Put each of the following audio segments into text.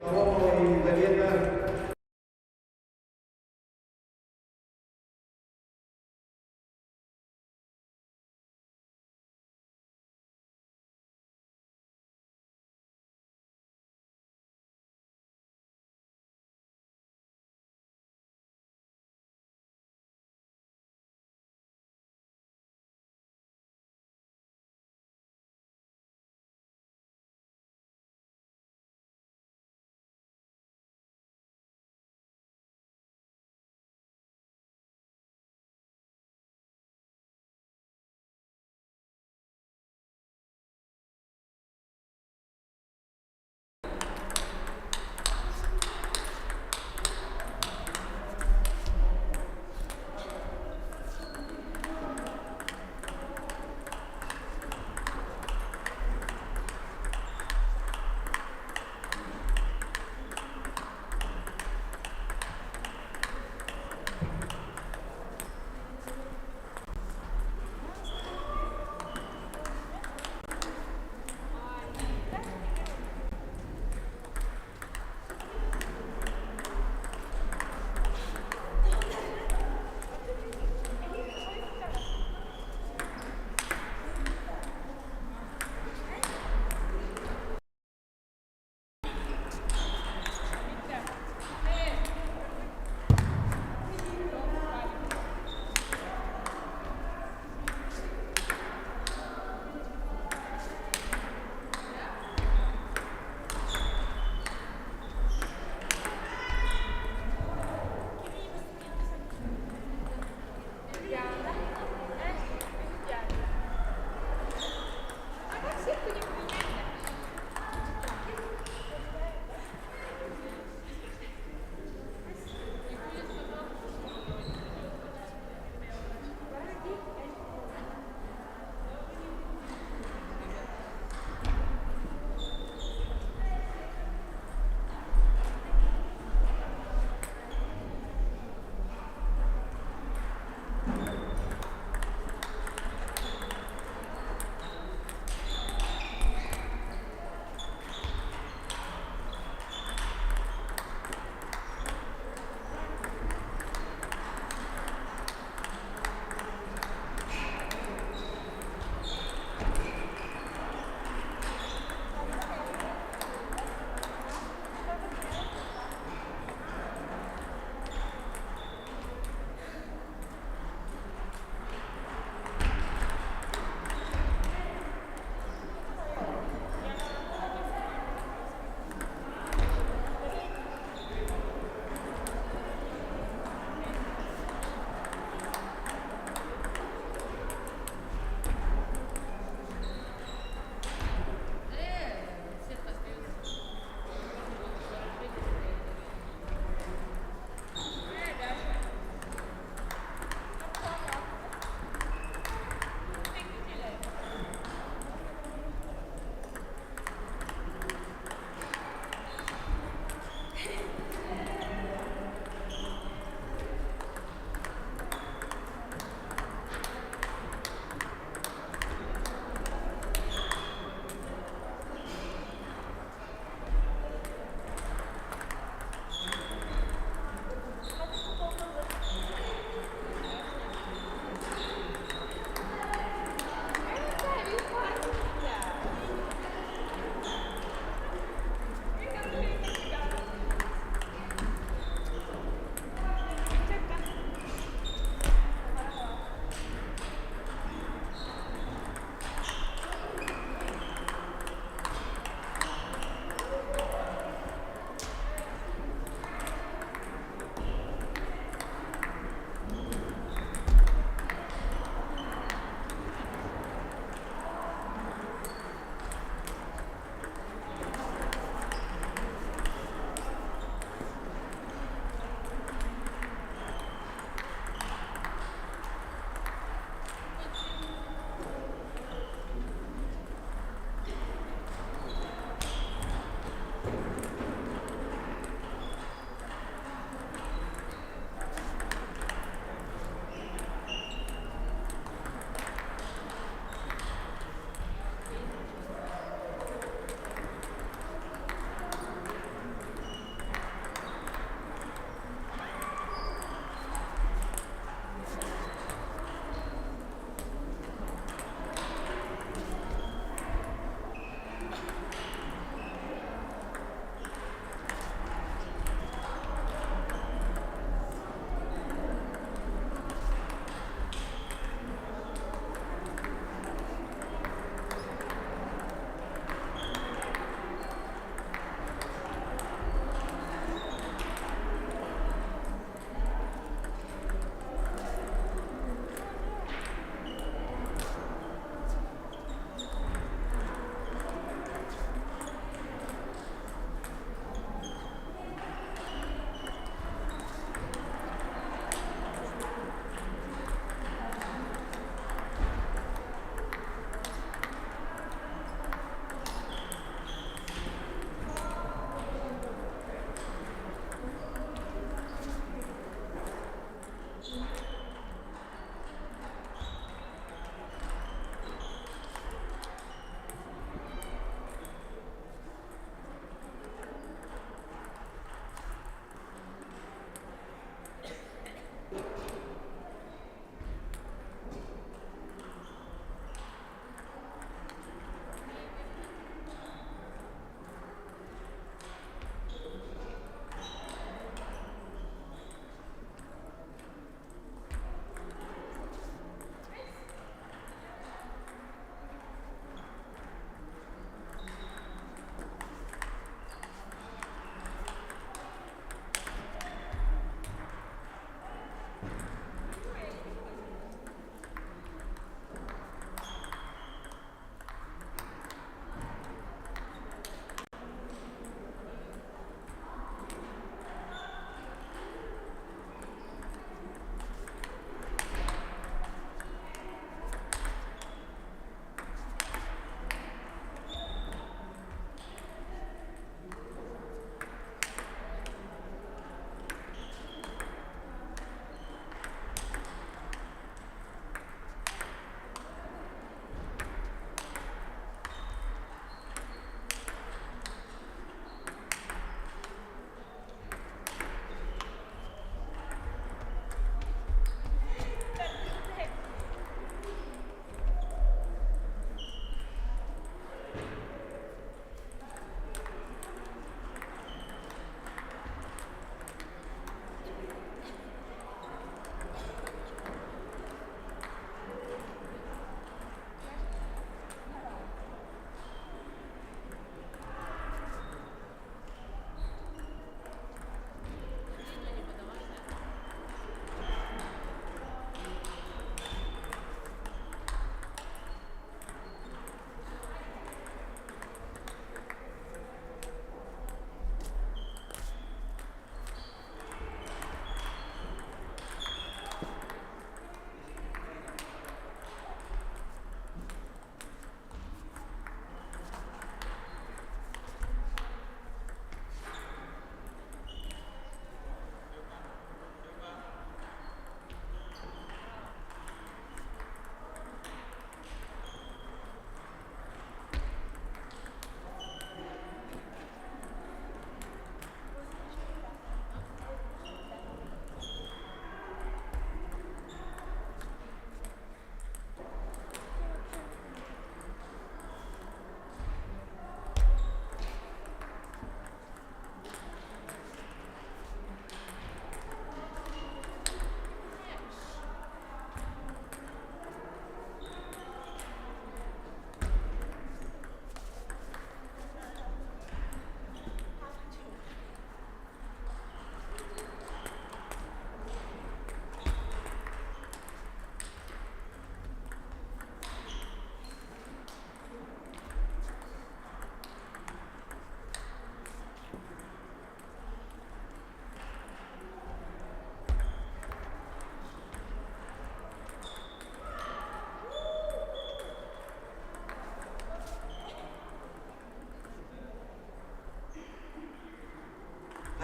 Соломова Елизавета.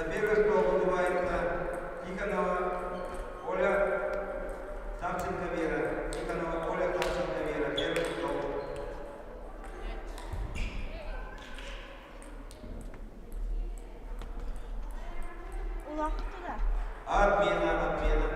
За первый стол вызывается Тихонова Оля Савченко Вера. Тихонова Оля Савченко Вера. Первый стол. Улахан да. Отмена, отмена.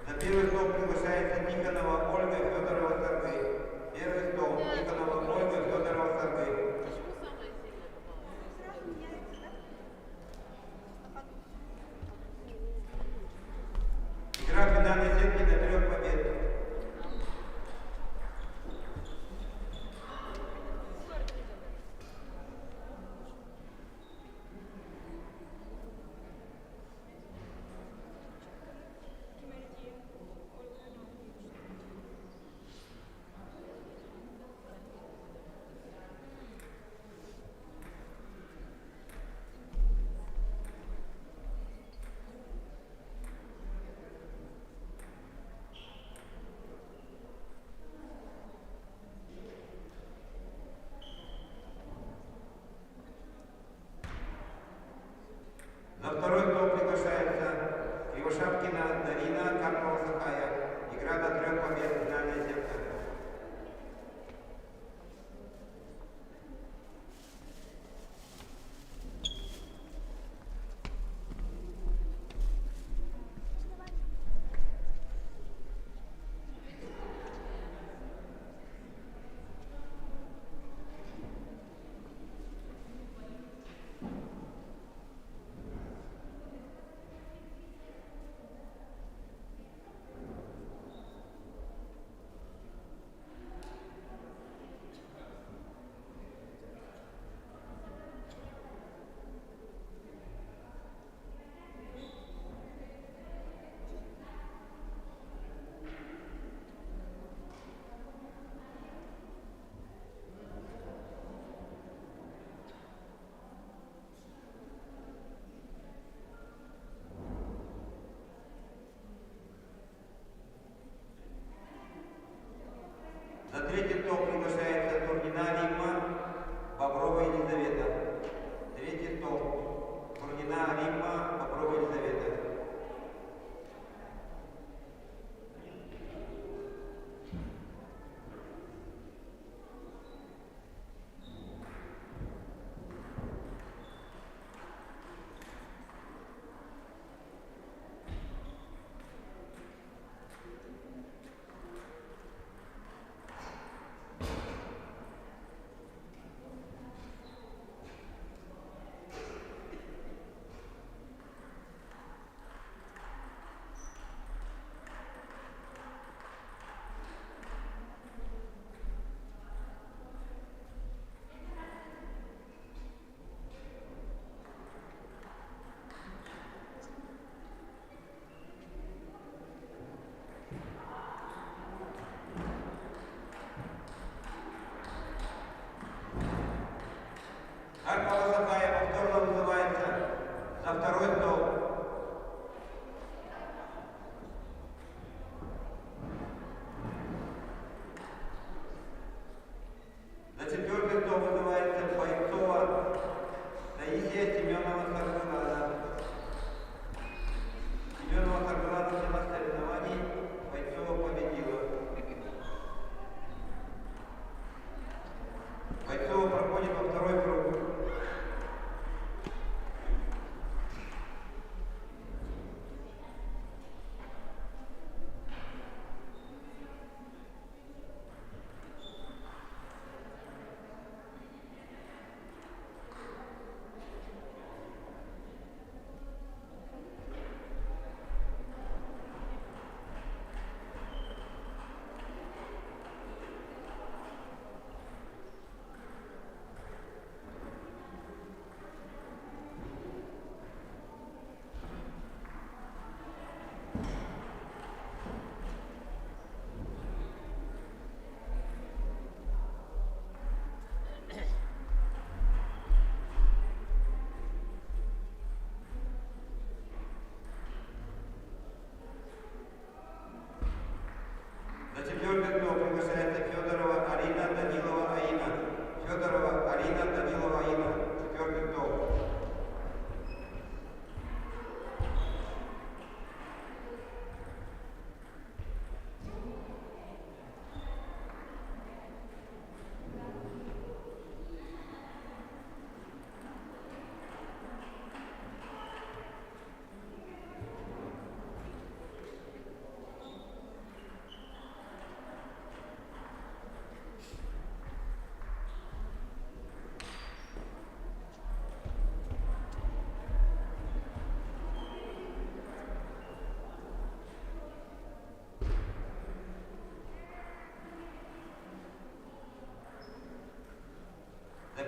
За первый стол приглашается Тихонова Ольга Федорова Саргы. Первый стол. Тихонова Ольга Федорова Саргы. Почему самая сильная попалась? Сразу меняется, да? На ходу. Игра финальной сетки до трех побед. За второй стол приглашается Кривошапкина Дарина Карпова Сахая. Игра до трех побед. Финальная сетка.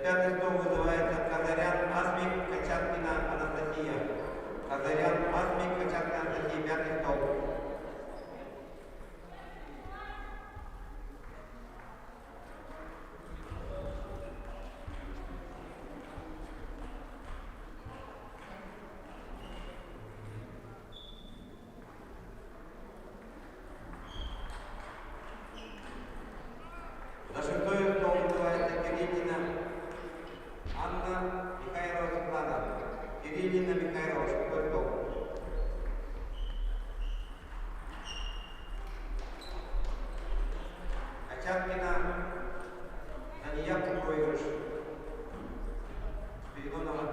пятый стол вызывается Казарян Асмик Качаткина Анастасия. Казарян Асмик Качаткина Анастасия, пятый стол. За шестой стол вызывается Кириллина Анна Михайлова Светлана. Кириллина Михайлова, шестой стол. Качаткина на неявку проигрыш. Спиридонова.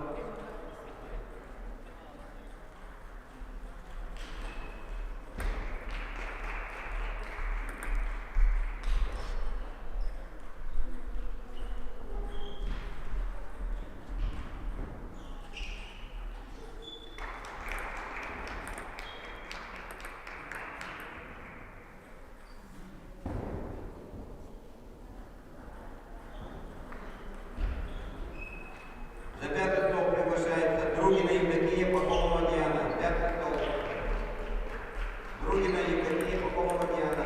За пятый стол приглашается Другина Евдокия Пахомова Диана. Пятый стол. Другина Евдокия Пахомова Диана.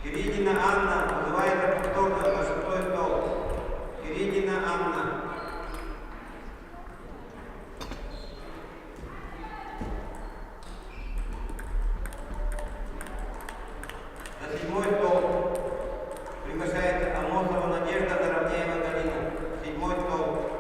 Кириллина Анна вызывается повторно на шестой стол. Кириллина Анна. За седьмой стол приглашается Амосова Надежда Заровнеева Галина. Седьмой стол.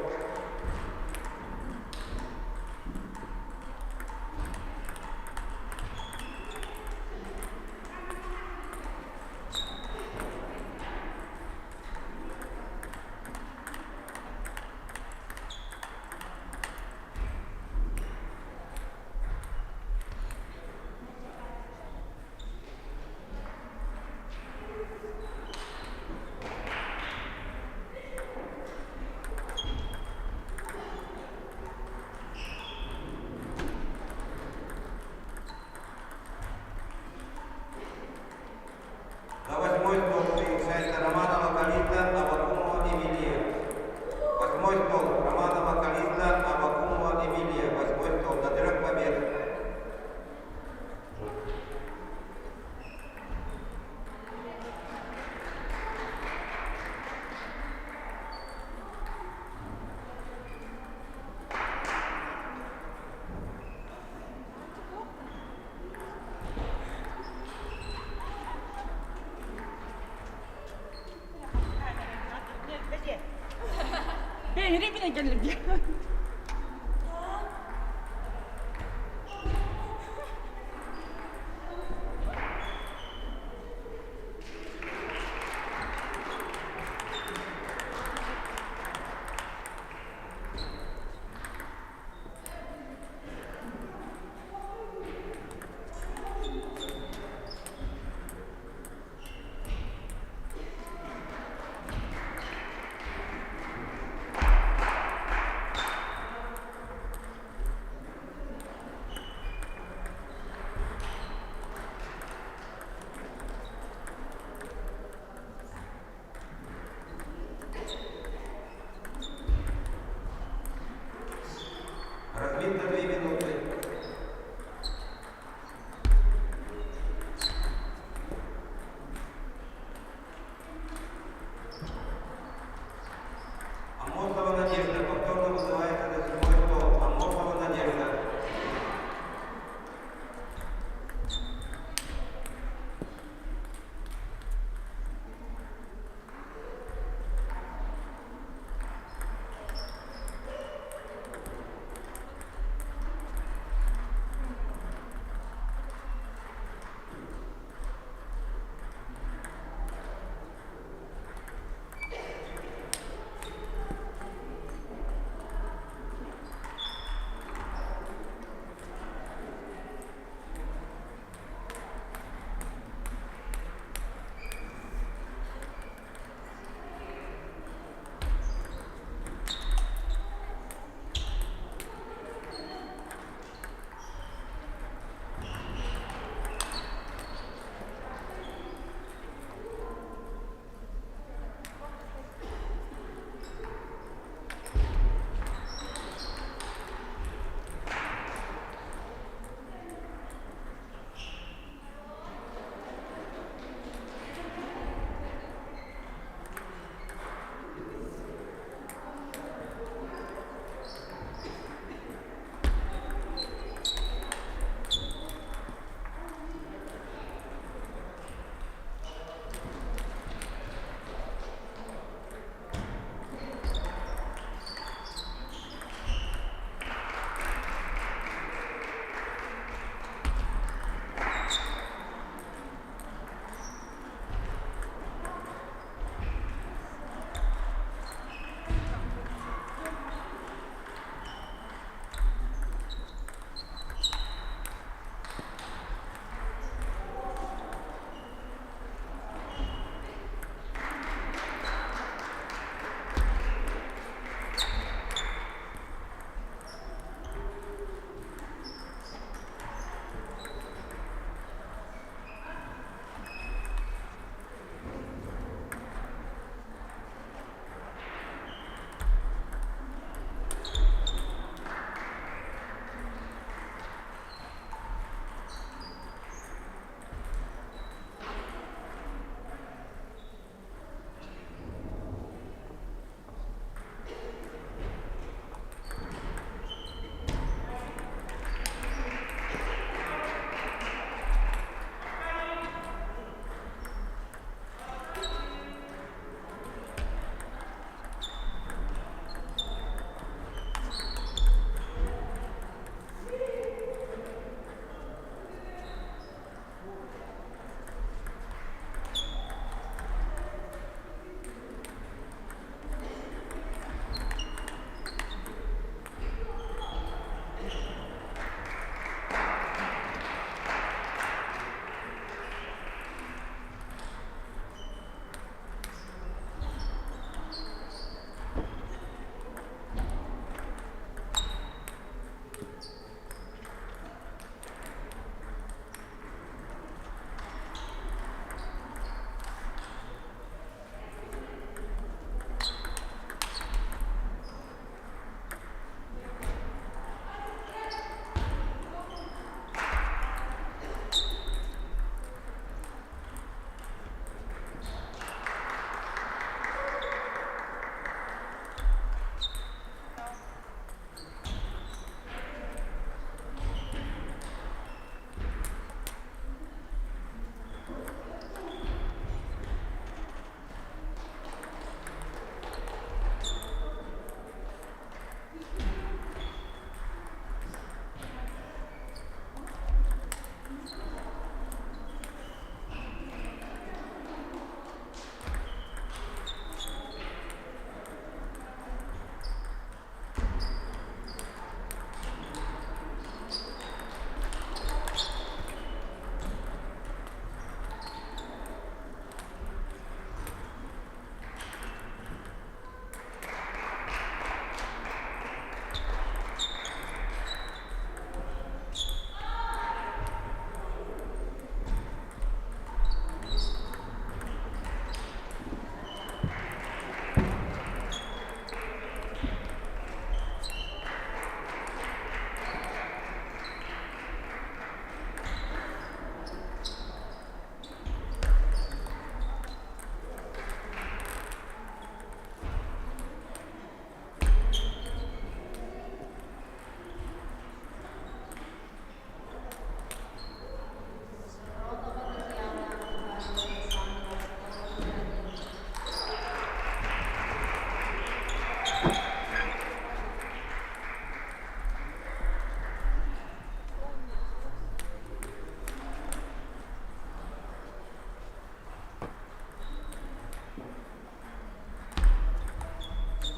За восьмой стол приглашается Романова Калиста Абакумова Эмилия. Восьмой стол. Романова Калиста Абакумова Эмилия. Восьмой стол. До трех побед. Бэйри кэллим.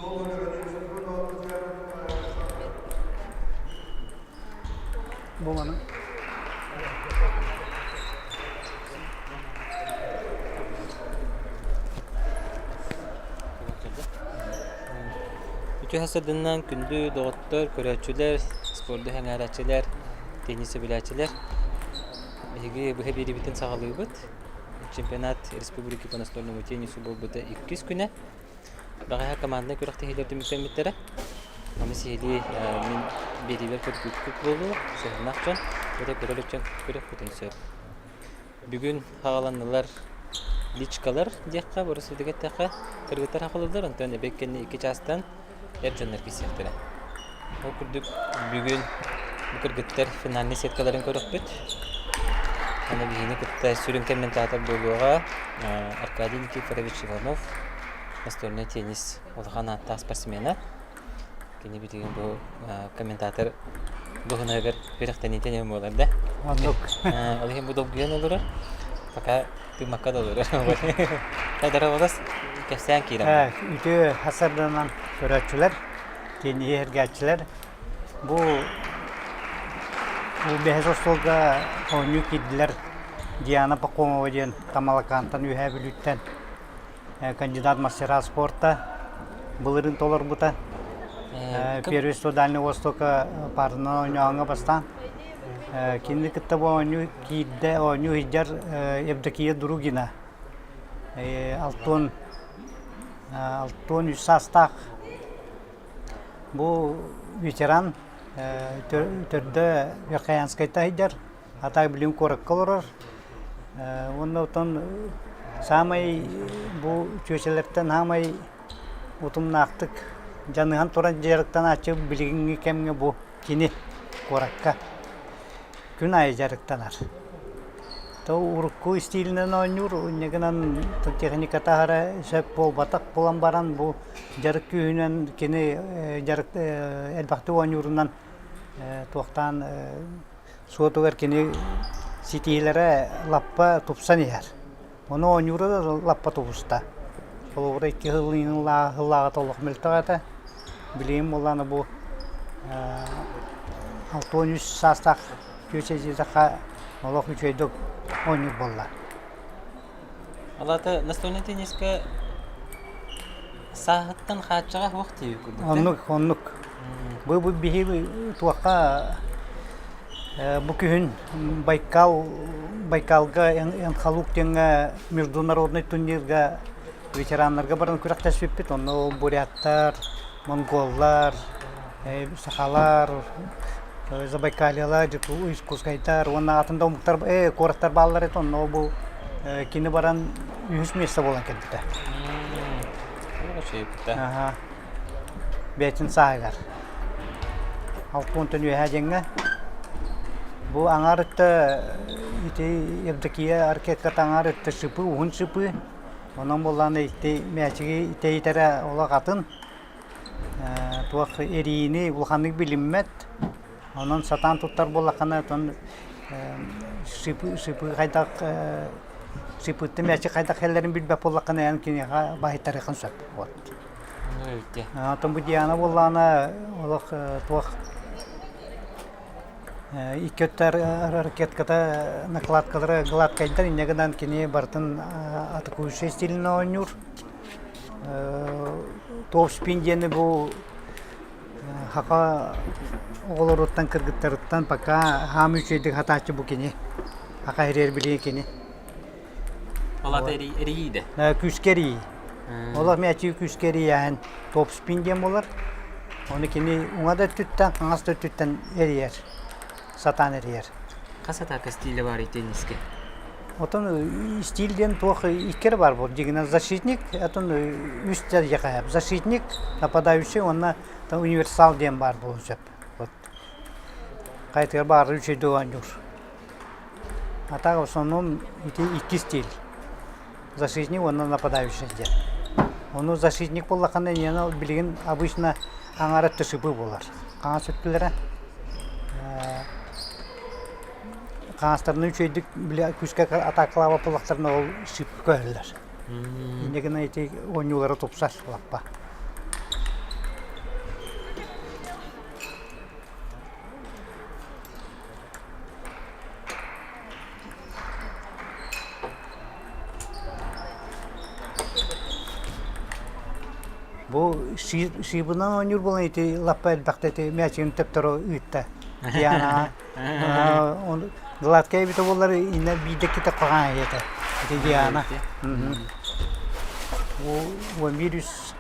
Стол номер один, Супрунова Татьяна Александровна. Бу маны. Үтүө сырдыннан күндү доҕоттор, көрөөччүлэр, спорду сэҥээрээччилэр, теннис сөбүлээччилэр. Биһиги быһа биэриибитин саҕалыыбыт. Чемпионат республики по настольному теннису буолбута иккис күнэ. Бэҕэһээ команднай күрэхтэһиилэр түмүктэммиттэрэ. Аны сиһилии мин биэриибэр көрбүккүт буолуо, сыһыннах дьон, өтө көрө илик дьон көрүөхпүтүн сөп. Бүгүн хааланнылар личкалар диэххэ, боросудуга эттэххэ, кыргыттар хаалаллар, онтон эбиэт кэннэ икки чаастан эр дьоннор киирсиэхтэрэ. Ол курдук бүгүн бу кыргыттар финальнай сеткаларын көрүөхпүт. Аны биһини кытта сүрүн комментатор буолуоҕа Аркадий Никифорович Иванов, настольнай теннис улахан ааттаах спортсмена. Кини билигин бу комментатор дуһунагар үрэхтэниитэ нем буолар да. Оннук. Ол иһин бу долгуйан олорор. Пока тыыммакка да олорор. Дарабалас кэпсээн киирэн. Үтүө хасарданан көрөөччүлэр, тенниһи эргээччилэр бу бу бэһис остуолга оонньуу киирдилэр Диана Пахомова диэн Тамалакаантан Үөһээ Бүлүүттэн кандидат мастера спорта былырыын толорбута. Первенство Дальнего Востока парынан оонньооҥҥо бастаан. Кинини кытта бу оонньуу киирдэ, оонньуу сылдьар Евдокия Другина. Алтон Алтон үс саастаах бу ветеран төрдө Верхоянскайта сылдьар. Атай билим куоракка олорор. Уонна оттон саамай бу чүөчэлэртэн саамай утумнаахтык дьаныһан туран дьарыктанааччы билиҥҥи кэмҥэ бу кини куоракка күн аайы дьарыктанар. То урукку истиилинэн оонньуур, инньэ гынан техниката аһара сөп буолбатах буолан баран бу дьарык күүһүнэн кини дьарык элбэхтик оонньуурунан туохтаан Суотугар кини ситиилэрэ лаппа тупсан иһэр. Ону оонньуура да лаппа тубуста. Холобура икки сыллааҕыта олох мөлтөх этэ. Билигин буоллаҕына бу 63 саастаах чүөчэ диэтэххэ олох үчүгэйдик оонньуур буолла. Ол аата настольнай теннискэ сааһыттан хааччаҕа суох диэбит курдук. Оннук, оннук. Бу бу биһи туохха бу күһүн Байкал Байкалга Энхалук диэҥҥэ международный турнирга ветераннарга баран күрэхтэспиппит. Онно буряттар, монголлар, сахалар, Забайкальелар, Иркутскайдар уонна атын да омуктар куораттар бааллар этэ. Онно бу кини баран үһүс миэстэ буолан кэлбитэ. Аха. Бэйэтин сааһыгар. Алтуонтан үөһээ диэҥҥэ. Бу аҥаар өттө ити Евдокия ракетката аҥаар өттө шипы, уһун шипы. Онон буоллаҕына ити мээчиги тэйитэрэ олох атын. Туох эриини улаханнык билиммэт. Онон сатаан туттар буоллаххына, оттон шипы, шипы хайдах шипыттан мээчик хайдах кэлэрин билбэт буоллаххына, эн киниэхэ баһыйтарыаххын сөп. Вот. Оттон бу Диана буоллаҕына олох туох икки өттө ракетката накладкалара гладкайдар инньэ гынан кини барытын атакующай стилинэн оонньуур. Топ-спин диэни бу Хака оҕолоруттан, кыргыттарыттан пока хаамыы үчүгэйдик хатааччы бу кини. Хака ириэр билии кини. Ол ата эрийиидэ? Күүскэ эрийии. Ол мээчиги күүскэ эрийээһин топ-спин диэн буолар. Ону кини уҥа да өттүттэн, хаҥас да өттүттэн эрийэр. Сатаан эрийэр. Хас атака стилэ баарый теннискэ? Отон стиль диэн туох икки эрэ баар буолар. Дьиҥинэн защитник, отон үс дьиэхэ защитник, нападающий уонна универсал диэн баар буолуон сөп. Вот. Хайатыгар баҕарар үчүгэйдик оонньуур. А так в основном ити икки стиль. Защитник уонна нападающий диэн. Ону защитник буоллаххына инньэ билигин обычно аҥаара өттө сыпыы буолар. Хаҥас өттүлэрэ Хаҥастарынан үчүгэйдик били күүскэ атаакалаабат буоллахтарына ол сыыпка көһөллөр. Инньэ гынан ити оонньуулара тупсар лаппа. Бу шибынан оонньуур буолан ити лаппа элбэхтэ ити мээчигин төптөрү ыытта. Диана гладкая эбитэ буоллар иннэ биирдэ китэ хаҕаан этэ. Ити Диана. Бу 11 үс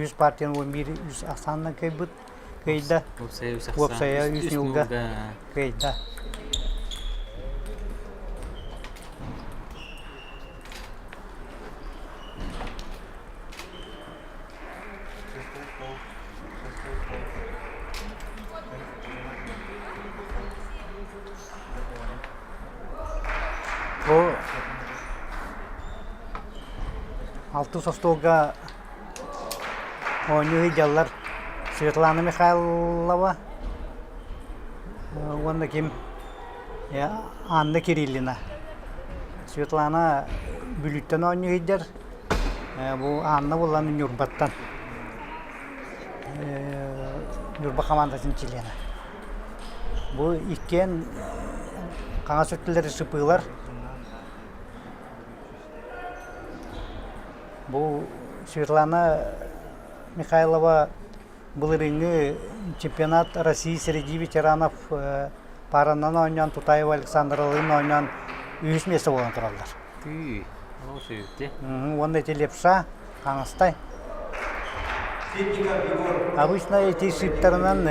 үс партияны 11 үс ахсаанынан кыайбыт кыайда. Уопсайа үс ньуулга кыайда. Бу алтыс остуолга оонньуу сылдьаллар Светлана Михайлова уонна ким Анна Кириллина. Светлана Бүлүүттэн оонньуу сылдьар, бу Анна буоллаҕына Ньурбаттан. Ньурба хамаандатын чилиэнэ. Бу иккиэн хаҥас өттүлэри сыпыылар. Бу Светлана Михайлова Былырыыҥҥы чемпионат России среди ветеранов пааранан оонньоон Тутаева Александралыын оонньоон үһүс миэстэ буолан тураллар. Тыы, ол сөбүттэ. Уонна ити лепша, хаҥастай. Обычно эти шиптарынан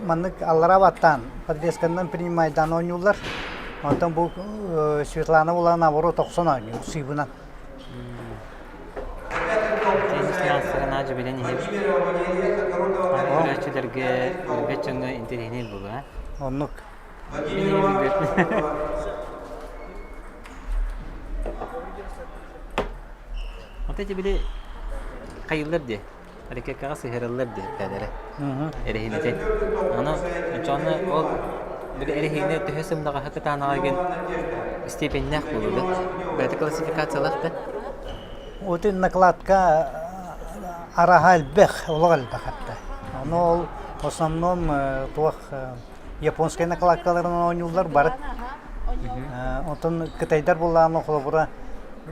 маннык аллара баттаан, подвесканан принимайдаан оонньууллар. Онтон бу Светлана буолан наоборот охсон оонньуур сыыбынан. Теннис маастарына дьүбүлэн иһэр көрөөччүлэргэ билбэт дьоҥҥо интэриэһинэй буолуо. Оннук. Мин эмиэ билбэппин. Ата ити били хайыллар дии. Ракеткаҕа сыһыараллар дии бээлэрэ. Эрэһиинэтин. Аны оччоҕуна ол били эрэһиинэ төһө сымнаҕаһа кытаанаҕа диэн степеннээх буолуо да. Бэйэтэ классификациялаах да. Вот накладка араһа элбэх, олох элбэх этэ. Ону ол в основном туох японскай накладкаларынан оонньууллар бары. Онтон кытайдар буоллаҕына холобура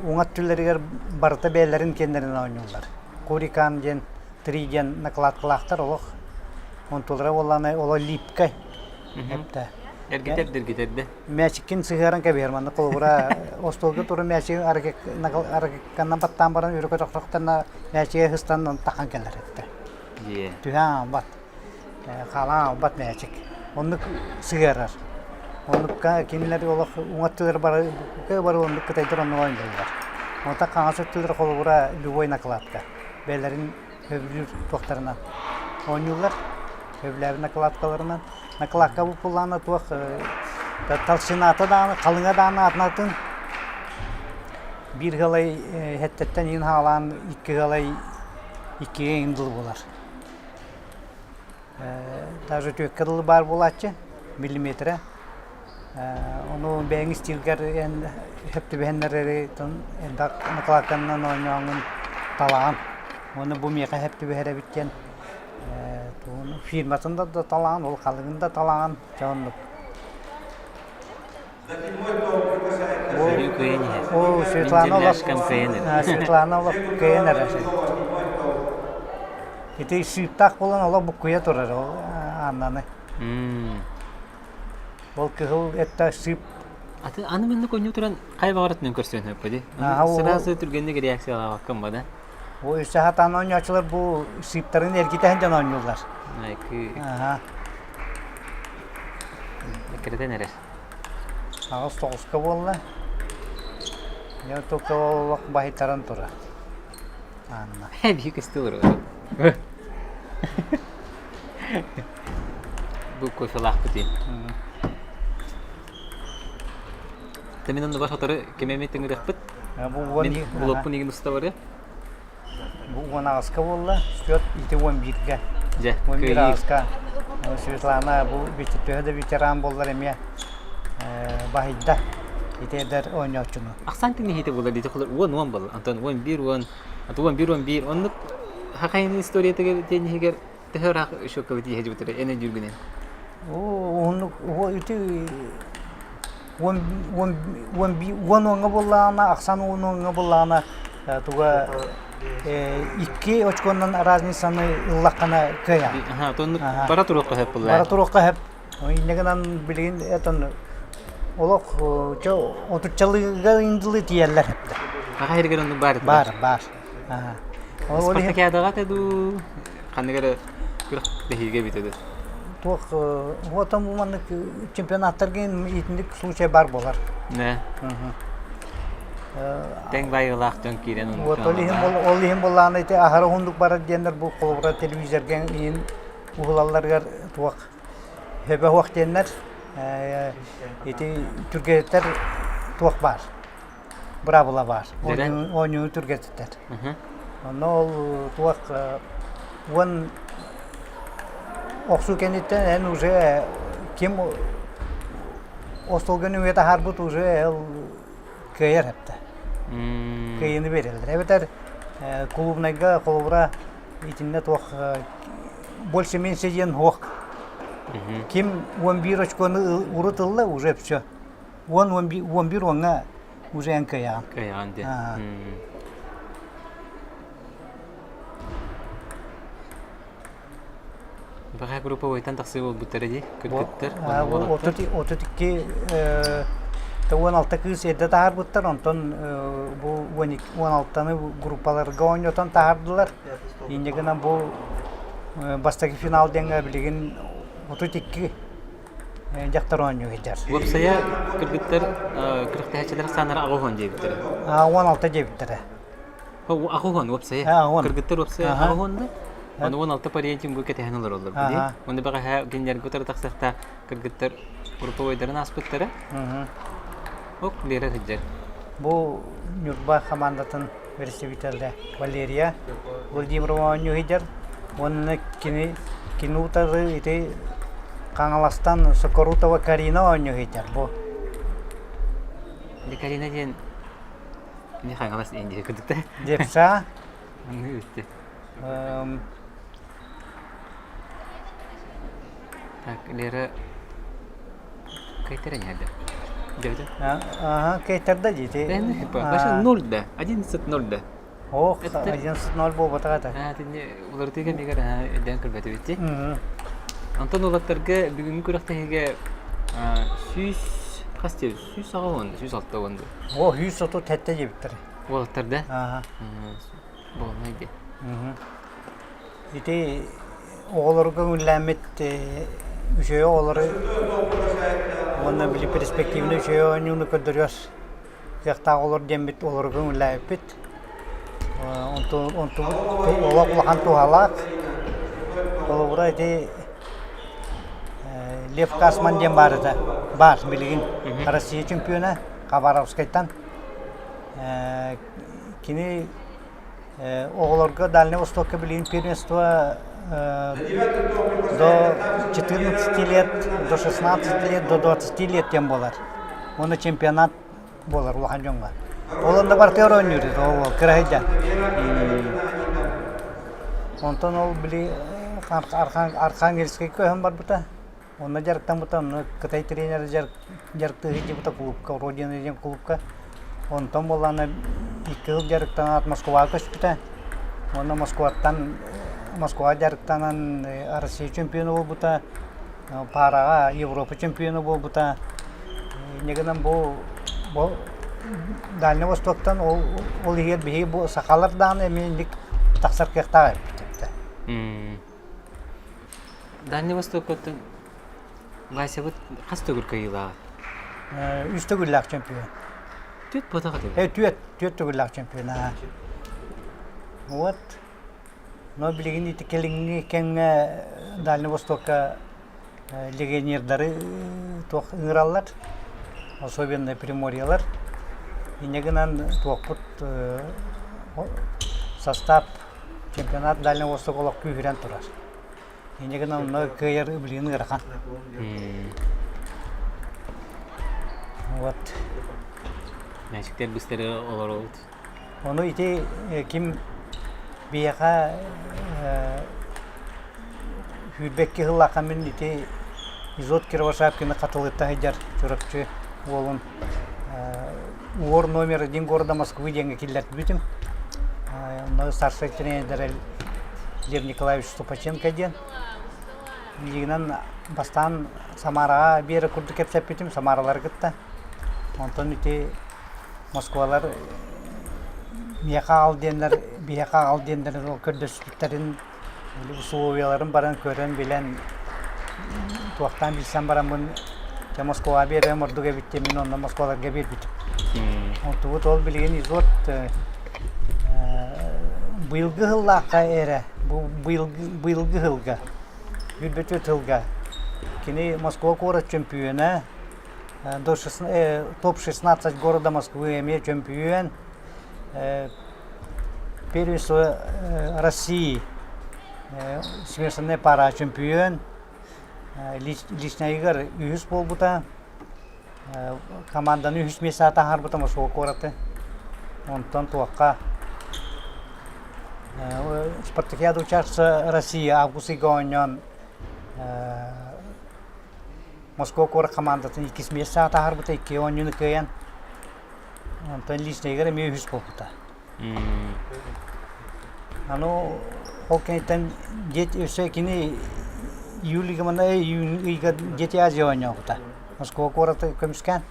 уҥа өттүлэригэр барыта бэйэлэрин киэннэринэн оонньууллар. Курикан диэн три диэн накладкалаахтар олох онтулара буоллаҕына оло липкай эптэ. Эргитэр да эргитэр да. Мээчиккин сыһыаран кэбиһэр манна холобура остуолга турар мээчиги аракекканан баттаан баран өрө көтөхтөхтөрүнэ мээчигэ сыстан тахан кэлэр эттэ. Түһээн аалбат. Хаалаан аалбат мээчик. Оннук сыһыарар. Оннукка кинилэр олох уҥа өттүлэр бары бары оннук кытайдар оннук оонньууллар. Онтон хаҥас өттүлэр холобура любой накладка. Бэйэлэрин сөбүлүүр туохтарынан оонньууллар. Сөбүлээбит накладкаларынан. Накладка буппуллаана туох толщината даҕаны, халыҥа даҕаны атын-атын. Биир ыалай эттэттэн иин хаалаан икки ыалай иккигэ иҥин дылы буолар. Даже түөккэ дылы баар буолааччы, миллиметрэ. Ону бэйэҥ истиилгэр эн сөп түбэһиннэрэри элбэх накладканан оонньооҥҥун талаҕын. Уонна бу миэхэ сөп түбэһэр эбит диэн фирматын да талаҕын, ол халыҥын да талаҕын, дьэ оннук. О, Светлана олох Светлана олох кыайан эрэр. Ити сыыптаах буолан олох буккуйа турар ол Аннаны. Ол кыһыл этта сыып. Аты аны маннык оонньуу туран хайа баҕаратынан көрсүөн сөп дии. Сразу түргэнник реакциялаабаккын ба да. Бу үсэ хатаан оонньооччулар бу сыыптарын эргитэ сылдьан оонньууллар. Айкы. Эккирэтэн эрэр. Аҕыс тоҕуска буолла. Дьэ только олох баһыйтаран турар. Анна. Биһи көстө олорор. Бу кофелаахпыт иин. Мин онно сотору кими эмит ыҥырыахпыт. Бу Мин блокпун игин уста барыа. Бу уон аҕыска буолла, счет ити уон бииргэ. Дьэ, Уон биир кыайыы. аҕыска Светлана бу төһө да ветеран буоллар эмиэ баһыйда ити эдэр оонньооччуну. Ахсаан тэҥнэһиитэ буолар дии холор уон уон буолла. Антон уон биир уон, аты уон биир уон биир. Оннук хахайын историятыгар тиэнниһигэр төһө ыраах счекка тииһэ дьыбытыр эн өйдүүргүнэн. Оо, уһуннук ити уон уон уон уон уоҥҥа буоллаҕына, ахсаан уон уоҥҥа буоллаҕына туга Икки очконнан разницаны ыллаххына кыайан. Бара туруохха сөп буолла. Бара туруохха сөп. Инньэ гынан билигин этон олох отуччалыыга индылы тиийэллэр. Аха сиригэр оннук баар Баар, баар. Спартакиадаҕа да дуу ханнык эрэ күрэхтэһиигэ эбитэ дуу? Туох уотан бу маннык чемпионаттарга итинник случай баар буолар. Нэ. Тэҥ байылаах дьон киирэн Вот ол иһин ол иһин буоллаҕына ити аһара уһуннук барар диэннэр бу холобура телевизорга иһин уһулалларыгар туох хөбө суох диэннэр ити түргэтэр туох баар быраабыла баар оонньууну түргэтитэр. Онно ол туох уон охсуу кэнниттэн эн уже ким остуолга нөҥүө таһаарбыт уже ол кыайар эптэ. Кыайыыны биэрэллэр. Эбэтэр клубнайга холобура итиннэ туох больше меньше диэн суох. Ким 11 очкону урут ылла уже все. 10 11 уоҥҥа уже эн кыайаҕын. Кыайаҕын диэн. Бэҕэһээ групповойтан тахсыы буолбуттара дии, кыргыттар. 32 16 кыыс эрдэ таһаарбыттар, онтон бу 16-ны группаларга оонньотон таһаардылар. Инньэ гынан бу бастакы финал диэҥҥэ билигин 32 дьахтар оонньуу сылдьар. Уопсайа кыргыттар күрэхтэһээччилэр ахсааннара 80 диэбиттэрэ. 16 диэбиттэрэ. 80 уопсайа. Кыргыттар уопсайа 80 да. Аны 16 париентин бу кэтэһэн олороллор били. Оны бэҕэһээ кинилэргэ утары тахсыахтаах кыргыттар групповойдарын ааспыттара. Ок, Лера сылдьар. Бу Ньурба хамаандатын представителэ Валерия Владимирова оонньуу сылдьар. Уонна кини кини утары ити Хаҥаластан Сокорутова Карина оонньуу сылдьар бу. Карина диэн не Хаҥалас диэн кырдыкта. Депса. Үтте. Так, Лера Кайтара не Девять. Ага, Кейтерда дети. Вообще ноль да, 11-0 да. Ох, 11-0 буолбатах этэ. Аа, тинне уларытыыга мигэр өйдөөн көрбөтүбүт дии. Онтон уолаттарга бүгүҥҥү күрэхтэһиигэ сүүс хас диэбит? 180, 160 дуу. О, 137 диэбиттэр. Уолаттар да? Ага. Буолмай дии. Ити оҕолорго көҥүллээммит үчүгэй оҕолору уонна били перспективнай үчүгэй оонньууну көрдөрүөх кыахтаах оҕолор диэммит олору көҥүллээбиппит. Онтубут олох улахан туһалаах. Холобура ити Лев Касман диэн баар этэ. Баар билигин Россия чемпиона Хабаровскайтан. Кини Оҕолорго Дальнай Востокка билигин первенство до 14 лет, до 16 лет, до 20 лет диэн буолар. Уонна чемпионат буолар улахан дьоҥҥо. Ол онно барытыгар оонньуур ол кыра сылдьан. Онтон ол били Архангельскайга көһөн барбыта. Онно дьарыктаммыта, онно Кытай тренерэ дьарыктыы сылдьыбыта кулуупка, Родина диэн кулуупка. Онтон буоллаҕына икки сыл дьарыктанаат Москваҕа көспүтэ. Уонна Москваттан Москваҕа дьарыктанан Россия чемпиона буолбута, паараҕа Европа чемпиона буолбута. Инньэ гынан бу бу Дальнай Востоктан ол ол иһигэр биһиги бу сахалар даҕаны эмиэ инник тахсар кыахтаах эбиппит. Дальний Востокоттан Васябыт хас төгүл кыайыылааҕа? Үс төгүллээх чемпион. Түөрт буотах этэ. Э, түөрт, түөрт төгүллээх чемпион. Вот. Но билигин ити кэлиҥҥи кэмҥэ Дальний Востокка легионердары туох ыҥыраллар, особенно приморьелар. Инньэ гынан туохпут состав чемпионат Дальний Восток олох күүһүрэн турар. Инньэ гынан онно кыайар билигин ыарахан. Вот. Мээчиктэр быстары олоробут. Ону ити ким биһиэхэ сүүрбэкки сыллаахха мин ити Изот Кировошапкины хатылыта сылдьар Чурапчы уолун Уор номер один города Москвы диэҥҥэ киллэртибитим. Онно старшай тренердэрэ Лев Николаевич Ступаченко диэн. Миигинэн бастаан Самараҕа биэрэ курдук кэпсэппитим, Самаралары кытта. Онтон ити Москвалар миэхэ аҕал диэннэр, биһиэхэ аҕал диэннэр ол көрдөспүттэрин условияларын баран көрөн, билэн, туохтаан билсэн бараммын дьэ Москваҕа биэрэрим ордук эбит диэн мин онно Москваларга биэрбитим. Онтубут ол билигин изот быйылгы сыллаахха эрэ бу быйылгы, быйылгы сылга Бүлбүтү тылга кини Москва куорат чөмпүйүөнэ, до топ-16 города Москвы эмиэ чөмпүйүөн, первенство России смешанная пара чөмпүйүөн, личнайыгар үһүс буолбута, команданы үһүс миэстэҕэ таһаарбыта Москва куораты. Онтон туохха Спартакиада участвовала Россия август ыйга оонньоон Москва куорат хамаандатын иккис миэстэҕэ таһаарбыта, икки оонньууну кыайан. Онтон личнэйигэр эмиэ үһүс буолбута. Аны ол кэнниттэн дет өссө кини июль ыйга манна июнь ыйга Дети Азии оонньообута. Москва куораты көмүскээн.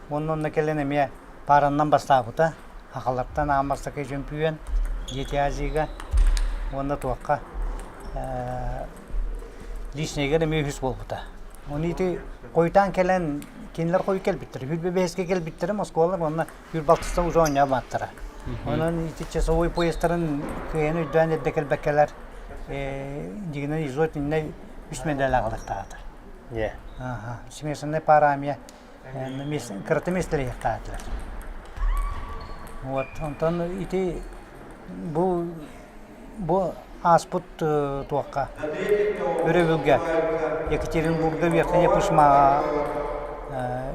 Уонна онно кэлэн эмиэ паараннан бастаабыта. Сахалартан аан бастакы чөмпүйүөн Дети Азияга уонна туохха личнэйгэр эмиэ үһүс буолбута. Оны ити хойутаан кэлэн кинилэр хойут кэлбиттэр. Хүрбэ бэһискэ кэлбиттэрэ Москвалар уонна Хүрбалтыста уже оонньообаттара. Онон ити часовой поездтарын кыайан өйдөөн эрдэ кэлбэккэлэр дигинэн изот иннэ үс медаль аҕалыахтаатар. Иә. Смешанная пара эмиэ кырата миэстэлэһиэхтаатылар. Вот онтон ити бу бу ааспыт туохха өрөбүлгэ Екатеринбурга Верхняя Пышмаҕа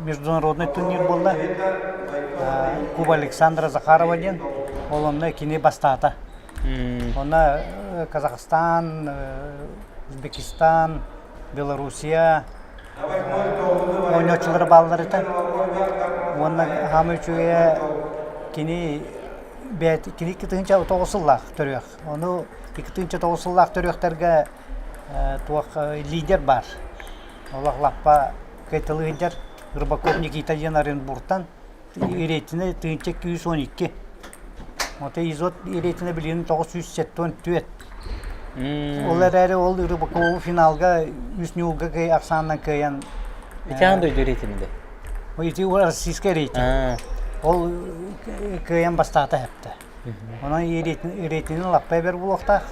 международный турнир буолла. Куба Александра Захарова диэн ол онно кини бастаата. Онно Казахстан, Узбекистан, Белоруссия оонньооччулара бааллар этэ. Уонна хаамыы үчүгэйэ кини бэйэтэ кини 2009 сыллаах төрүөх. Ону 2009 сыллаах төрүөхтэргэ туох лидер баар. Олох лаппа кыайталыы сылдьар Рыбаков Никита диэн Оренбургтан рейтинэ 1212. Ото изот рейтинэ билигин 974. Ол эрээри ол Рыбакову финалга үс ньуулга кый ахсаанынан кыайан Ити аан дойду рейтинэ Ити российскай рейтинг. Ол кыайан бастаата эптэ. Онон рейтинин лаппа эбэр буолуохтаах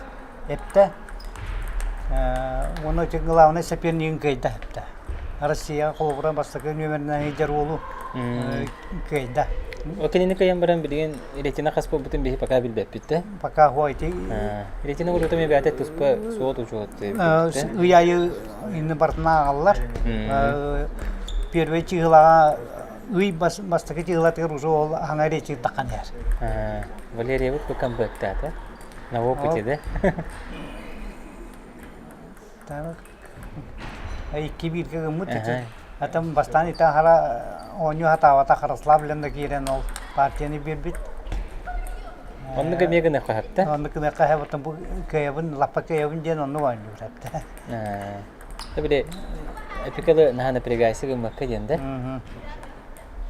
эптэ. Уонна ити главный сопернигин кыайда эптэ. Россияҕа холобура бастакы нүөмэринэн сылдьар уолу кыайда. Ол кинини кыайан баран билигин рейтинэ хас буолбутун биһи пока билбэппит да. Пока хуа ити Рейтинэ урута ми бэйэтэ туспа суот учуот ый айы инни барытына ааҕаллар. Первый чыһылаҕа ый бастакы чыһылатыгар уже ол аҥа рейтинг таххан иһэр. Валерия бу камбэктаата. На опыте, да? Так. Икки бииргэ гыммыт ити. Атым бастаан итэ хара оонньуу хатаабата Ярославлен да киирэн ол партияны биэрбит. Оннук эмиэ гыныахха сөптө. Оннук гыныахха сөп, бу кыайабын, лаппа кыайабын диэн оннук оонньуур эптэ. Били эпикалы наһаа напрягайся гыммакка диэн да.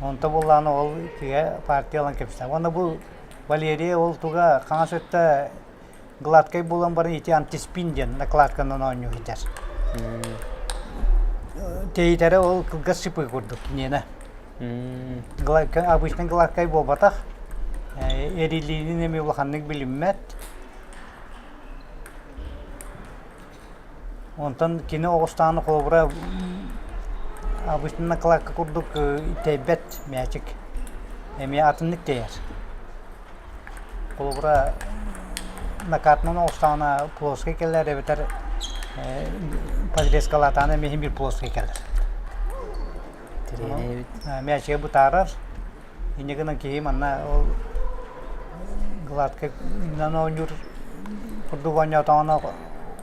Онто буоллаҕына ол киһи партия ылан кэпсэ. Уонна бу Валерия ол туга хаҥас өттө гладкай буолан баран ити антиспин диэн накладканан оонньуу сылдьар. Тэйитэрэ ол кылгас шипы курдук киниэнэ. Обычно гладкай буолбатах. Эрилиинин эмиэ улаханнык билиммэт. Онтон кини оҕустааны холобура обычно накладка курдук тэйбэт мээчик. Эмиэ атыннык тэйэр. Холобура, накатынан оҕустаҕына плоскай кэлэр эбэтэр подрезкалаатаҕына эмиэ биир плоскай кэлэр. Мээчигэ бытаарар. Инньэ гынан киһи манна ол гладкайынан оонньуур курдук оонньоотоҕуна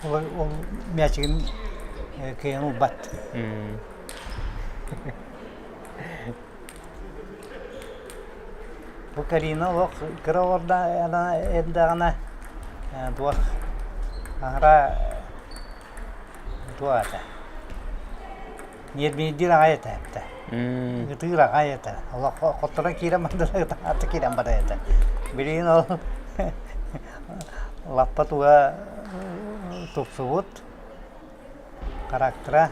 ол мээчигин кыайан ылбат. Бу Карина олох кыра эрдэҕинэ туох аһара туох этэ ньиэрбинийдиир аҕай этэ эбитэ. Ытыыр аҕай этэ. Олох хотторон киирэн барда ытаата киирэн барар этэ. Билигин ол лаппа туга тупсубут характера.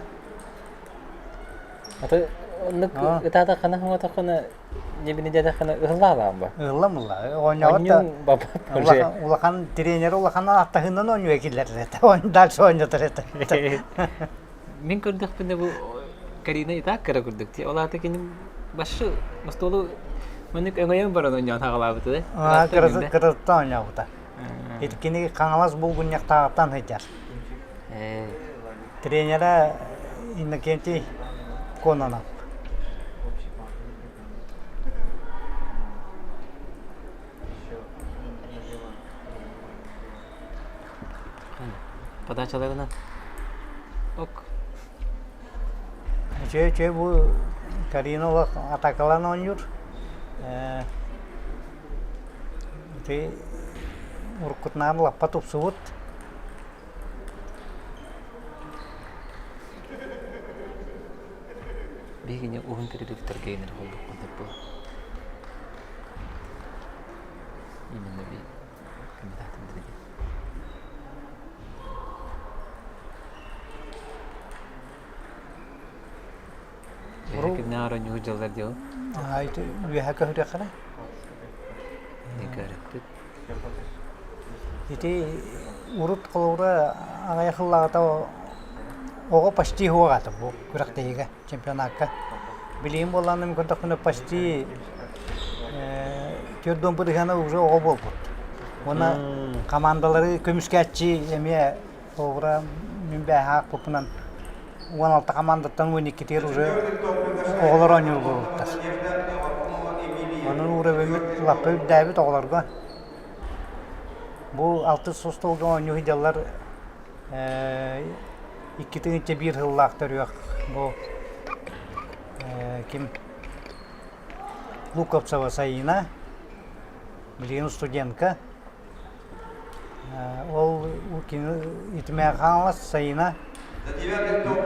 Аты оннук ытаатаххына хоҥотоххуна Дьибини диэтэххинэ ыһыллаалаан ба? Ыһыллам ылла. Оонньообот да Оонньууҥ улахан тренер улахан аттаһыынан оонньууга киллэрэр этэ. Дальше оонньотор этэ. Мин көрдөхпүнэ бу Карина и так кыра курдук дии. Ол аата кини башы остуолу маннык өҥөйөн баран оонньоон хаҕалаабыта да. Кыраттан оонньообута. Ити Хаҥалас булгунньахтааҕыттан сылдьар. Тренерэ Иннокентий Кононов. Подачаларынан. Ок. Үчүгэй үчүгэй бу Карина олох атакалаан оонньуур. Ити уруккутунааҕар лаппа тупсубут. Биһигини уһун перерывтарга инэр буолбуккун буо. Именно би комментатордары диэн. Кимнээх оонньуу дьыллар диэл? Үөһэ көһүрүөххэ Көрөппүт. Ити урут холобура аҕыйах сыллааҕыта оҕо почти суох этэ бу күрэхтэһиигэ чемпионакка. Билигин буоллаҕына көрдөхпүнэ почти 40 бырыһыана уже оҕо буолбут. Уонна командалары көмүскээччи эмиэ Холобура, мин бээһэ аахпыппынан 16 командаттан 12-тигэр уже оҕолор оонньуур буолбуттар. Онон уровеммит лаппа үрдээбит оҕолорго. Бу алтыс остуолга оонньуу сылдьаллар 2 1 сыллаах төрүөх бу ким Луковцева Саина, билигин студентка. Ол кини итимээх Хаҥалас Сайына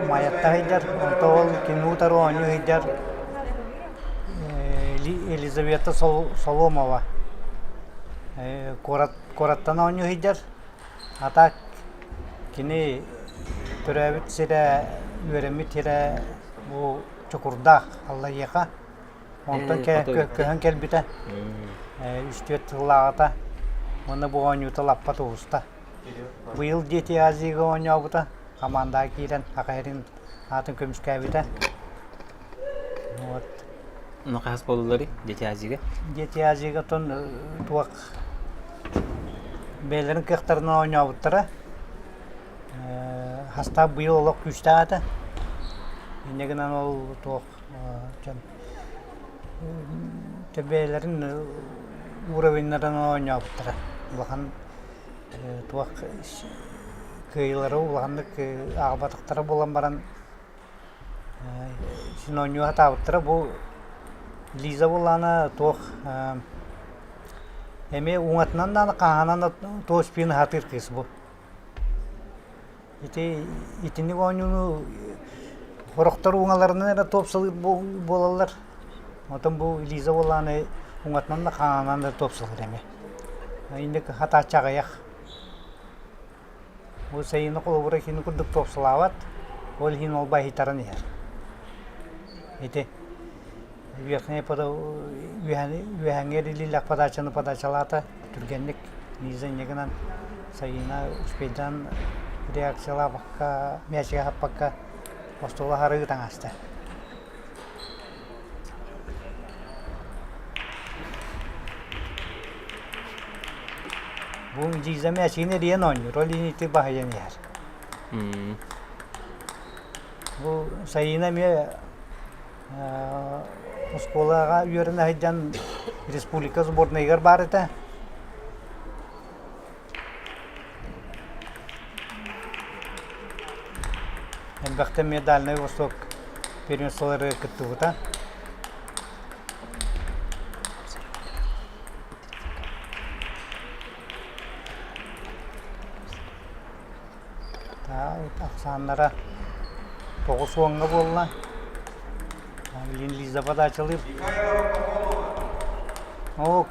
Майатта сылдьар, онто ол кини утары оонньуу сылдьар Елизавета Соломова куорат куораттан оонньуу сылдьар. А так кини төрөөбүт сирэ, үөрэммит сирэ бу Чокурдаах Аллайыаха. Онтон көһөн кэлбитэ үс-түөрт сыллааҕыта уонна бу оонньуута лаппа тубуста. Быйыл Дети Азияга оонньообута, хамаандаҕа киирэн Саха сирин аатын көмүскээбитэ. Вот. Ну хаһыс буоллуларый Дети Азияга? Дети Азияга оттон туох бэйэлэрин кыахтарынан оонньообуттара. Хастаах быйыл олох күүстээх этэ. Инньэ гынан ол туох дьон бэйэлэрин уровеннарын оонньообуттара улахан туох кыайыылары улаханнык ааҕбатахтара буолан баран син оонньуу сатаабыттара бу Лиза буоллаҕына туох эмиэ уҥатынан даҕаны хааһынан да туос спины сатыыр кыыс бу Ити итинник оонньууну сорохтор уҥаларынан эрэ туопсалыыр буолаллар. Оттон бу Лиза буоллаҕына уҥатынан да хаанынан да туопсалыыр эмиэ. Инник хатааччы аҕыйах. Бу сайыны холобура кини курдук туопсалаабат, ол иһин ол баһыйтаран иһэр. Ити Верхняя үөһээҥҥи эриллиилээх подачаны подачалаата түргэнник Лиза инньэ гынан Сайыына успейдаан реакциялаабакка мээчигэ аһаппакка остуол аһары ыытан ааста. Бу Лиза мээчигин эрийэн оонньуур, ол иһин ити баһыйан иһэр. Бу Сайыына эмиэ Оскуолаҕа үөрэнэ сылдьан республика сборнайыгар баар этэ. Элбэхтэ эмиэ Дальнай Восток первенстволарыгар кыттыбыта. Ахсааннара 90-ҥа буолла. Билигин Лиза подачалыыр. Ок.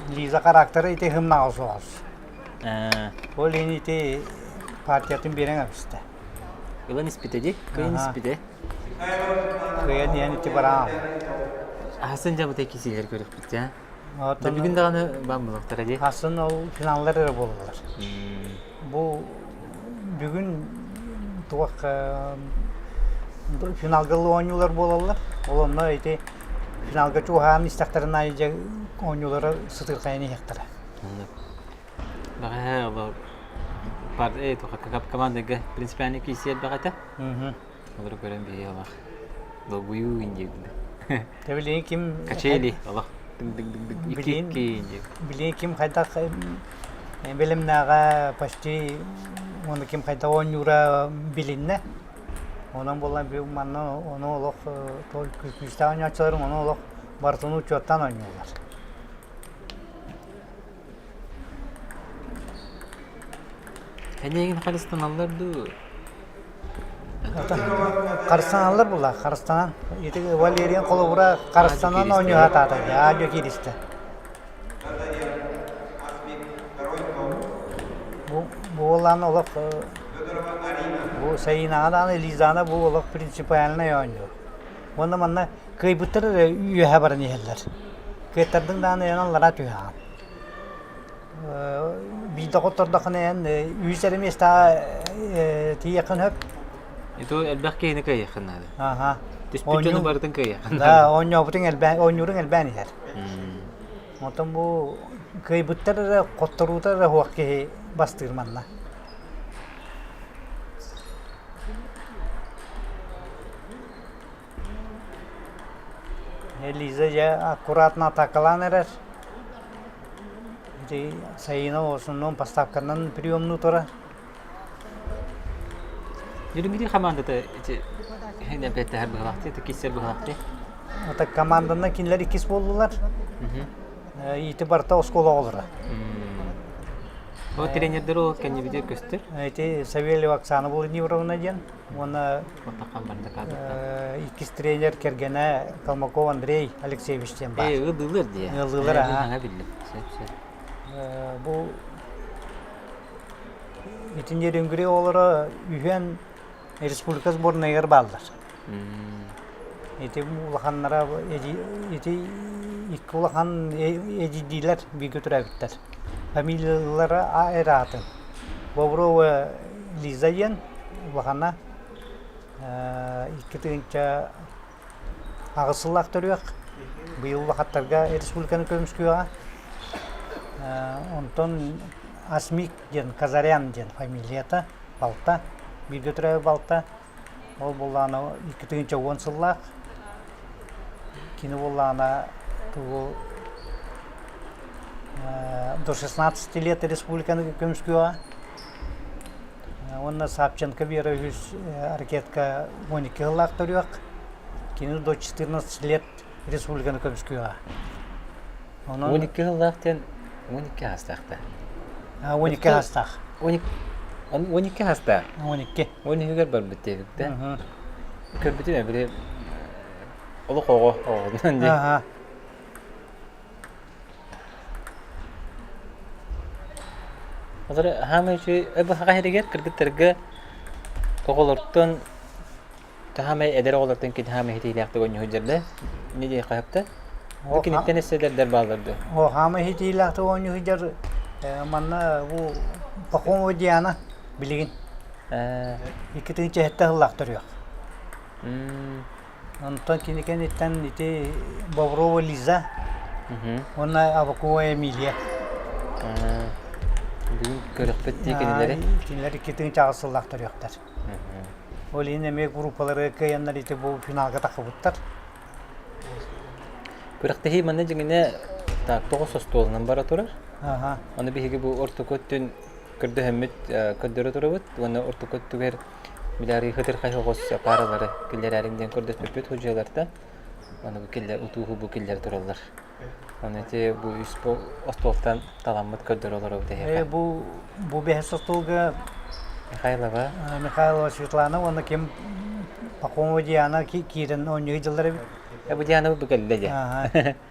Лиза характера ити һымнаҕа соҕус. Ол иһин ити партиятын биэрэн эбистэ. Ылан испитэ дии, кыайан испитэ. Кыайан иһэн ити бараан. Аһасын дьабыта кисиилэр көрүкпүт дии. Бүгүн даҕаны баан булуохтара дии. Асын ол финаллар эрэ буолаллар. Бу бүгүн туох финалга оонньуулар буолаллар. Ол онно ити финалга чугаһаан истэхтэрин аайы дьэ оонньуулара сытыырхайан иһиэхтэрэ. Бэҕэһээ олор командага принципиальный киирсии элбэх этэ. Олору көрөн биһиги олох долгуйуу диэбит. Тэ билигин ким Качели олох икки билигин ким хайдах бэлэмнээҕэ почти уонна ким хайдах оонньуура билиннэ. Онон буолан манна ону олох күүстээх оонньооччуларым ону олох барытын учуоттаан оонньууллар. Эйигин харыстаналлар дуу? Харыстаналлар була, харыстанан. Ити Валериан холобура харыстанан оонньуһатаата дии, аадьо кииристэ. Бу буолан олох бу Саинаҕа даҕаны Лизана бу олох принципиальнай оонньуур. Уонна манна кыайбыттар эрэ үөһэ баран иһэллэр. Кыайтардыҥ даҕаны эн аллараа түһэҕин. Биирдэ хоттордоххуна эн үс эрэ миэстэҕэ тиийиэххин сөп. Это элбэх киһини кыайыаххын наада. Аха. Түспүт дьону барытын кыайыаххын наада. Да, оонньообутуҥ элбээн, оонньууруҥ элбээн иһэр. Оттон бу кыайбыттар эрэ, хотторуута эрэ суох киһи бастыыр манна. Лиза дьэ аккуратно атаакалаан эрэр. Ити Саина в основном поставканан приемнуу турар. Дьүрүнгүтүй хамаандата ити эппиэттэһэр быһалаахтыы, ити киссэр быһалаахтыы. Это команданан кинилэр иккис буоллулар. Ити барыта оскуола оҕолоро. Ол тренердэр ол кэннибитигэр көстөр. Ити Савельева Оксана Владимировна диэн уонна иккис тренер кэргэнэ Колмаков Андрей Алексеевич диэн баар. Ээ, ыаллыылар дии. Ыаллыылар, аха. Аха биллим. Сөп, сөп. Бу итин Нерюнгри оҕолоро үһүөн республика сборнайыгар бааллар. Ити улаханнара ити икки улахан эдьиийдиилэр бииргэ төрөөбүттэр. Фамилиялара эрэ аатын. Боброва Лиза диэн улахана 2008 сыллаах төрүөх. Быйыл улахаттарга республиканы көмүскүөҕэ. Онтон Асмик диэн Казарян диэн фамилията, балта, бииргэ төрөөбүт балта. Ол буоллаҕына 2010 сыллаах. Кини буоллаҕына тугу до 16 лет республиканы көмүскүөҕэ. Уонна Савченко Вера үһүс ракетка 12 сыллаах төрүөх. Кини до 14 лет республиканы көмүскүөҕэ. Онон 12 сыллаах диэн 12 аастаахта. 12 аастаах. 12 аастаах. 12. 13-гэр барбыт диэбит да. Көрбүтүм ээ били олох оҕо оҕонон дии. Аха. Олор хаамай үчүгэй ыбыһаҕа иһэригэр кыргыттарга оҕолортон хаамай эдэр оҕолортон кини хаамай иһитиилээхтик оонньуу сылдьар да не диэххэ сөп да бу киниттэн өссө эдэрдэр бааллар дуо О, хаамай иһитиилээхтик оонньуу сылдьар манна бу Пахомова Диана билигин 2007 сыллаах төрүөх. Онтон кини кэнниттэн ити Боброва Лиза уонна Авакова Эмилия. Бүгүн көрөхпүт дии кинилэри. Кинилэр 2008 сыллаах төрүөхтэр. Ол иһин эмиэ группалары кыайаннар ити бу финалга тахсыбыттар. Күрэхтэһии манна дьиҥинэ так тоҕус остуолунан бара турар. Аны биһиги бу ортоку өттүн көрдөһөммүт көрдөрө турабыт уонна ортоку өттүгэр Билээри хытырхай оҕус пааралары киллэрээриҥ диэн көрдөспүппүт судьуйалартан. Аны бу киллэр утууһу бу киллэр тураллар. Аны ити бу үс остуолтан таламмыт көрдөрө олоробут эһиэхэ. Бу бу бэһис остуолга Михайлова Михайлова Светлана уонна ким Пахомова Диана киирэн оонньуу дьыллар эбит. Э бу Диана бу кэллэ дии.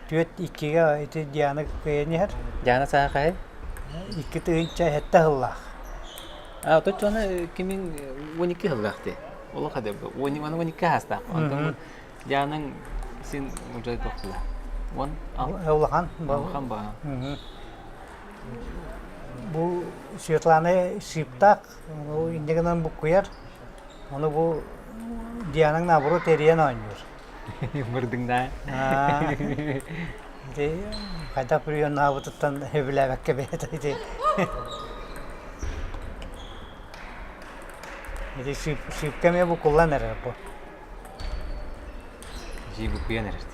Түөрт иккигэ ити Диана кыайан иһэр. Диана саахай? 2007 сыллаах. А точно кимин 12 сыллаах дии. Олох хада бу 12 хаастаах. Онтон Дианаҥ син уже тохтула. Уон Улахан. Улахан баа. Бу Светлана Шиптаах инньэ гынан буккуйар. Ону бу Дианаҥ наоборот эрийэн оонньуур. Мырдыҥнаа. Ити хайдах приемнаабытыттан сөбүлээбэккэ бэйэтэ ити Ити шипка эмиэ букуллан эрэр бу. Дьии букуйан эрэр.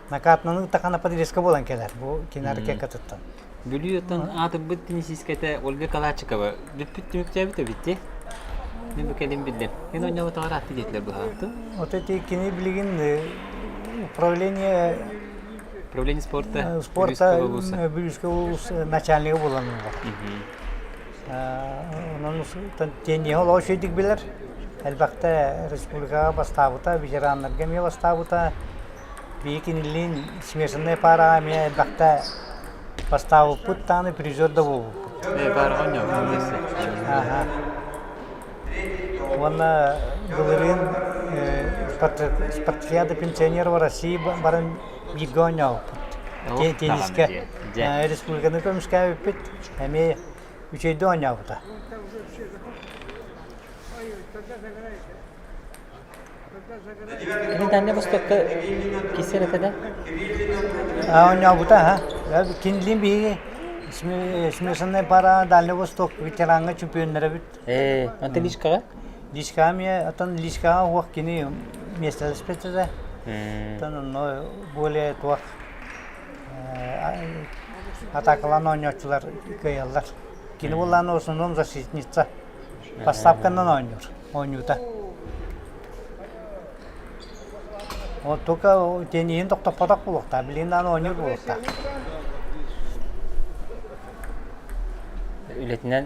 Накатнаны тахана подрезка буолан кэлэр бу кинаркекатыттан. Бүлүү оттон аатырбыт теннисисткэтэ Ольга Калачикова бүппүт түмүктээбит эбит дии. Мин бу кэлин биллим. Мин оонньообутаҕар аатты диэтилэр быһааттым. Вот эти кини билигин управление Управление спорта спорта Бүлүүскэ улуус начальнига буолан Онон тенниһи олох үчүгэйдик билэр. Элбэхтэ республикаҕа бастаабыта, ветераннарга эмиэ бастаабыта. Биһиги кинилиин смешанная параҕа эмиэ элбэхтэ бастаабыппыт даҕаны призер да буолбуппут. Параҕа оонньообуппут Аха. Уонна былырыын спартакиада пенсионеров России баран бииргэ оонньообуппут. Теннискэ республиканы көмүскээбиппит. Эмиэ үчүгэйдик оонньообута. Кини Дальнай Востокка киирсэр этэ да? Оонньообута, аха. Кинилиин биһиги смешанная пара Дальний Восток ветераҥҥа чемпионнарабыт. Ээ, онтон личкаҕа? Личкаҕа эмиэ, оттон личкаҕа уох кини миэстэлэспит этэ. Оттон онно более туох атаакалаан оонньооччулар кыайаллар. Кини буоллаҕына в основном защитница. Поставканан оонньуур, оонньуута. Вот только тенниһин тохтоппотох буолуохтаах, билигин даҕаны оонньуур буолуохтаах. Үлэтинэн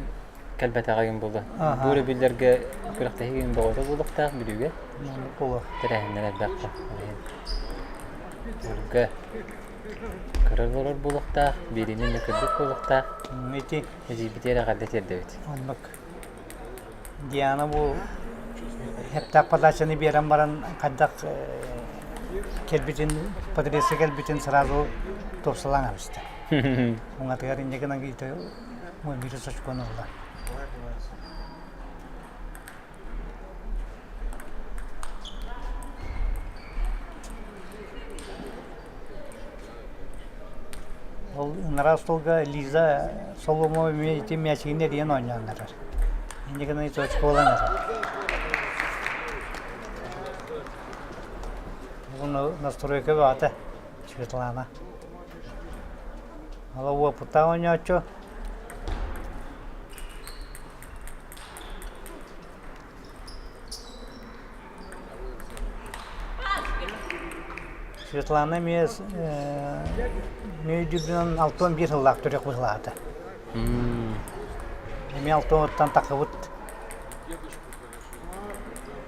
кэлбэтэҕэ буолла. Бу өрөбүллэргэ күрэхтэһии бөҕөтө буолуохтаах Бүлүүгэ. Буолуо. Тэрээһиннэр элбэхтэр. Өлгө көрөр олорор буолуохтаах, биэриини эмиэ көрбүт буолуохтаах. Ити Эдьиийбитигэр эҕэрдэ тиэрдэбит. Оннук. Диана бу хептаах подачаны биэрэн баран хайдах кэлбитин, подрезка кэлбитин сразу тупсалаан абыста. Уҥатыгар инньэ гынан биир сочкон ылла. Ол ынараа остуолга Лиза Соломова эмиэ ити мээчигин эрийэн оонньоон эрэр. Инньэ гынан точка буолан эрэр. Бу настройка баҕата Светлана. Ала уопуттаах оонньооччу. Светлана эмиэ өйдүүрбүнэн 61 сыллаах төрүөх быһылаата. Эмиэ алтыаттан тахсыбыт.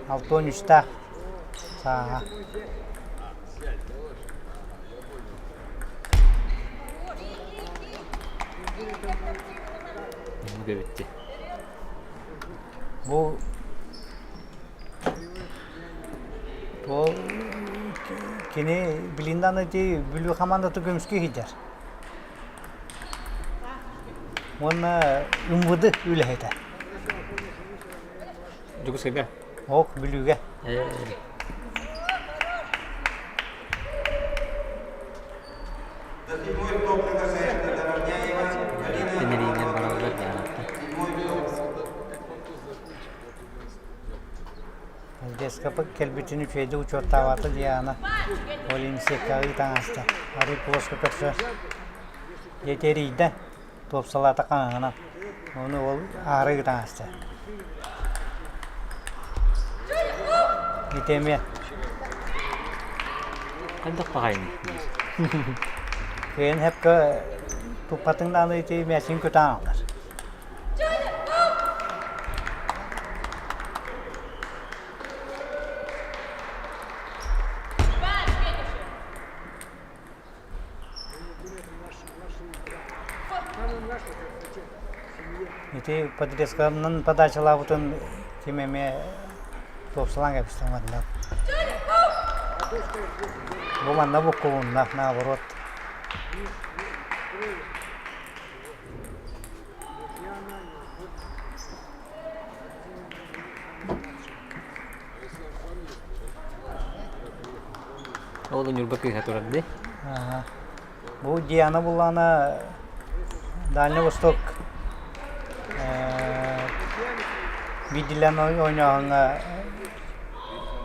63-таах сааһа. Бүттэ. Бу бу кини билин даҕаны ити Бүлүү хамаандата көмүскүү сылдьар. Уонна МВД үлэһитэ. Дьокуускайга? Ок, Бүлүүгэ. Тэнэриинэн бараллар диэн Детскапа кэлбитин үчүгэйдик учуоттаабата Диана. Ол иһин секкаҕа ыытан ааста. Арый плоско көрсө дьэ эрийдэ. Туопсалаата хаҥаһынан. Ону ол аара ыытан ааста. Ити эмиэ. Хайдах баҕайыный диир. Кыайан хэпкэ туппатыҥ даҕаны ити мээчигин көтөн аҕалар. Ити подрезканан подачалаабытын ким эмиэ туопсалаан кэбистэ манна. Бу манна буккулунна, наоборот. Ол Ньурба кыыһа турар дии. Бу Диана буллаана Дальний Восток биирдиилээн оонньооһуҥҥа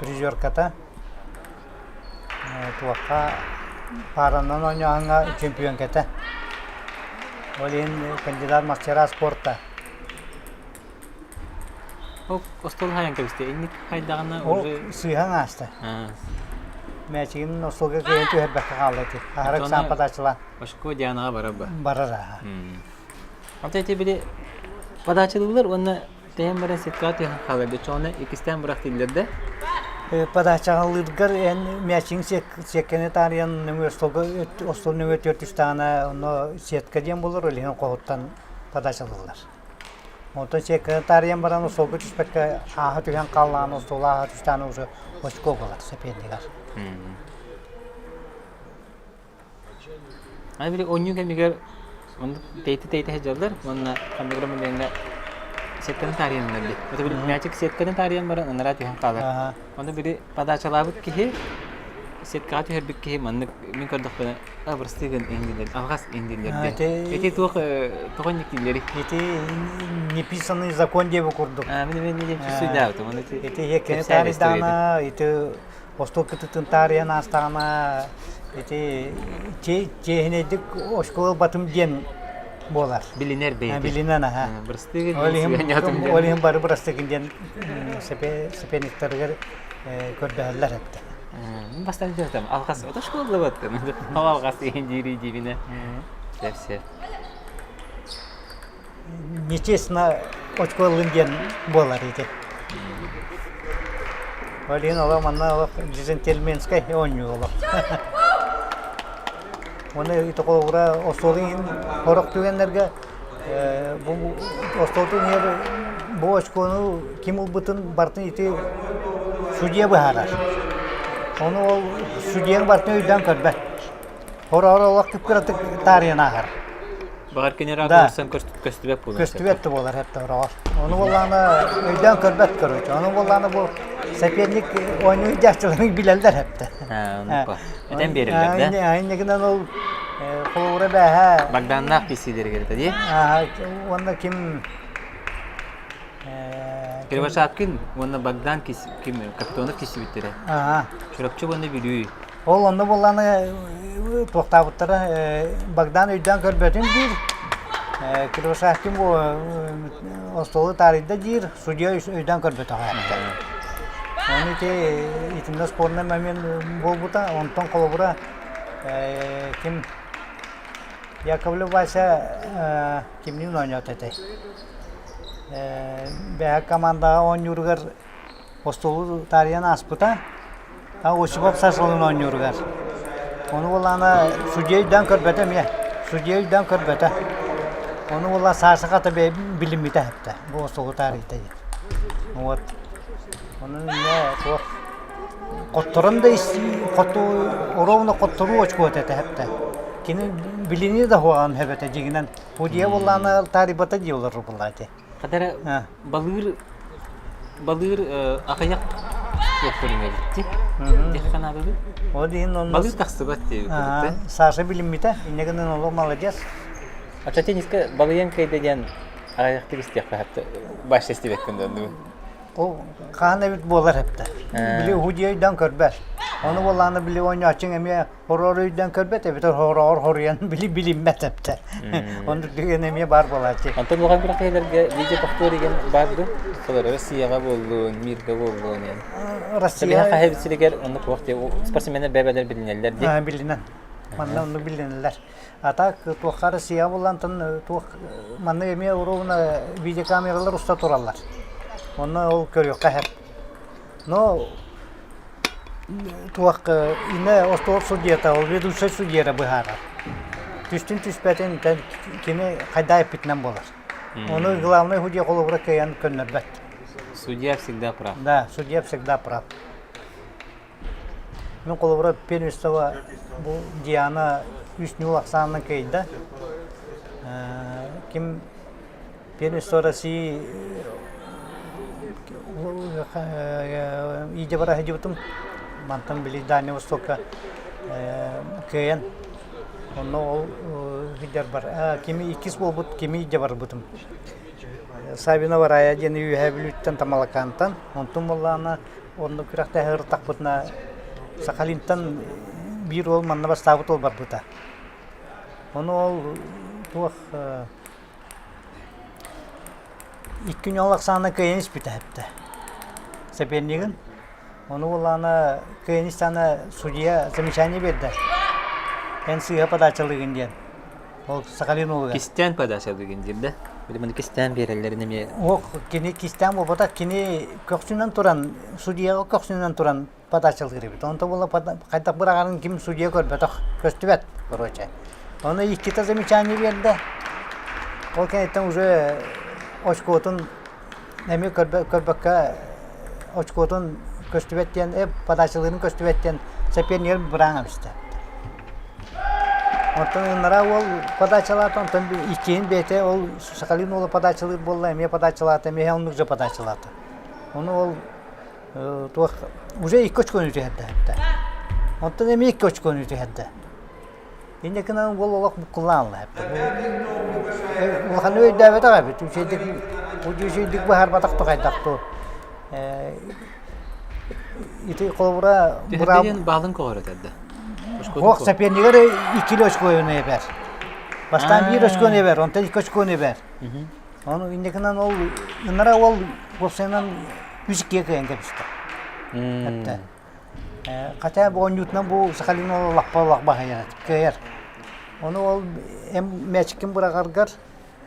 призерката туохха пааранан оонньооһуҥҥа чемпионката. Ол иһин кандидат мастера спорта. Ол остуол хайан кэбистэ. Инник хайдаҕына Ол уже сыыһан ааста. Мээчигин остуолга кыайан түһэрбэккэ хаалла ити. Аһара Оччоҕуна ыксаан подачалаан очко Дианаҕа барар ба. барар аха. Ата ити били подачалыылар уонна тэйэн баран сеткаҕа түһэн хаалар. Оччоҕуна иккистээн бырахтыыллар да. Подачалыыргар эн мээчигин сиэккэни таарыйан нөҥүө остуолга остуол нөҥүө түөрт түстэҕинэ онно сетка диэн буолар, ол иһин хоһуттан подачалыыллар. Онтон сиэккэни таарыйан баран остуолга түспэккэ ааһа түһэн хааллаҕына остуол ааһа түстэҕинэ уже очко буолар сопернигар. Аны били оонньуу кэмигэр оннук тэйитэ-тэйитэ сылдьаллар уонна ханнык эрэ момеҥҥа сетканы таарыйаннар дии. Это били мячик сетканы таарыйан баран анараа түһэн хаалар. Ону били подачалаабыт киһи сеткаҕа түһэрбит киһи маннык мин көрдөхпүнэ Абырстыгын иҥдилэр, алҕас иҥдилэр диэн. Ити туох тоҕо инниктииллэрий? Ити неписанный закон диэби курдук. Мин мин диэн чувствуйдаабытым. Оны ити кини таарыйдаҕына, ити остуол кытытын таарыйан аастаҕына, ити чиэһинэйдик оскуола ылбатым диэн буолар. Билинэр бэйэтэ. Билинэн аха. Бырастыгын Ол иһин ол иһин бары бырастыгын диэн сэпиэнниктарыгар көрдөһөллөр эттэ. Бастаан дьиэтем алҕас ото школлабаттым. Ол алҕас иһин диири диибинэ. Сөп Нечестно очко ыллын диэн буолар ити. Ол иһин олох манна олох джентльменскай оонньуу олох. Уонна ити холобура остуолун иһин сорох түгэннэргэ бу остуолтун иһэр бу очкону ким ылбытын барытын ити судья быһаарар. Ону ол судьяны барытын өйдөөн көрбөт. Хороҕор олох кып-кыратык таарыйан ааһар. Баҕар кини ракурсан көстүбэт буолар. Көстүбэт да буолар эптэ хороҕор. Ону буоллаҕына өйдөөн көрбөт короче. Ону буоллаҕына бу соперник оонньуу дьахталарын билэллэр эптэ. Этэн биэрэллэр да? Иннигинэн ол холобура бээһэ Богданнаах писсиилэригэр этэ дии. Уонна ким Кривошапкин уонна Богдан ким Капитонов киссибиттэрэ. Чурапчы уонна Бүлүү. Ол онно буоллаҕына туохтаабыттара Богдан өйдөөн көрбөтүн диир. Кривошапкин бу остуолу таарыйда диир, судья өйдөөн көрбөтөҕө. Ону ити итиннэ спорный момент буолбута. Онтон холобура ким Яковлев Вася кимниин оонньоото этэй? Бэһэ командаҕа оонньууругар остуолу таарыйан ааспыта. Осипов Сашалыын оонньууругар. Ону буоллаҕына судья өйдөөн көрбөтө эмиэ. Судья өйдөөн көрбөтө. Ону буолла Саша хата билиммитэ эптэ. Бу остуолу таарыйда диэн. Вот. Ону инньэ туох хотторон да хоту ровно хотторуу очкуота этэ эптэ. Кини билини да хуаҕан хэбэтэ дьиҥинэн. Судья буоллаҕына таарыйбата дии олорор буоллаа ити. Хатара балыыр балыыр аҕыйах туох көрүҥэ Диэххэ наадалыы. Ол иһин онно Балыыр тахсыбат диэбит Саша билиммитэ. Инньэ гынан олох молодец. Оччо теннискэ балыйан кыайда диэн аҕыйахтык истиэххэ хатта баша истибэккин да оннугу. Ол хаһан эбит буолар эптэ. Били уһудьуйа өйдөөн көрбөт. Ону буоллаҕына били оонньооччуҥ эмиэ хороҕор өйдөөн көрбөт эбэтэр хороҕор хоруйан били билиммэт эптэ. Оннук түгэн эмиэ баар буолааччы. Онтон улахан күрэхтэһиилэргэ видео повтор деген баар дуо? Солор Россияҕа буоллун, мирга буоллун диэн. Россия Хаһа сиригэр оннук туох диye спортсменнар бэйэлэр билинэллэр дии. Билинэн. Манна оннук билинэллэр. А так туохха Россия буллантан туох манна эмиэ уруубуна видеокамералар уста тураллар. Онно ол көрүөххэ сөп. Но туох инэ остуол судьуйата ол ведущай судьуйа быһаарар. Түстүн түспэтин кини хайдах эппитинэн буолар. Ону главный судья холобура кыайан көннөрбөт. Судья всегда прав. Да, судья всегда прав. Мин холобура первенство бу Диана үс ньуул ахсаанынан кыайда. Ким первенство России иидэ бара сылдьыбытым. Мантан били Дальний Востокка кыайан онно ол сылдьар бар. Кими иккис буолбут, кими илдьэ барбытым. Савина Варая диэн Үөһээ Бүлүүттэн Тамалакаантан. Онтум буоллаҕына Онно күрэхтэһэ ырыттахпытына Сахалинтан биир уол манна бастаабыт уол барбыта. Ону ол туох икки ньоол ахсаана кыайан испитэ эптэ. Сопернигын. Ону буоллаҕына кыайан истэҕинэ судьуйа замечание биэрдэ. Эн сыыһа подачалыыгын диэн. Ол Сахалин уолугар. Кистээн подачалыыгын диир да? Билиманы кистээн биэрэллэрин эмиэ. Ох, кини кистээн буолбатах, кини көхсүнэн туран, судьуйаҕа көхсүнэн туран подачалыыр эбит. Онто буола хайдах быраҕарын ким судьуйа көрбөтөх, көстүбэт, короче. Ону иккитэ замечание биэрдэ. Ол кэнниттэн уже очкотун эмиэ көрбөккө очкотун көстүбэт диэн, э, подачалыырын көстүбэт диэн сопернигэр быраан эбистэ. Оттон ыннараа уол подачалаата, онтон иккиһин бэйэтэ ол Сахалин уола подачалыыр буолла, эмиэ подачалаата, эмиэ оннук же подачалаата. Ону ол туох уже икки очкону түһэрдэ. Оттон эмиэ икки очкону түһэрдэ. Инньэ гынан уол олох буккуллаан ылла. Улаханы өйдөөбөтөх эбит. Үчүгэйдик үчүгэйдик быһаарбатах да хайдах дуу. Ити холобура Түһэрдэ баалын көҕөрөтөр да. Ох, сопернигэр иккили очкону эбэр. Бастаан биир очкону эбэр, онтон икки очкону эбэр. Ону инньэ гынан ол ынара ол уопсайынан үс иккигэ кыайан кэбистэ. Эптэ. Хотя бу оонньуутунан бу Сахалин уола лаппа олох баһыйар, кыайар. Ону ол эм мээчиккин быраҕаргар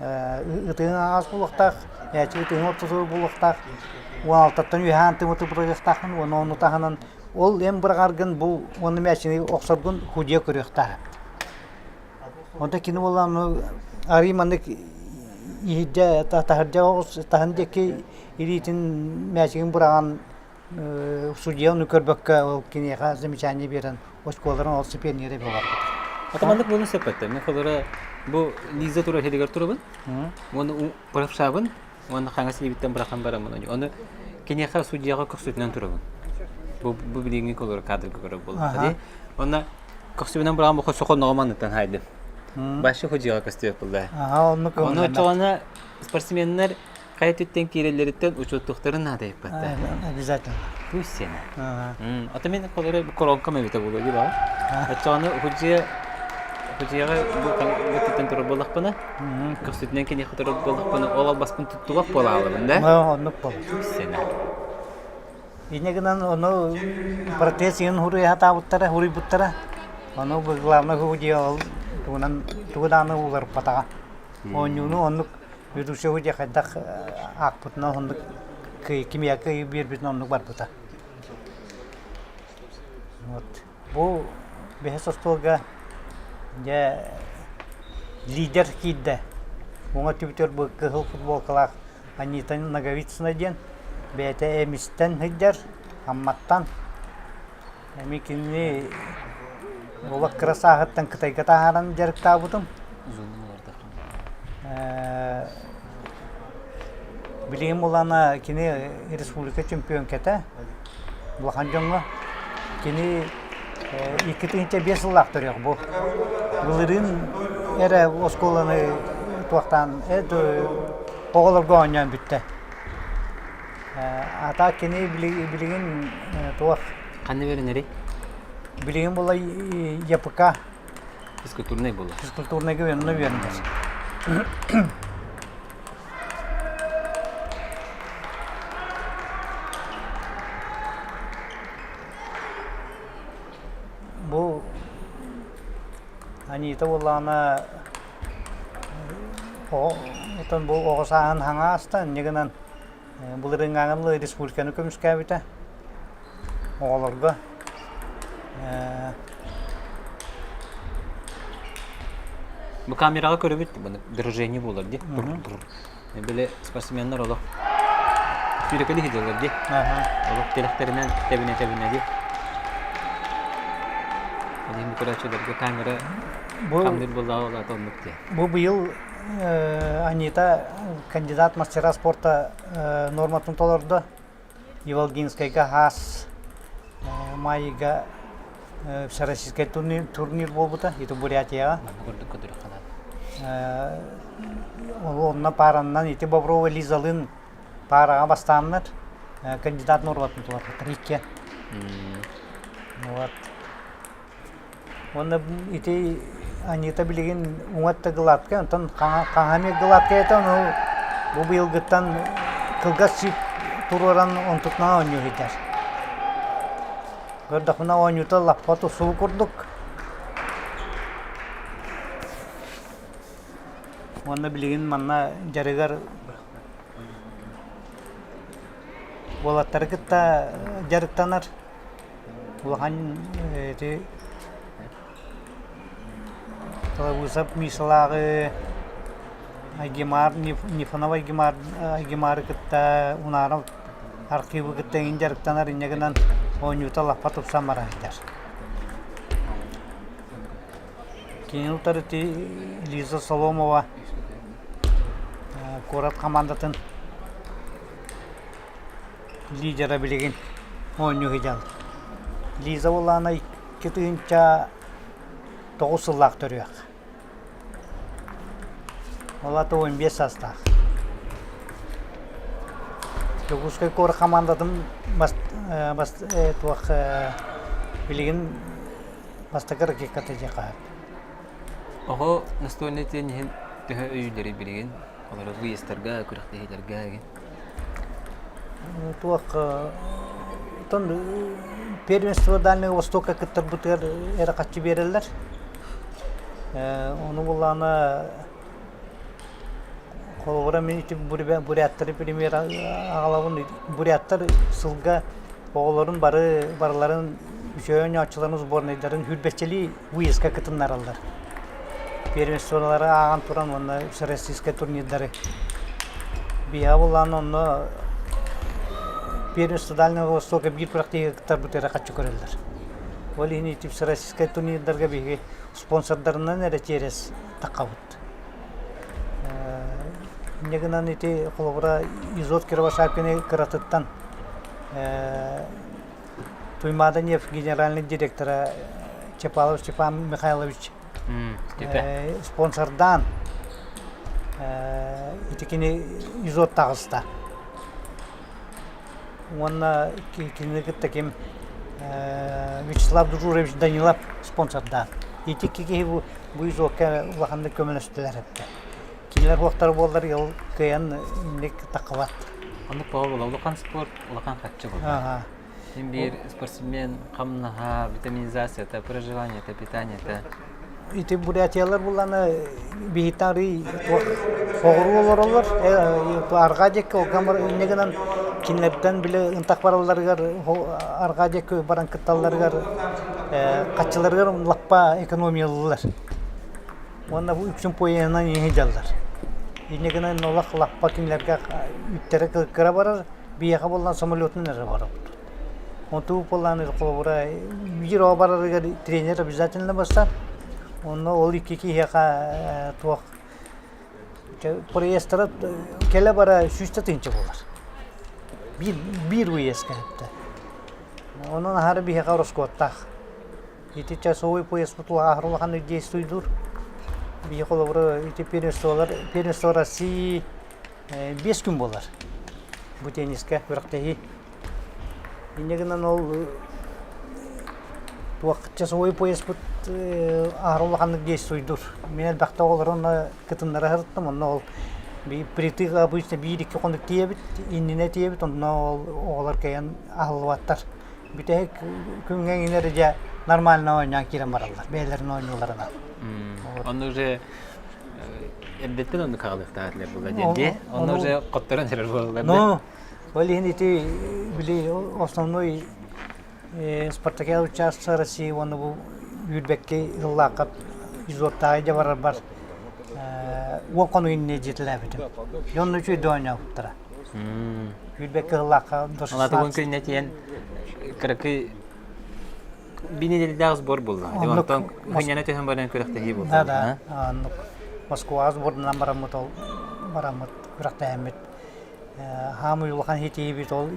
ытыһыҥ аҕаас буолуохтаах, мээчик ытыһыҥ ортотугар буолуохтаах, 16-ттан үөһээн тымыты быраҕыахтааххын уонна ону таһынан ол эм быраҕаргын бу уонна мээчини охсоргун судьуйа көрүөхтээх. Онто кини буоллаҕына арыый маннык иһирдьэ таһырдьа таһын диэки илиитин мээчигин быраҕан судьуйа ону көрбөккө ол киниэхэ замечание биэрэн оскуолаларын ол стипендиялара буоларбыт. Атаманнык буолуон сөп этэ. Мен холобура бу Лиза турар сиригэр турабын. Уонна бырахсаабын уонна хаҥас илиибиттэн бырахан бараммын. Ону киниэхэ судьуйаҕа көхсүтүнэн турабын. Бу бу билиҥҥи колор кадрга көрөр буоллахха дии. Онно көхсүбүнэн быраҕан бу сохонноҕо манныттан хайдым. Башы судьуйаҕа көстүбэт буолла. Аха, оннук Ону оччоҕуна спортсменнар Хайа өттүттэн киирэллэриттэн учуоттуохтарын наада ыйыппаттар. Обязательно. Пусть сена. Ата мен холоро коронкам эбитэ буолуо дии баҕа. Оччоҕуна худьуйа худьуйаҕа бу өттүттэн турар буоллахпына, көхсүтүнэн киниэхэ турар буоллахпына, ол албаспын туттубат буолаалабын да. Оннук буол. Пусть сена. Инньэ гынан ону протез иһин хуруйа сатаабыттара, хуруйбуттара. Ону главное худьуйа ол тугунан тугу даҕаны уларыппатаҕа. Оонньууну оннук Ведущего дьэ хайдах аахпытынан оннук кимиэхэ кыайыы биэрбитин оннук барбыта. Вот. Бу бэһис остуолга дьэ лидер киирдэ. Уҥа түбүтүгэр бу кыһыл футболкалаах Анита Ноговицына диэн бэйэтэ Эмистэн сылдьар, Амматтан. Эмиэ кинини олох кыра сааһыттан Кытайга таһааран дьарыктаабытым. Билигин булана кини республика чемпионката улахан дьоҥҥо. Кини 2005 сыллаах төрүөх бу. Былырыын эрэ оскуоланы туохтаан оҕолорго оонньоон бүттэ. Ата кини билигин туох? Ханна үөрэнэрий? Билигин була ЯПК. Физкультурнай буолар. Физкультурнайга үөрэнэ үөрэнэр. Бу Анита буоллаҕына оттон бу оҕо сааһын хаҥа аста, инньэ гынан былырыыҥҥааҥы республиканы көмүскээбитэ оҕолорго. Бу камераҕа көрөбүт дрожение буолар дии. Били спортсменнар олох сүүрэкэли сылдьаллар дии. Олох тилэхтэринэн тэбинэ-тэбинэ дии. Ол иһин көрөөччүлэргэ камера хамныыр буоллаҕа ол аата оннук дии. Бу быйыл Анита кандидат мастера спорта норматын толордо. Иволгинскайга хаас Майга Всероссийскай турнир буолбута, ити Бурятияҕа. Онно паараннан ити Боброва Лизалыын паараҕа бастааннар кандидат нуорбатын толорбуттар икки. Вот. Уонна ити Анита билигин уҥа өттө гладкай, онтон хаҥа эмиэ гладкай этэ, ону бу быйылгыттан кылгас сиик туруоран онтутунан оонньуу сылдьар. Көрдөхпүнэ оонньуута лаппа тусуу курдук. Уонна билигин манна дьарыгар уолаттары кытта дьарыктанар. Улахан ити Тылабыысап Мишалааҕы Айгимар Нифонов Айгимар Айгимары кытта Унаров архивы кытта эҥин дьарыктанар инньэ гынан оонньуута лаппа тупсан баран иһэр. Кини утары ити Лиза Соломова куорат хамаандатын лидера билигин оонньуу сылдьаллар. Лиза Улана 2009 сыллаах төрүөх. Ол ата 15 саастаах. Дьокуускай куорат хамаандатын бас, бас, туох билигин бастакы ракетката дьиэ хаһыат. Оҕо настольнай тенниһин төһө өйүүллэрий билигин? Олору выездтарга, күрэхтэһиилэргэ эҥин. Туох оттон первенство Дальнего Востока кыттарбытыгар эрэ хаччы биэрэллэр. Ону буллаҕына холобура мин ити буряттары пример аҕалабын. Буряттар сылга оҕолорун бары барыларын үчүгэй оонньооччуларын сборнайдарын сүүрбэччэлии выездка кытыннараллар. Первенстволары ааҕан туран уонна всероссийскай турнирдары. Биһиэхэ буоллаҕына онно первенство Дальнего Востока биир күрэхтэһиигэ кыттарбыт эрэ хаччы көрөллөр. Ол иһин ити всероссийскай турнирдарга биһиги спонсордарынан эрэ через таххабыт. Инньэ гынан ити холобура Изот Кировошапкины кыратыттан Туймаада нефть генеральный директора Чепалов Степан Михайлович спонсордаан ити кини изот таҕыста. Уонна кинини кытта ким Вячеслав Дужурович Данилов спонсордаан. Ити икки киһи бу, бу изокка улаханнык көмөлөстүлэр эбит. Кинилэр уохтара буоллар ыл кыайан инник таххыбат. Оннук буола улахан спорт улахан харчы буолар. Син биир спортсмен хамнаһа, витаминизацията, проживаниета, питаниета. Ити бурятиялар булланы биһиттэн арый соҕуруу олороллор. Арҕаа диэки инньэ гынан кинилэртэн били ынтах баралларыгар арҕаа диэки баран кытталларыгар хаччыларыгар лаппа экономиялыыллар. Уонна бу үксүн поеһынан иһэ дьаллар. Инньэ гынан олох лаппа кинилэргэ үптэрэ кыра барар, биһиэхэ буоллаан самолетунан эрэ барабыт. Онтубут буоллаан холобура биир оҕо барарыгар тренер обязательно барсар. Онно ол икки киһиэхэ туох проездтара кэлэ-бара сүүстэ тыһыынча буолар. Биир, биир выездка эттэ. Онон аһары биһиэхэ ороскуоттаах. Ити часовой пояспыт аһар улаханнык действуйдуур. Биһи холобура ити первенстволар, первенство России 5 күн буолар. Бу теннискэ күрэхтэһии. Инньэ гынан ол туох часовой пояспыт аһара улаханнык действуйдуур. Мин элбэхтэ оҕолору онно кытыннара сырыттым, онно ол притык обычно биир-икки хонук тиийэбит, иннинэ тиийэбит, онно ол оҕолор кэлэн аһыллыбаттар. Бүтэһик күҥҥэ иҥинэр дьэ нормально оонньоон киирэн бараллар, бэйэлэрин оонньууларынан. Онно уже эрдэттэн оннук хаалыахтаах этилэр буолла диэн дии. Онно уже хотторон эрэр буолаллар Ну, ол иһин ити били основной Спартакиада участвовал России уонна бу үүрбэккэ ыллаахха изоттааҕы дьэ барарбар уон хонук иннинэ дьиэтэлээбитим. Дьонно үчүгэй оонньообуттара. Үүрбэккэ ыллаахха до 16 уон күннэ тиийэн кыракый биир нэдиэлэлээх сбор буолла. Онтон хынньана түһэн баран күрэхтэһии буолла. Да, да. Оннук Москваҕа сбордунан бараммыт ол бараммыт күрэхтэһэммит Хаамый улахан ситиһиибит ол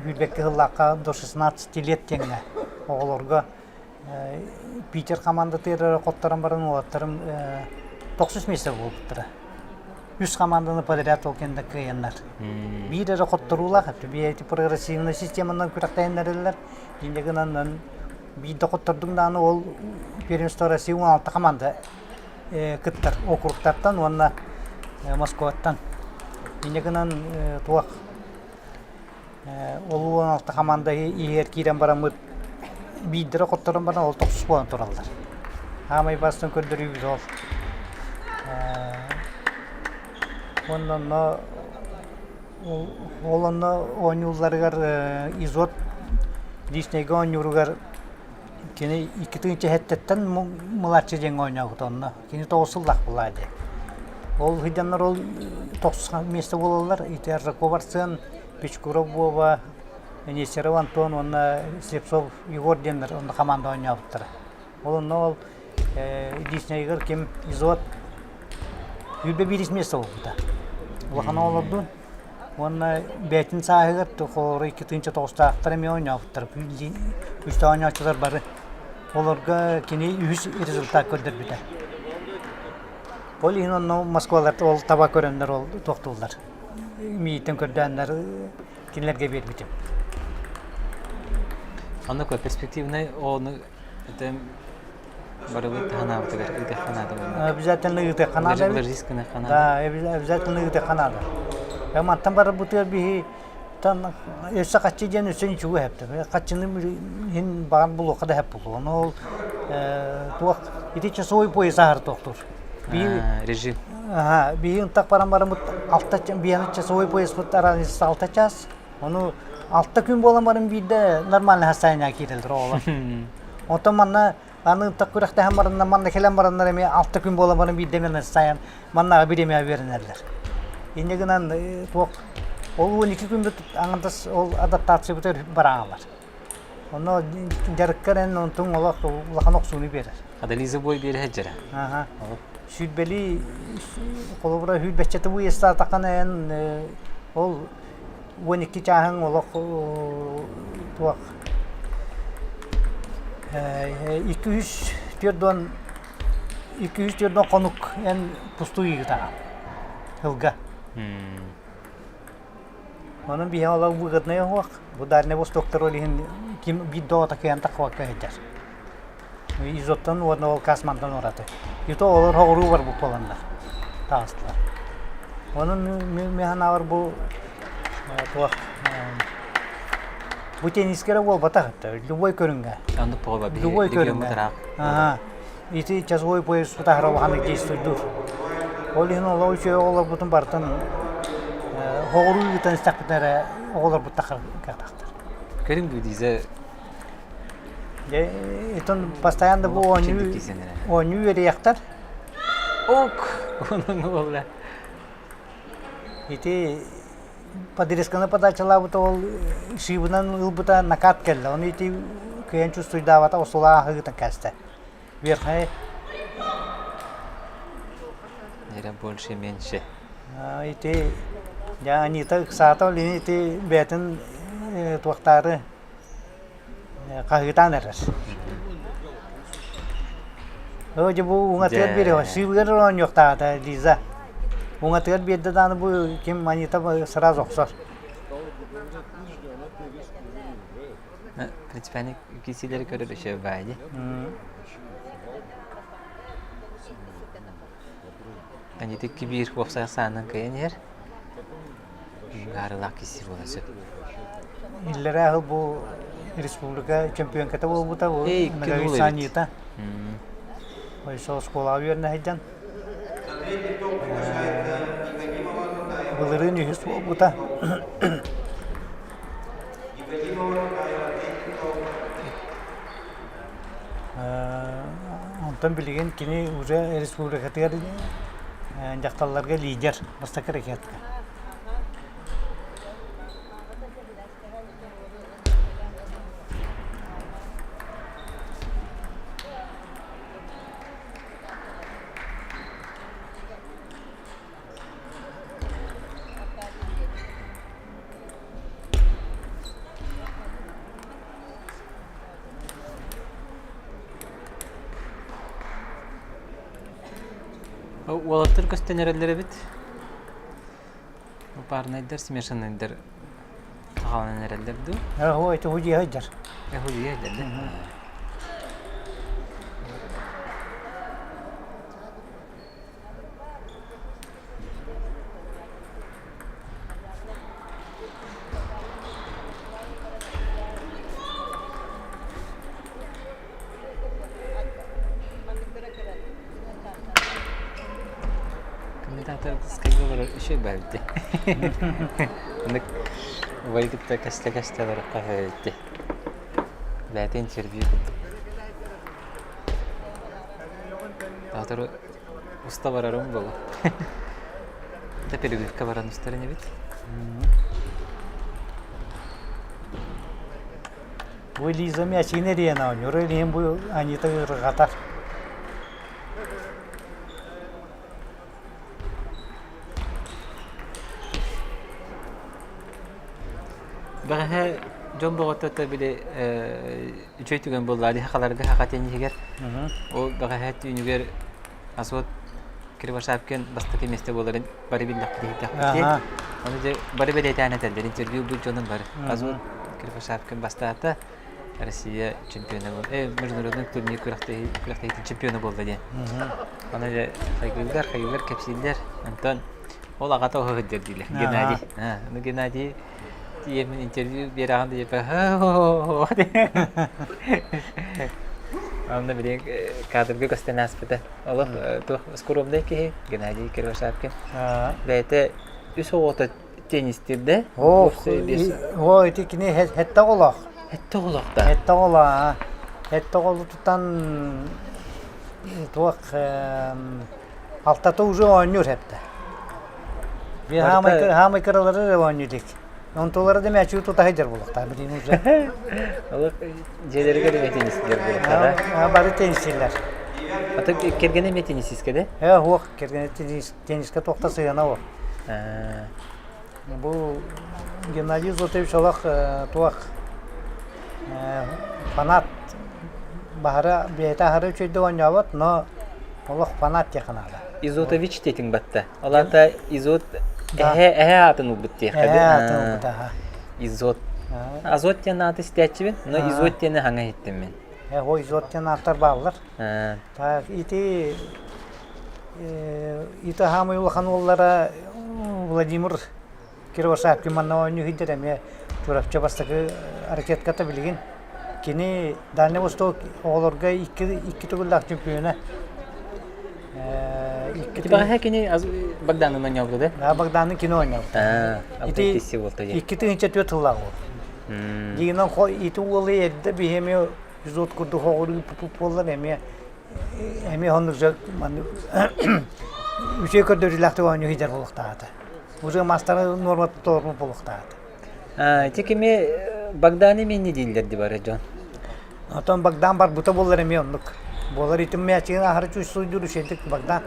сүүрбэккэ сыллаахха до 16 лет диэҥҥэ оҕолорго Питер хамаандатыгар эрэ хотторон баран уолаттарым тохсус миэстэ буолбуттара. Үс хамаанданы подряд ол кэннэ кыайаннар. Биир эрэ хотторуулаах эти прогрессивная системанан күрэхтэһиннэрэллэр. Инньэ гынан биирдэ хоттордуҥ даҕаны ол первенство России 16 хамаанда кыттар округтартан уонна Москваттан. Инньэ гынан туох ол 16 хамаанда иһигэр киирэн бараммыт биирдэрэ хотторон баран ол тохсус буолан тураллар. Хаамай бастан көрдөрүүбүт ол. Уонна онно ол онно оонньуулларыгар Изот Диснейгэ оонньууругар Кини икки тыһыынча сэттэттэн мылааччы диэҥҥэ оонньообута онно. Кини тоҕус сыллаах буоллаҕа дии. Ол сылдьаннар ол тохсус миэстэ буолаллар. Ити Аржаков Арсен, Печкуров Вова, Нестеров Антон уонна Слепцов Егор диэннэр онно команда оонньообуттара. Ол онно ол Диснейгэр ким Изот 21 миэстэ буолбута. Улахан оҕолордуун Уонна бэйэтин сааһыгар холобура 2009-таахтар эмиэ оонньообуттар. Үстэ оонньооччулар бары. Олорго кини үһүс результат көрдөрбүтэ. Ол иһин онно Москвалар ол таба көрөннөр ол туохтууллар. Миитин көрдөөннөр кинилэргэ биэрбитим. Онно перспективный ону это Барыбыт ханаабытыгар ыытыахха наада буолла. Обязательно ыытыахха наада эбит. Риск гыныахха наада. Да, обязательно ыытыахха наада. Мантан барарбытыгар биһи тан өссө хаччы диэн өссө ничего хэптэ. Хаччыны иһин баҕар булуохха да хэп булуо. Ону ол туох ити часовой пояс аһар туохтуур. Режим. Ага, биһи ынтах баран бараммыт алта биһи часовой пояспыт разница алта час. Ону алта күн буолан баран биирдэ нормальный состояние киирэллэр оҕолор. Онтон манна аны ынтах күрэхтэһэн бараннар, манна кэлэн бараннар эмиэ алта күн буолан баран биирдэ эмиэ сайын маннааҕы бириэмэҕэ үөрэнэллэр. Инньэ гынан туох ол 12 күммүт аҥардас ол адаптациябытыгар бараалар. Онно дьарыккар эн онтуҥ олох улахан охсууну биэрэр. Адализа бой биэрэ сылдьара. Аха. Сүүрбэлии холобура сүүрбэччэтэ выездтаатаххына эн ол 12 чааһыҥ олох туох 240 240 хонук эн пустуй ыытаҕын сылга. Онон биһиэхэ олох выгоднай оһуох. Бу Дальнай Востоктар ол иһин ким биир доҕото кыайан таххыбакка сылдьар. Изоттан уонна ол Касмантан ураты. И то олор хоҕуруу барбыт буоланнар таҕыстылар. Онон мин санаабар бу туох бу теннискэ эрэ буолбатах любой көрүҥҥэ. Любой көрүҥҥэ. Ити часовой пояс тутаһара улаханнык действуйдуур. Ол иһин олох үчүгэй оҕолорбутун барытын хоҕуруу ыытан истэхпитинэ эрэ оҕолорбут тахар кыахтаахтар. Көрүҥ Лиза Дьэ, итон постоянно бу оонньуу оонньуу үөрүйэхтэр. Ок! Онон буолла. Ити подрезканы подачалаабыта ол шибынан ылбыта накат кэллэ. Ону ити кыайан чувствуйдаабата осулаа ыытан кээстэ. Верхняй Нера больше меньше. Ити дьэ Анита ыксаата ол иһин ити бэйэтин туохтаары хаһыытаан эрэр. Оо дьэ бу уҥатыгар биэриэҕэ сыыбыгар оонньуохтаата Лиза. Уҥатыгар биэрдэ даҕаны бу ким Анита сразу охсор. Принципиально кисилери көрөр үчүгэй баайы дии. Ити кибиир уопсай саанан кыайан иһэр. Гаарылаах киси буола сөп. Иллэрээ сыл бу республика чемпионката буолбута бу Санита. Ойсо оскуолаҕа үөрэнэ сылдьан. Былырыын үһүс буолбута. Онтон билигин кини уже республикатыгар дьахталларга лидер, бастакы ракетка. Уолаттар көстөн эрэллэр эбит. Парнайдар, смешанныйдар саҕаланан эрэллэр дуу? Оо, ити худья сылдьар. Худья сылдьар да? Комментаторскайга олорор үчүгэй баайбыт дии. Оннук убайы кытта кэстэ-кэстэ олороххо үһү дии. Бэйэтэ интервью курдук. Таатыры уста барарым буолуо. Да перегревка баран устар инибит. Бу Лиза мячигин эрийэн оонньуур, илиһин бу Анита ыарырҕатар. Бэҕэһээ дьон боҕотто били үчүгэй түгэн буолла дии хахаларга хаха тенниһигэр. Ол бэҕэһээ түүнүгэр Асот Кривошапкин бастакы миэстэ буоларын бары биллэхпит иһиттэхпит. Ону дьэ бары бэлиэтээн этэллэр интервью ылбыт дьонун бары. Азот Кривошапкин бастаата Россия чемпиона буолла. Э, международный турнир күрэхтэһиитин чемпиона буолла диэн. Ону дьэ хайгыыллар, хайгыыллар, кэпсииллэр. Онтон ол аҕата оһо сылдьар дииллэр. Геннадий. Ну Геннадий тиийэммин интервью биэрэҕин диэпэ Онно билигин кадрга көстөн ааспыта. Олох туох скромнай киһи Геннадий Кривошапкин. Бэйэтэ үс оҕото теннистиир да? Оо, оо ити кини хэтте оҕолоох. Хэтте оҕолоох да? Хэтте оҕолоох. Хэтте оҕолутуттан туох алтата уже оонньуур хэптэ. Биир хаамай кыралары эрэ оонньуу илик. Онтулара да мээчиги тута сылдьар буолуохтаах билигин уже. Олох дьиэлэригэр эмиэ теннистииллэр буолуохтаах. Бары теннистииллэр. Ата кэргэнэ эмиэ теннисистка да? Ээ, суох, кэргэнэ теннискэ туохта сыһыана ол. Бу Геннадий Зотович олох туох фанат баһара бэйэтэ аһара үчүгэйдик оонньообот, но олох фанат диэххэ наада. Изотович диэтиҥ батта. Ол аата Изот эһэ эһэ аатын ылбыт диэххэ Эһэ аатын ылбыт аха. Изот. Азот диэн ааты истээччибин, но Изот диэни хаҥа иһиттим мин. Э, о Изот диэн ааттар бааллар. Так, ити ити хаамай улахан уоллара Владимир Кировошапкин манна оонньуу сылдьар эмиэ Чурапчы бастакы ракетката билигин. Кини Дальний Восток оҕолорго икки икки төгүллээх чемпиона. Ити бэҕэһээ кини Богданын оонньообута да? Да, Богданын кини оонньообута. Ити 2004 сыллаах уол. Дигинэн ити уолу эрдэ биһи эмиэ изот курдук оҕуруу буоллар эмиэ эмиэ оннук маннык үчүгэй көрдөрүүлээхтик оонньуу сылдьар буолуохтаах Уже маастары нуорматын толорбут буолуохтаах. Ити кими Богдан эмиэ дииллэр ди бары дьон. Отон Богдан барбыта буоллар эмиэ оннук. Буолар итим мячигин аһары чувствуйдуур үчүгэйдик Богдан.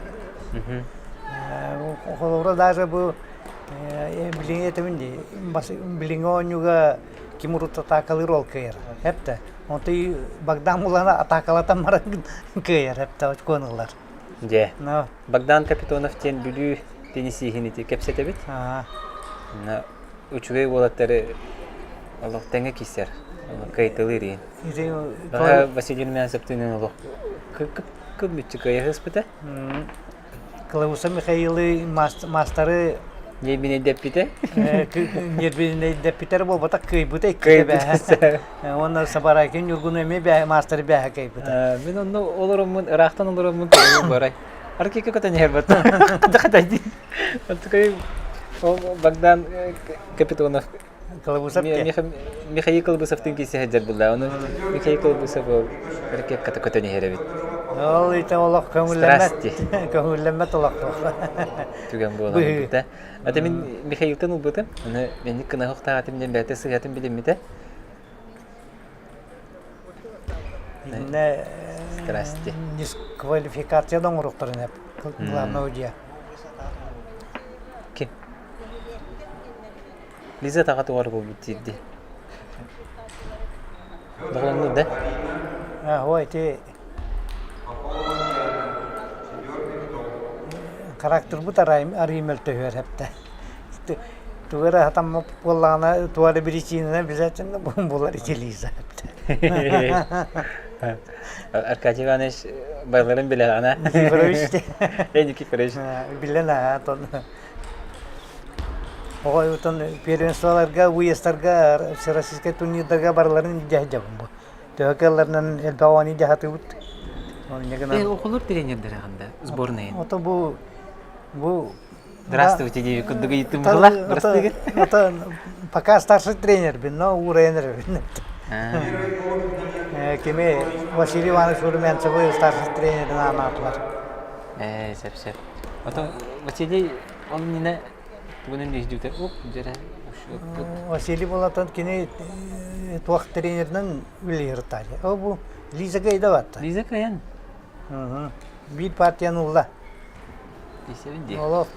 Холобура даже бу билиҥи этэбин дии билиҥи оонньууга ким урут атаакалыыр ол кыайар. Эптэ. Онто Богдан булана атаакалатан баран кыайар эптэ очкуон ылар. Дьэ. Богдан Капитонов диэн Бүлүү теннисиһин ити кэпсэтэбит. үчүгэй уолаттары олох тэҥэ киирсэр. Кыайталыыр иһин. Василий Румянцевтыын олох кып-мүччү кыайыспыта. Клауса Михаилы маастары Ньиэрбинэйдэппитэ. Ньиэрбинэйдэппитэ буолбатах кыайбыта иккитэ бээһэ. Уонна Сабарайкин Ньургуну эмиэ маастары бээһэ кыайбыта. Мин онно олороммун, ыраахтан олороммун көрөммүн барай. Аркика көтөн иһэр баттан. Хатайдыы. Оттукай Богдан Капитонов Кылабысов Михаил Кылбысовтыын киирсэ сылдьар буолла. Ону Михаил Кылбысов ол ракетката көтөн иһэр эбит. Ол ити олох көҥүллэммэт көҥүллэммэт олох түгэн буолан ылбыта. Ата мин Михаилтан ылбытым. Аны менник кынаһыктаах этим диэн бэйэтэ сыһыатын билиммитэ. Иннэ Здрасте. дисквалификация да оҥоруохтарын главного дьиэ. Ким? Лиза таҕа тугар буолбут диирди. Доҕолоҥнуур да? Ой, ити характербыт арыый мөлтөһүөр эптэ. Тугу эрэ сатаммат буоллаҕына, туох эрэ биричиинэнэн обязательно булар ити Лиза эптэ. Аркадий Иванович барыларын билэҕинэ. Никифорович. Э, Никифорович. Билэн аа, тон Оҕо первенстволарга, выездтарга, всероссийскай турнирдарга барыларын илдьэ сылдьабын бу. Төһө кыалларынан элбэх оҕону илдьэ сатыыбыт. Э, оҕолор тренердэрэ ханда сборная. Ото бу бу Здравствуйте, диэби курдук ыйыттым була, бырастыгын. Ото пока старший тренербин, но уурайан эрэбин. Кими Василий Иванович Румянцевы старший тренерин анаатылар. Э, сөп сөп. Ото Василий Ол иннинэ тугунан үһдүүтэ уп дьэрэ Василий Булатан кини туох тренеринэн үлэлиир О бу Лиза Гайда батта. Лиза Каян. Биир партияны ылла. Десебин дии. Олох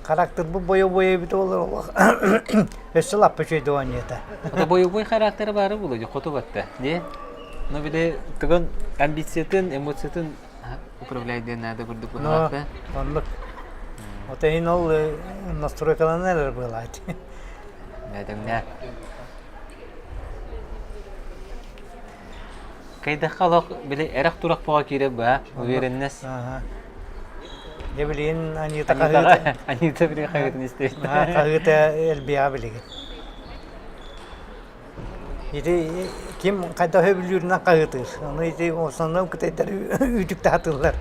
характербыт бойобуой эбит олор олох өссө лаппа үчүгэй оонньуота. Ото бойобуой характера баара буолуо дии хоту батта. Дии. Но били тугун амбициятын, эмоциятын управляйдыан наада курдук быһалаата. Оннук. Вот иһин ол настройкаланар эрэ быалаат. Нэдэҥнэ. Кайдахха олох били эрэх турах буға киирэ баа уверенность. Дьэ билигин Анита хаһыыта Анита били хаһыытын истэбит. Хаһыыта элбиэҕэ билигин. Ити ким хайдах сөбүлүүрүнэн хаһыытыыр. Ону ити основном кытайдар үүтүктэ сатыыллар.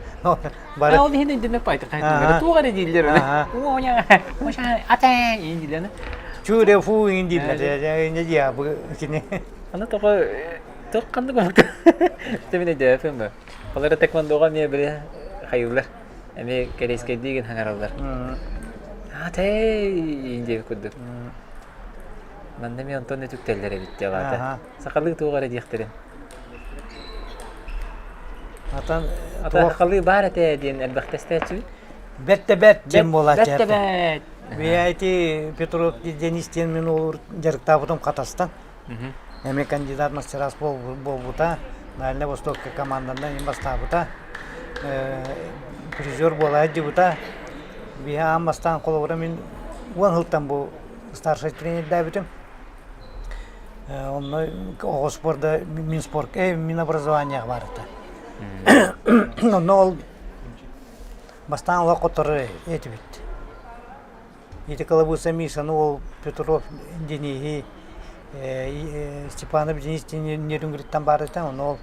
Бары Ол иһин өйдөммөт баайдык хаһыытыыллар. Туох эрэ дииллэр аны. Ата иин дииллэр. Чуре фу иин дииллэр. Инде диа бу кини. Аны тоҕо туох ханнык омук Мин өйдөөбөппүн бу. Олор тэквондоҕа эмиэ били хайыыллар. Эмиэ корейскайдыы гин хаҥараллар. Ате иин диэбит курдук. Манна эмиэ онтон үтүктэллэр эбит дии аҕата. Сахалыы туох эрэ диэхтэрин. Атан Ата сахалыы баар этэ диэн элбэхтэ истээччибит. Бэрт да бэрт диэн буолааччы. Бэрт да бэрт. Бэйэти Петров Денис диэн мин уолур дьарыктаабытым Хатастан. Эмиэ кандидат мастерас буолбута. Дальнай Востокка команданан им бастаабыта. Призер буола сылдьыбыта. Биһи аан бастаан холобура мин уон сылтан бу старшай тренердээбитим. Онно оҕо спорда мин спорт мин образованиеҕа баар этэ. Онно ол бастаан олох хотторор этибит. Ити кылабыыса Мишаны ол Петров Дениһи Степанов Денис Нерюнгриттан баар этэ. Онно ол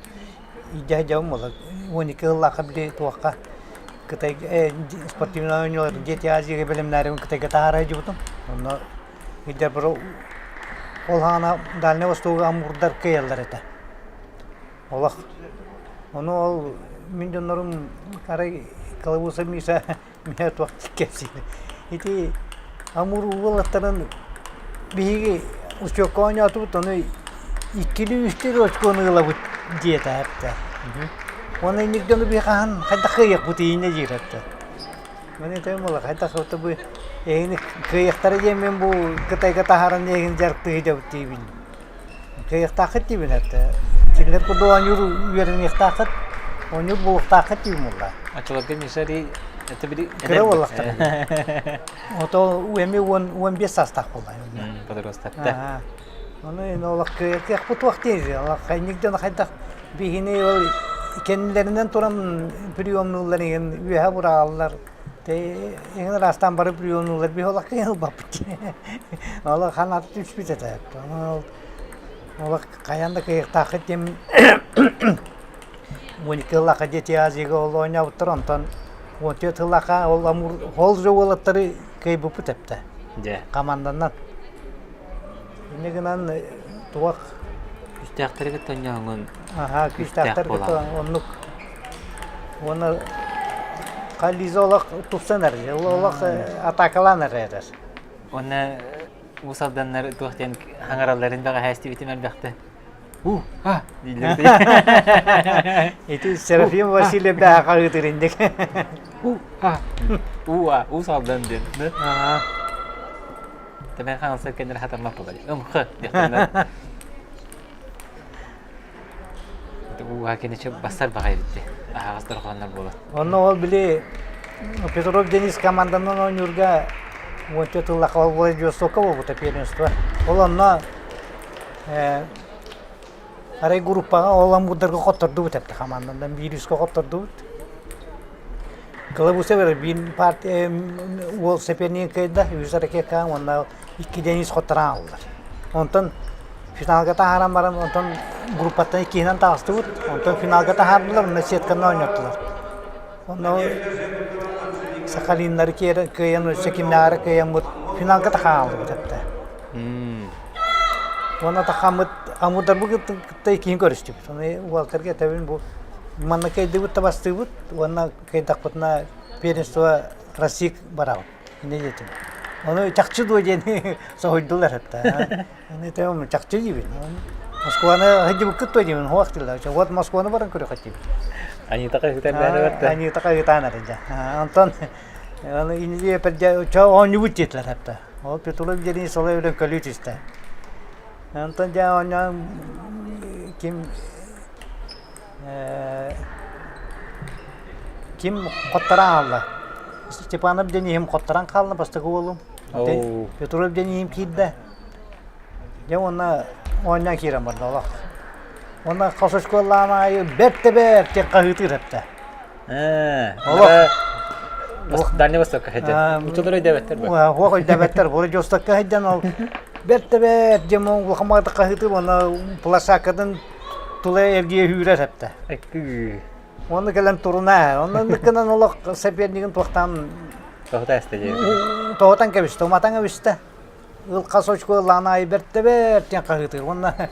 илдьэ сылдьабын буолар. 12 сыллаахха били туохха Кытай спортивнай оонньуулар Дети Азияга бэлэмнээрибин Кытайга таһаара сылдьыбытым. Онно илдьэр ол хаана Дальнай Востогу амурдар кыайаллар этэ. Олох ону ол мин дьоннорум арай Калабуса Миша миэхэ туох кэпсиир. Ити Амур уолаттарын биһиги учуокка оонньоотубут, ону иккилии-үстүү очкону ылабыт диэтэ эптэ. Уонна инник дьону биһи хаһан хайдах кыайыахпыт инньэ диир эптэ. Мин этим буолла хайдах это бу эһигини кыайыахтара диэн мин бу Кытайга таһааран эһигини дьарыктыы сылдьабыт диибин. Кыайыахтааххыт диибин этэ. Кинилэр курдук оонньуур үөрэниэхтааххыт, оонньуур буолуохтааххыт диибин буолла. Оччолорго Миша Кыра буоллахтара. Ото эми 15 саастаах буолла. Подростокта. Ону энэ олох кыахпыт туох диэн олох хайник дьоно хайдах биһини ол кэннилэринэн туран приемнууллар иһин үөһэ бурааллар. Эҥин араастаан бары приемнууллар биһи олох кыайан ылбаппыт. Олох ханаат түспүт этэ. Олох хайаан да кыайыахтааххыт диэн 12 сыллаахха Дети Азияга ол оонньообуттар, онтон 14 сыллаахха ол Амур ол же уолаттары кыайбыппыт эптэ. Дьэ. Команданан. Инньэ гынан туох Күүстээхтэри кытта оонньооҥҥун Аха, күүстээхтэр кытта оннук. Уонна Лиза олох тупсан эрэр, олох атаакалаан эрэр. Уонна Уус Алданнар туох диэн хаҥаралларын бэҕэһээ истибитим элбэхтэ. У, а дииллэр Ити Серафим Васильев бэҕэ хаһыытыр инник. У, а, у, а, Уус Алдан диэн. Тэмэн хаҥалсар кэннэр хатаммат буолар. Ымхы диэхтэринэ. Ууга киничи бассар баҕай эбит аһаҕас дорҕооннор буолар. Онно ол били Петров Денис команданан оонньуурга уонча тыллаах ол Владивостокка буолбута первенство. Ол онно арай группаҕа ол амурдарга хоттордубут эбит хамаанданан биир үскэ хоттордубут. Кылабыса биир партия уол соперник кыайда, үс ракетка уонна икки Денис хотторон ааллар. Онтон финалга таһааран баран, онтон группаттан иккиһинэн таҕыстыбыт. Онтон финалга таһаардылар, онно сетканы оонньоттулар. Онно Сахалиннары кыайан, өссө кимнээҕэр кыайаммыт финалга таһааллыбыт этэ. Уонна тахаммыт амурдарбыт кытта иккиһин көрүстүбүт. Ону уолтарга этэбин бу манна кыайдыбыт да бастыыбыт уонна кыайдахпытына первенство Россия барабыт. Инньэ диэтим. Ону чахчы дуо диэн соһуйдулар этэ. Ону этем чахчы диибин. Москваны сылдьыбыккыт дуо диибин, суох дииллэр. Вот Москваны баран көрүөххэ диибин. Анита хаһыытан бээнэ барда. Анита хаһыытаан эрэ Онтон аны инньэ пердэ оонньуубут диэтилэр этэ. Ол Петров диэни солой өлөн көлүү түстэ. Онтон дьэ оонньоон ким Ким хотторон хаалла? Степанов диэн иһим хотторон хаалла бастакы уолум. Петров диэн иһим киирдэ. Дьэ уонна оонньоон киирэн барда олох. Уонна хос оскуолалаан аайы бэрт да бэрт диэн хаһыытыыр эптэ. Олох Дальний Востокка сылдьан. Учууталлар өйдөөбөттөр бу. Уох өйдөөбөттөр. Владивостокка сылдьан ол бэрт да бэрт диэн улахан баҕайытык хаһыытыыр уонна площадкатын тула эргийэ үүрэр эптэ. Уонна кэлэн турунаа. Онно гынан олох сопернигин туохтаан Тоһута эстэ дии. Тоһутан кэбистэ, уматан кэбистэ. Ыл хас очко ыллаан аайы бэртэ бэрт диэн хаһыытыыр. Уонна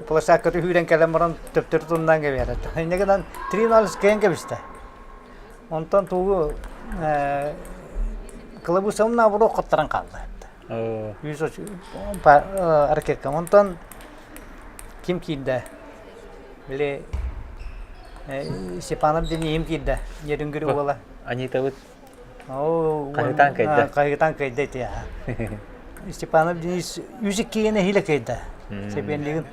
площадкаты үүрэн кэлэн баран төптөрү туннан кэбиһэр. Инньэ гынан 3-0 кэйэн кэбистэ. Онтон тугу Кылабыысабын наоборот хоттаран хаалла. Үс ракетка. Онтон ким киирдэ? Били Степанов Денисим киирдэ. Нерюнгри уола. Анитабыт хаһыытаан кыайда. Хаһыытаан кыайда ити. Степанов Денис үс иккигэ нэһиилэ кыайда. Сэбиэнлигин.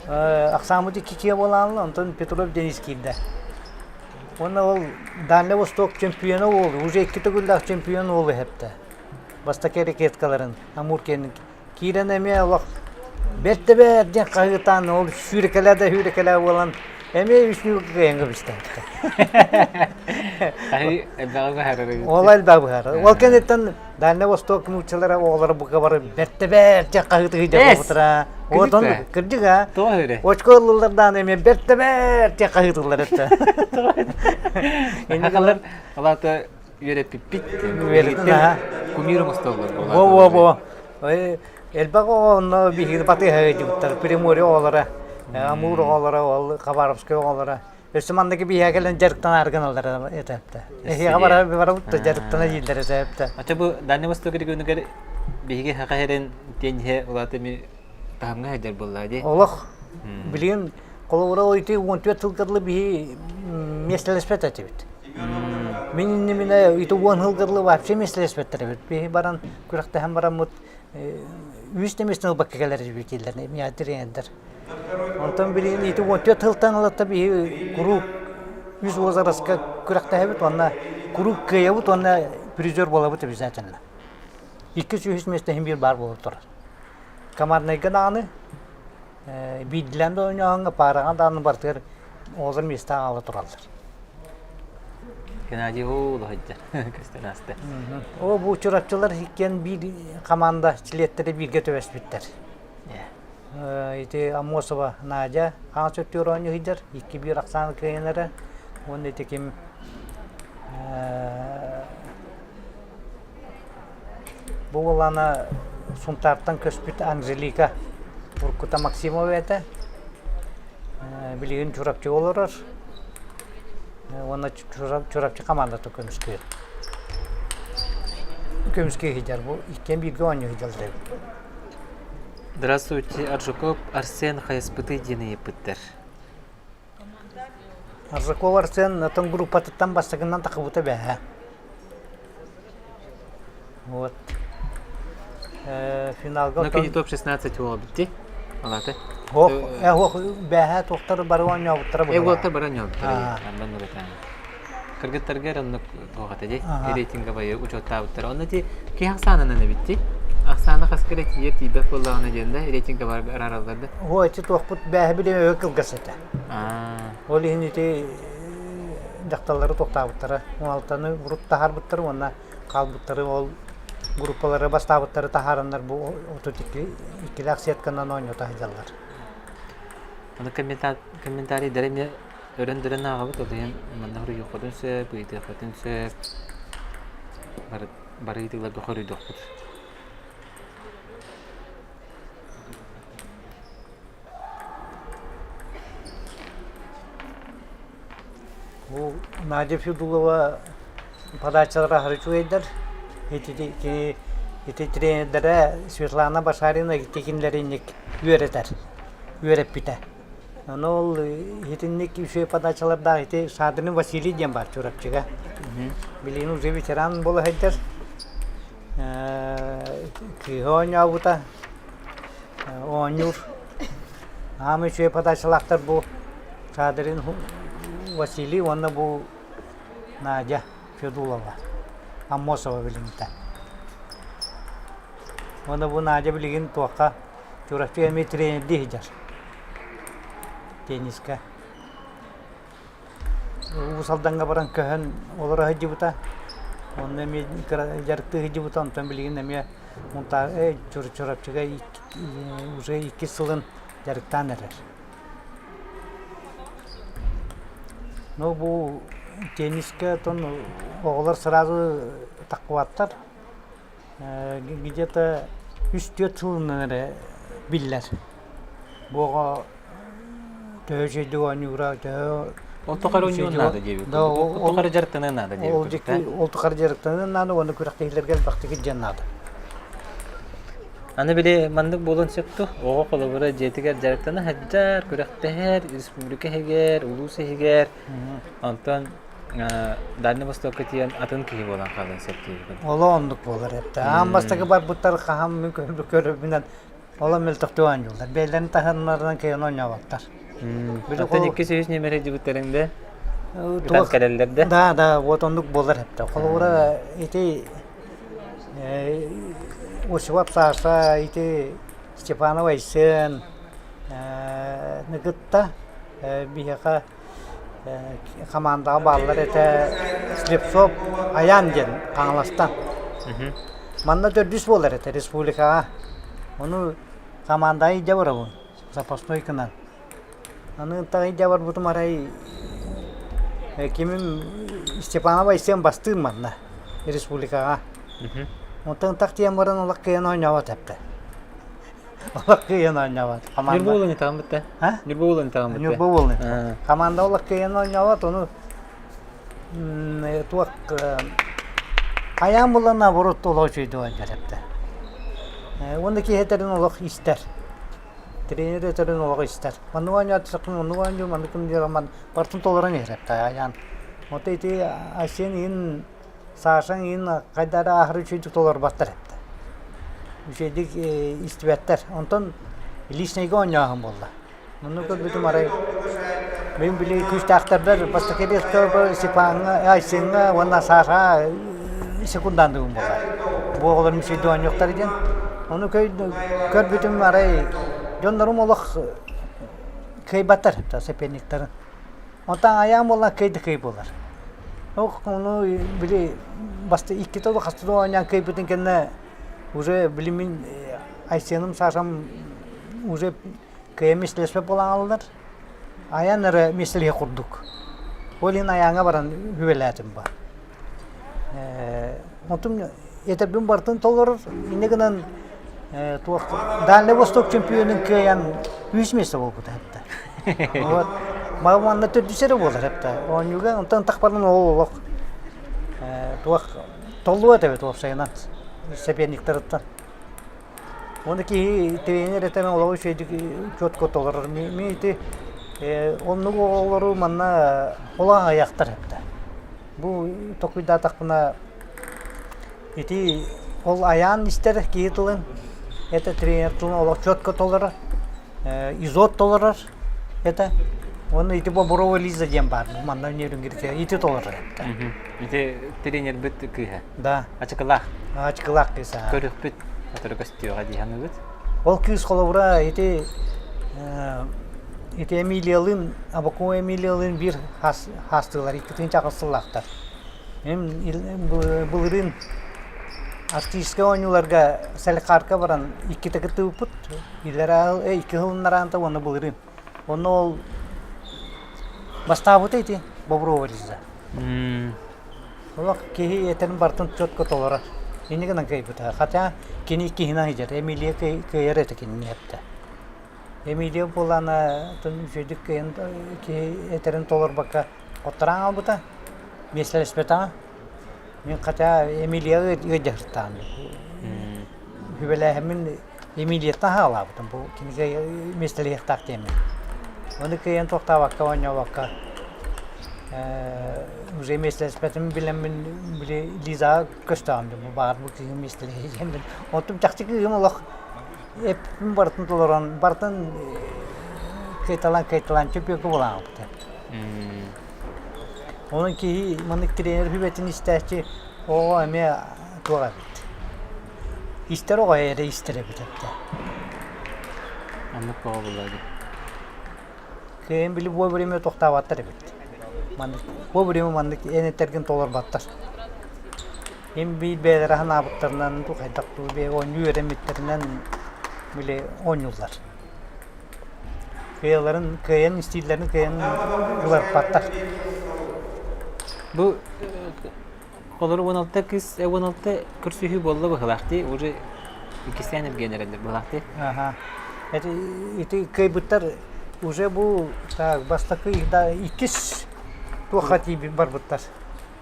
Ахсааммыт икки киэ буолаанла, онтон Петров Денис киирдэ. Уонна ол Дальний Восток чемпиона уол, уже икки төгүллээх чемпион уол иһэптэ. Бастакы ракеткаларын Амур киэнин киирэн эмиэ олох бэрт да бэрт диэн хаһыытаан ол сүүрэкэлээ да сүүрэкэлээ буолан эмиэ үс ньуурга кыайан кэбистээбитэ. Хаһыы элбэҕи быһаарар эбит. Ол элбэҕи быһаарар. Ол кэнниттэн Дальний Восток нууччалара оҕолоро бука бары бэрт да бэрт диэн хаһыытыы буолбуттара. Отон кырдьык а. Тоҕо өрө? Очко ыллылар даҕаны эмиэ бэрт да бэрт диэн хаһыытыллар этэ. Сахалар алаата үөрэппиппит. Үөрэттин аха. Кумир оҥостоллор буолаат. Во во во. Элбэх оҕо онно биһиги батыһа ыдьыбыттар. Приморье оҕолоро, Амур оҕолоро, ол Хабаровскай оҕолоро. Өссө манныгы биһиэхэ кэлэн дьарыктанаары гыналлар этээптэ. Эһиэхэ бара барабыт да дьарыктана дииллэр этээптэ. Ача бу Дальний Восток регионугар биһиги саха сирин тиэньиһэ улаата эми таһымҥа сылдьар буоллаа дии. Олох билигин холобура ити 14 сылга дылы биһи миэстэлэспэт этибит. Мин иннибинэ ити уон сылга дылы вообще миэстэлэспэттэр эбит. Биһи баран күрэхтэһэн бараммыт үс да миэстэни ылбакка кэлэр эбит дииллэр миэхэ тренердэр. Онтон билигин ити 14 сылтан ылата биһи куруук үс возрастка. күрэхтэһэбит уонна куруук кыайабыт уонна призер буолабыт обязательно. Иккис үһүс миэстэ иһин биир баар буола турар. Команднайга даҕаны биирдилээн да оонньооһуҥҥа паараҕа даҕаны барытыгар оҕолор миэстэ аҕала тураллар. Геннадий улаһыдьа көстөн ааста. О бу чурапчылар иккиэн биир команда чилиэттэрэ бииргэ түбэспиттэр. Ити Аммосова Надя хаҥас өттүгэр оонньуу сылдьар, 2-1 ахсаан кыайан Уонна ити ким Бу уолана Сунтаартан көспүт Анжелика уруккута Максимова этэ. Билигин Чурапчыга олорор. Уонна Чурапчы командата көмүскүүр. Көмүскүү сылдьар. Бу иккиэн бииргэ оонньуу сылдьаллар эбит. Здравствуйте, Аржаков Арсен хайаспытый диэн ыйыппыттар. Аржаков Арсен атын группатыттан бастакынан тахыбыта бэһэ. Вот. Финалга Ну, кини топ-16 буола битти. Алаты. Ох, ох, бэһэ туохтар бары оонньообуттара Э, уолаттар бары оонньообуттара. Андан нугатаан. Кыргыттарга оннук туохата дии. Рейтинговай учуоттаабыттар. Онно ти киһи ахсаанынан эбитти. Ахсаана хас кэлэ тиийэр тиийбэт буоллаҕына диэн да рейтингэ бар араараллар да. Оо, ити туохпут бээһэ билим өйө кылгас этэ. Ол иһин ити дьахталлары туохтаабыттара. Уалтаны урут таһаарбыттар уонна хаалбыттары ол группалары бастаабыттары таһаараннар бу 32-иккилээх сетканан оонньото сылдьаллар. Аны комментарийдары эмиэ өрөн-дөрөн ааҕабыт, ол иһин манна хоруйуоххутун сөп, ыйытыаххытын сөп. Бары, бары ыйытыыларга хоруйдуохпут. Бу Надя Федулова подачалара аһары үчүгэйдэр. Ити кини ити тренердэрэ Светлана Башарина ити кинилэри үөрэтэр, үөрэппитэ. Ону ол итинник үчүгэй подачалардаах ити Шадрин Василий диэн баар Чурапчыга. Билигин уже ветеран буола сылдьар. Кыыһа оонньообута. Оонньуур. Аамай үчүгэй подачалаахтар бу Шадрин Василий уонна бу Надя Федулова. Аммосова билиҥҥитэ. Уонна бу Надя билигин туохха Чурапчы эмиэ тренердии сылдьар. Теннискэ. Уус Алдаҥҥа баран көһөн олоро сылдьыбыта. Онно эмиэ кыра дьарыктыы сылдьыбыта, онтон билигин эмиэ Мунтаа Чурапчыга уже иккис сылын дьарыктаан эрэр. Ну бу теннискэ оттон оҕолор сразу таххыбаттар. Где-то үс-түөрт сылынан эрэ биллэр. Бу оҕо төһө үчүгэйдик оонньуура, төһө Ол тухары оонньуон наада диэбит. Да, Ол тухары дьарыктаныан наада диэбит. Ол ол тухары дьарыктаныан наада уонна күрэхтэһиилэргэ элбэхтик илдьиэн наада. Аны били маннык буолуон сөп дуо? Оҕо холобура дьиэтигэр дьарыктана сылдьар, күрэхтэһэр, республика иһигэр, улуус иһигэр. Онтон Дальний Востокка тиийэн атын киһи буолан хаалыан сөп диэбит. Оло оннук буолар этэ. Аан бастакы барбыттар хаһан мин көрөрбүнэн оло мөлтөхтүк оонньууллар. Бэйэлэрин таһыннарынан кыайан оонньооботтор. Оттон иккис үһүс нүөмэри дьыбыттарыҥ да ытан кэлэллэр да? Да, да, вот оннук буолар этэ. Холобура ити Осипов Саша, ити Степанов Айсен кытта биһиэхэ хамаандаҕа бааллар этэ Слепцов Айаан диэн Хаҥаластан. Манна төрдүс буолар этэ республикаҕа. Ону хамаандаҕа илдьэ барабын запасной гынан. Аны ынтах илдьэ барбытым арай кимим Степанов Айсен бастыыр манна республикаҕа. Онтон ынтах тиийэн баран олох кыайан оонньообот эптэ. Олох кыайан оонньообот. Ньурба уолун итаҕын бытта. Ньурба уолун итаҕын бытта. Ньурба уолун. Хамаанда олох кыайан оонньообот, ону туох хайаан булан наоборот олох үчүгэйдик оонньоор эбитэ. Уонна киһи этэрин олох истэр. Тренер этэрин олох истэр. Маннык оонньоотоххун оннук оонньуу, маннык диэн барытын толорон иһэр эбитэ айаан. Вот ити Айсен иһин Сашаҥ иһин хайда эрэ аһары үчүгэйдик толорботтор этэ. Үчүгэйдик истибэттэр. Онтон личнэйгэ оонньооһун буолла. Онно көрбүтүм арай. Мин били күүстээхтэрбэр бастакы редкобар Степаҥҥа, Айсеҥҥа уонна Сашаҕа секундандыгым буолар. Бу оҕолорум үчүгэйдик оонньуохтар диэн. Ону көрбүтүм арай дьоннорум олох кыайбаттар соперниктарын. Онтон айаан буолла кый да кый буолар. Ону били баста иккитэ хаста да оонньоон кыайбытын кэннэ уже били мин Айсеным Сашам уже кыайан миэстэлэспэт буолан хааллылар. Айан эрэ миэстэлэһэ курдук. Ол иһин айааҥҥа баран үбэлээтим ба. Онтум этэрбин барытын толорор, инньэ гынан туох Дальний Восток чемпионун кыайан үс миэстэ буолбута эптэ. Вот. Манна төрдүс эрэ буолар эптэ. Оонньууга онтон тахпаран ол олох туох толлуо этэбит уопсайынан соперниктарыттан. Уонна киһи тренер этэн олоҕу үчүгэйдик четко толорор. Мин ити оннук оҕолору манна олох аҕыйахтар эптэ. Бу толкуйдаатахпына ити ол айаан истэр киһи тылын, это тренер тылын олох четко толорор, изот толорор это. Уонна ити Боброва Лиза диэн баар, манна Нерюнгрите ити толорор эбит. Ити тренербит кыыһа. Да. Ачыкылаах. Ачыкылаах кыыс. Көрүөхпүт, сотору көстүөҕэ дии саныыбыт. Ол кыыс холобура ити ити Эмилиялыын, Абакума Эмилиялыын биир хаастыылар, иккитин чаҕылсыллаахтар. Мин былырыын Арктическай оонньууларга Салехардка баран иккитэ кыттыбыппыт. Илэрээ икки сылыннараанта уонна былырыын. Онно ол бастаабыта ити Боброва Лиза. Олох киһи этэрин барытын четко толорор. Инньэ гынан кыайбыта. Хотя кини иккиһинэн сылдьар. Эмилия кыайар этэ кинини эптэ. Эмилия буоллаҕына үчүгэйдик кыайан киһи этэрин толорбокко оттораан хаалбыта. Миэстэлэспэтэҕэ. Мин хотя Эмилияҕа ыалдьа сырыттаҕым. Сүбэлээһиммин Эмилияттан хаалаабытым бу кинигэ миэстэлэһиэхтээх диэммин. Ону кыайан туохтаабакка оонньообокко уже миэстэлэспэтин билэммин били Лизаҕа көстөҕүм дии бу баҕар бу кыыһым миэстэлэһиэ диэммин. Оттон чахчы кыыһым олох эппин барытын толорон барытын кыайталаан-кыайталаан чөпүөкэ буолан хаалбыта. Онон киһи маннык тренер сүбэтин истээччи оҕо эмиэ туох эбит. Истэр оҕо эрэ истэр эбит этэ. Оннук оҕо буолла дии. Кыайан били вовремя тохтооботтор эбит. Маннык вовремя маннык эн этэргин толорботтор. Им биир бэйэлэрэ санаабыттарынан дуу хайдах дуу бэйэ оонньуу үөрэммиттэринэн били оонньууллар. Кыайаларын кыайан истииллэрин кыайан уларыппаттар. Бу Олор 16 кыыс 16 көрсүһүү буолла быһыылаах дии, уже иккистээн эргийэн эрэллэр быһыылаах дии. Аха. Ити, ити кыайбыттар уже бу так, бастакы да иккис туохха тиийбит барбыттар.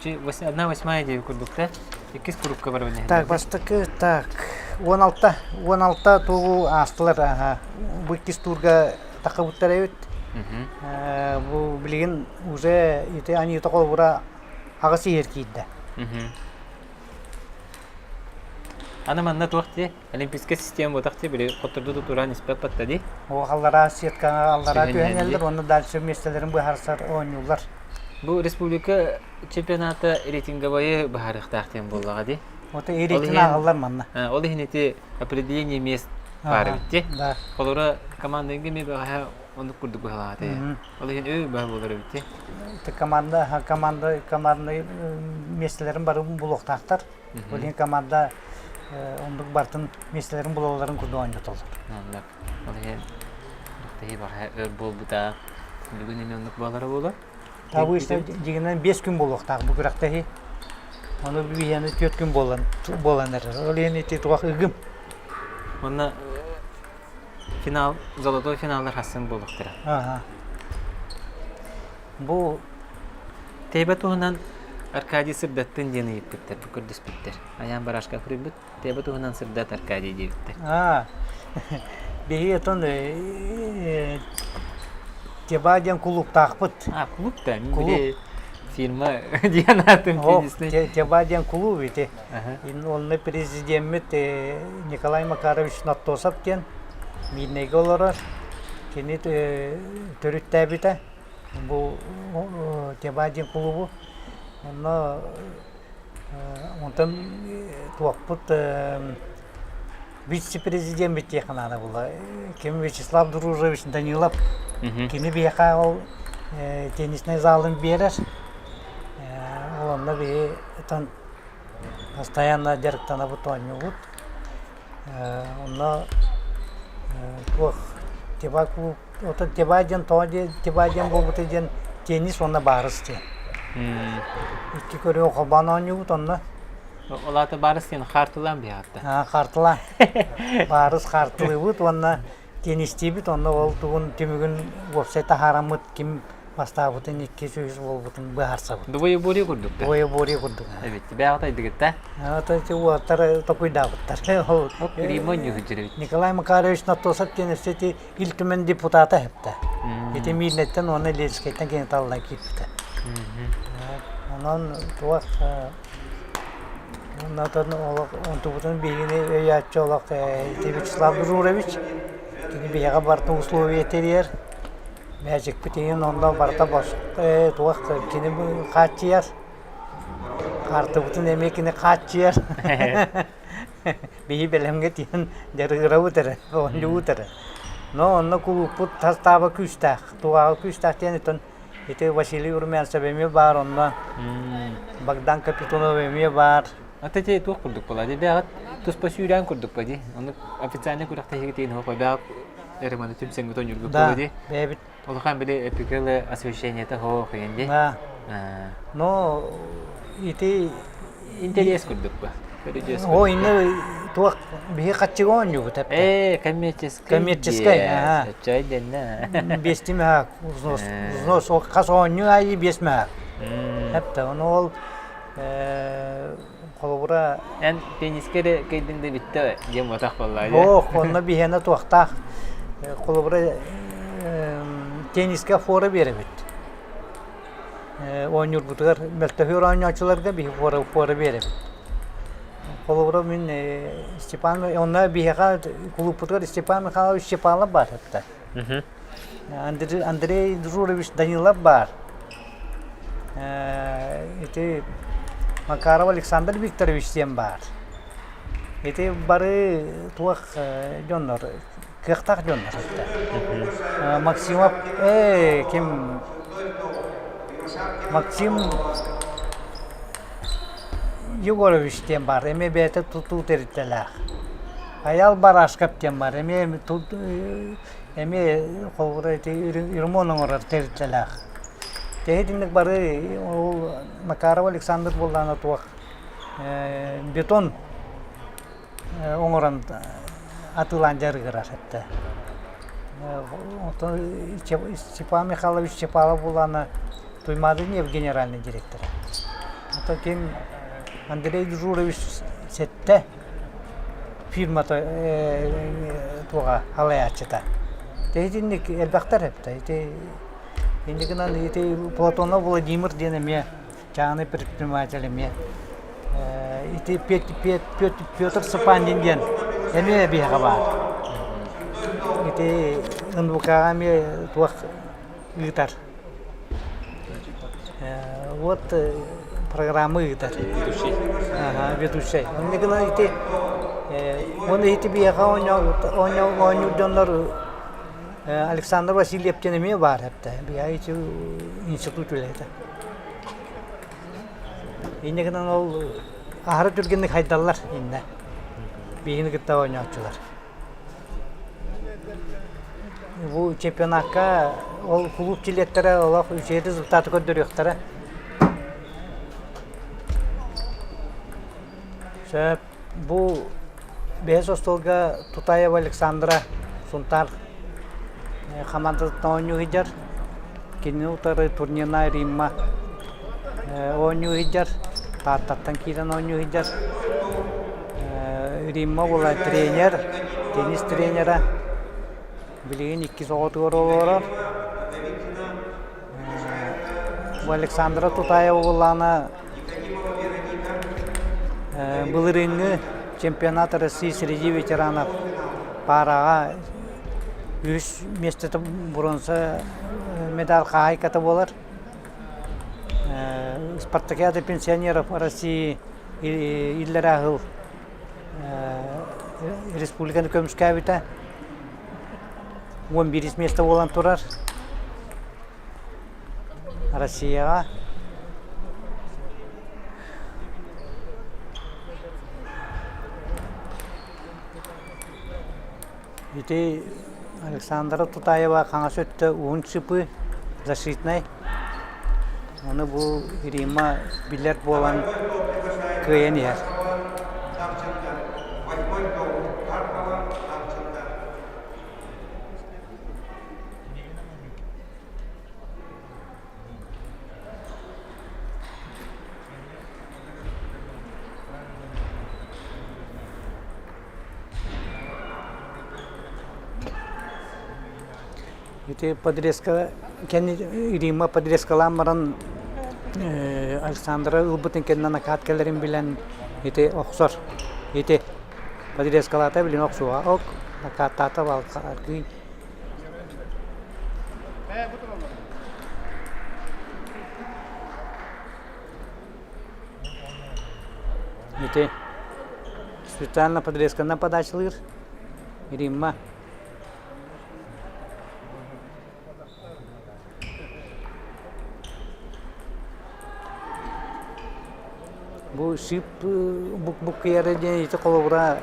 Чи одна восьмая диэби курдук да иккис курупка барбын Так, бастакы так 16 16 тугу аастылар аха. Бу иккис туурга тахабыттар эбит. Бу билигин уже ити Анита холобура аҕыс иһэр киирдэ. Аны манна туох дии олимпийскай система буотах дии били хотторду тутураан испэт батта дии. О аллараа сеткаҕа аллараа түһэн эллэр уонна дальше миэстэлэрин быһаарсар оонньууллар. Бу республика чемпионата рейтинговайы быһаарыахтаах диэн буоллаҕа дии. Вот рейтинг ааҕаллар манна. Ол иһин ити определение мест баар эбит дии. Да. Холобура командаҥҥа эмиэ бэҕэһээ оннук курдук быһалаата. Ол иһин өө баа буолар эбит дии. Команда команда командный миэстэлэрин бары булуохтаахтар. Ол иһин команда оннук барытын миэстэлэрин булалларын курдук оонньотоллор. Оннук. Ол иһин тэһи баҕа өр буолбута. Бүгүн эмиэ оннук буолара буолуо. Обычно дьиҥинэн 5 күн буолуохтаах бу күрэхтэһии. Ону биһиэни 4 күн буолан буолан эрэр. Ол иһин ити туох ыгым. Уонна Финал, золотой финаллар хассын буолуохтара. Ага. Бу Тэйбэ туһунан Аркадий сырдаттын диэн ыйыппыттар, бу көрдөспүттэр. Айаан Барашка суруйбут, Тэйбэ туһунан сырдат Аркадий диэбиттэр. Аа, биһиги отон Теба диэн кулууптаахпыт. А, кулууп да? Кулууп. Фирма диэн аатын теннисный. Теба диэн кулууп ити. Онно президеммит Николай Макарович Наттосов диэн Миирнэйгэ олорор. Кини төрүттээбитэ. Бу Теба диэн кулуубу. Онно онтон туохпут вице-президент диэххэ наада буолла. Ким Вячеслав Дружевич Данилов. Кини биһиэхэ ол теннисный залын биэрэр. Ол онно биһи постоянно дьарыктанабыт, оонньуубут. Онно туох Теба клуб Оттон Теба диэн тоҕо диэн Теба диэн буолбута диэн теннис уонна баарыс диэн. Икки көрүҥү холбоон оонньуубут онно. Ол аата баарыс диэн хаартылаан биһаатта. Хаартылаан. Баарыс хаартылыыбыт уонна теннистиибит онно ол тугун түмүгүн уопсай таһаараммыт ким бастаабытын 200 буолбутун быһаарсабыт. Двоеборье курдук да? Двоеборье курдук. Эбит. Бэйэҕит айдыгытта? Это эти уолаттар токуйдаабыттар. Римма ньүһүдьүрүбүт. Николай Макарович Нотосов диэн өссө ити Ил Түмэн депутата эһэптэ. Ити Миирнэттэн уонна Ленскэйтэн кини таллан киирбитэ. Онон туох оннотон олох онтубутун биһигини өйөөччү олох ити Вячеслав Журович кини биһиэхэ барытын условия тэрийэр. Мээчикпит иһин онно барыта бос туох кини хааччыйар. Хаартыбытын эмиэ кини хааччыйар. Биһи бэлэмҥэ тиийэн дьарыгырабыт эрэ, оонньуубут эрэ. Но онно кулууппут састааба күүстээх, тугааҕа күүстээх диэн итон ити Василий Румянцев эмиэ баар, онно Богдан Капитонов эмиэ баар. Ата ити туох курдук буолла? Бэҕэт туспа сүүрээн курдук ба дии. Ону официальный күрэхтэһиигэ тиийэн оһох бэҕэт эрэ маны түмсэҥҥит оонньуургут буолуо дии. Бэйэбит Улахан били эпикэлы освещениета хоох иһин дии. Да. Но ити Интэриэс курдук ба. О, инне туох биһи хаччыга оонньуубут эппэ. Ээ, коммерческий. Коммерческий, аха. Чай дэннэ. Биэсти мөһөөк взнос. Взнос хас оонньуу аайы биэс мөһөөк. Эптэ, ону ол холобура Эн теннискэ эрэ кэйдиҥ да бүттэ диэн буотах буоллаа дии. Ох, онно биһиэнэ туохтаах холобура теннискэ фора биэрэбит. Оонньуурбутугар мөлтөһүөр оонньооччуларга биһи фора, фора биэрэбит. Холобура мин Степан онно биһиэхэ кулууппутугар Степан Михайлович Степанов баар этэ. Андрей, Андрей Журович Данилов баар. Ити Макаров Александр Викторович диэн баар. Ити бары туох дьоннор, кыахтаах дьоннор этэ. Максимов, э, ким Максим Егорович диэн баар, эмиэ бэйэтэ тутуу тэрилтэлээх. Айал Барашков диэн баар, эмиэ эмиэ холобура ити ремонт оҥорор тэрилтэлээх. Төһө итинник бары ол Макаров Александр буоллаҕына туох бетон оҥорон атыылаан дьарыгырар этэ. Оттон Степан Михайлович Чепалов буоллаҕына Туймаадыньев генеральный директора. Оттон ким Андрей Журович сэттэ фирмата туоҕа халайааччыта. Дьэ итинник элбэхтэр эбит. Ити инньэ гынан ити Платонов Владимир диэн эмиэ чааһынай предприниматель эмиэ ити Петр Сапандин диэн эмиэ биһиэхэ баар. Ити НВК-ҕа эмиэ туох ыытар. Вот программа ыытар. Ведущий. Ага, ведущий. Онно гынан ити уонна ити биһиэхэ оонньуур дьоннор Александр Васильев диэн эмиэ баар эбит. Биһиэхэ ити институт үлэһитэ. Инньэ гынан ол аһара түргэнник хайдаллар иннэ. Биһигини кытта оонньооччулар. Бу чемпионакка ол кулууп чилиэттэрэ олох үчүгэй результаты көрдөрүөхтэрэ. Сөп. Бу бэһис остуолга Тутаева Александра Сунтаар хамаандатыттан оонньуу сылдьар. Кинини утары Турнина Римма оонньуу сылдьар. Тааттаттан киирэн оонньуу сылдьар. Римма буола тренер, теннис тренера. Билигин иккис оҕотугар олорор. Бу Александра Тутаева буоллаҕына былырыыҥҥы чемпионат России среди ветеранов паараҕа үһүс миэстэтэ бронза. медаль хаһаайката буолар. Спартакиада пенсионеров России иллэрээ сыл республиканы көмүскээбитэ. 11 место буолан турар. Россияҕа Ити Александра Тутаева хаҥас өттө уһун шипы защитнай. Ону бу Римма билэр буолан кыайан иһэр. Ити подрезка кэнни Римма подрезкалаан баран Александра ылбытын кэннэ накат кэлэрин билэн ити охсор. Ити подрезкалаата билин охсуоҕа ок накаттаата аргыый. Ити специально подрезканан подачалыыр Римма. Бу шип буккуйара диэн ити холобура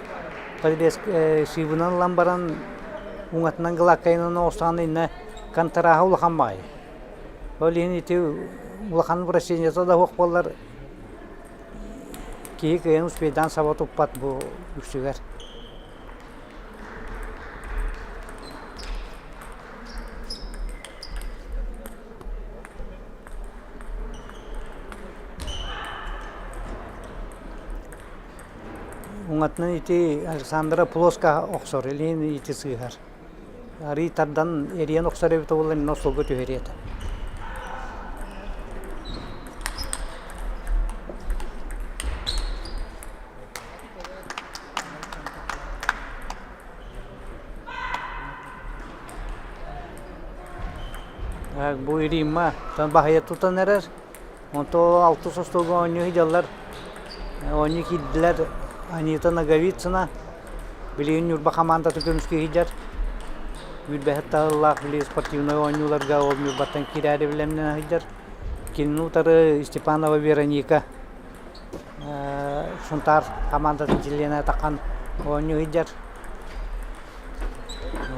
шибынан ылан баран уҥатынан гладкайынан оҕустаҕына иннэ контраһа улахан баҕайы. Ол иһин ити улахан вращениета да суох буоллар киһи кыайан успейдаан саба туппат бу үксүгэр. Уҥатынан ити Александра плоско охсор, илиин ити сыыһар. Арыый тардан эрийэн охсор эбитэ буоллар инна остуолга түһэриэ этэ. Бу Римма баһыйа тутан эрэр. Онто алтыс остуолга оонньуу сылдьаллар. Оонньуу киирдилэр Анита Ноговицына, билигин Ньурба хамаандатын көмүскүү сылдьар. Үүрбэһит таһыллаах били спортивнай оонньууларга ол Ньурбаттан киирээри бэлэмнэнэ сылдьар. Кинини утары Степанова Вероника Сунтаар хамаандатын чилиэнэ таххан оонньуу сылдьар.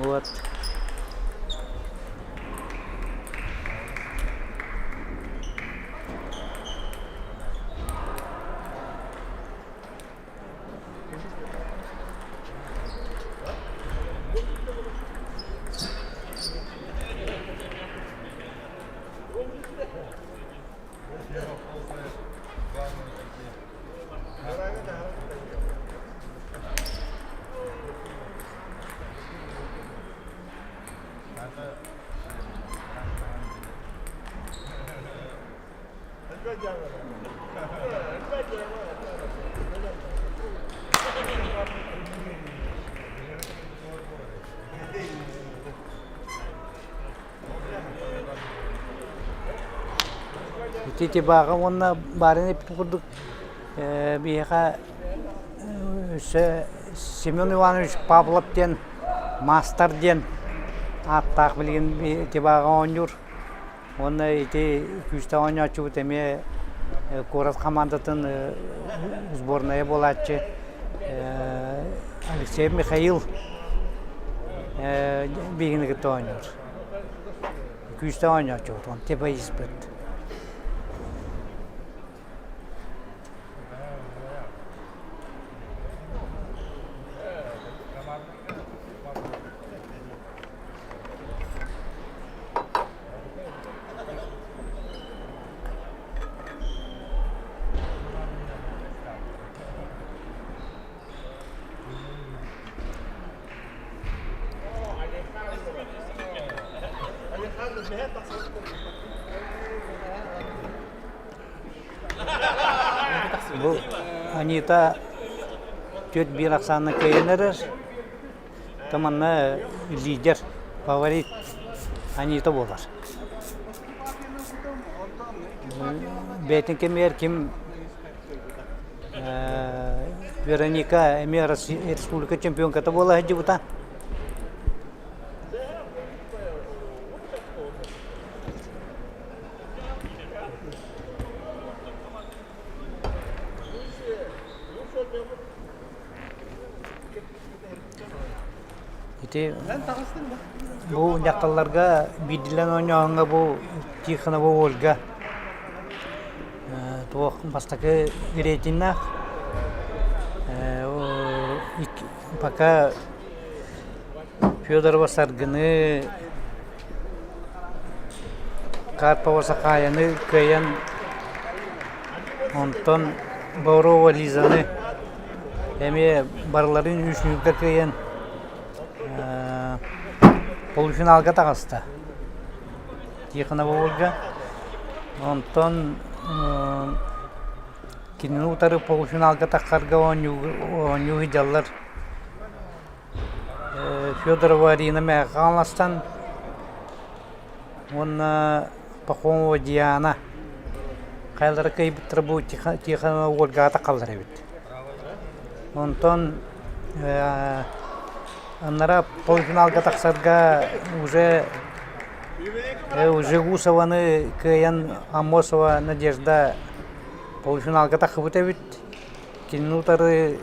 Вот. Ити тибааҕа уонна баарын эппит курдук биһиэхэ өссө Семен Иванович Павлов диэн маастар диэн ааттаах билигин тибааҕа оонньуур. Уонна ити күүстээх оонньооччубут эмиэ куорат хамаандатын сборнайа буолааччы Алексеев Михаил биһигини кытта оонньуур. Күүстээх оонньооччубут, он типа испыт. Бу Анита 4-1 ахсаанна кыайан эрэр. Манна лидер, фаворит Анита буолар. Бэйэтин кэмигэр ким Вероника эмиэ республика чемпионката буола сылдьыбыта. Ити бу дьахталларга биирдиилээн оонньооһуҥҥа бу Тихонова Ольга туох бастакы рейтиннээх пока Федорова Саргыны Карпова Сахаайаны кыайан онтон Борова Лизаны эмиэ барыларын үс ньуурга кыайан полуфиналга таҕыста Тихонова Ольга. Онтон кинини утары полуфиналга тахсарга оонньуу сылдьаллар Федорова Арина Мэхэ Хаҥаластан уонна Пахомова Диана хайалара кыайбыттара бу Тихонова Ольгаҕа таххаллар эбит. Онтон аннара полуфиналга тахсарга уже Жегусованы кыайан Аммосова Надежда полуфиналга таххыбыт эбит. Кинини утары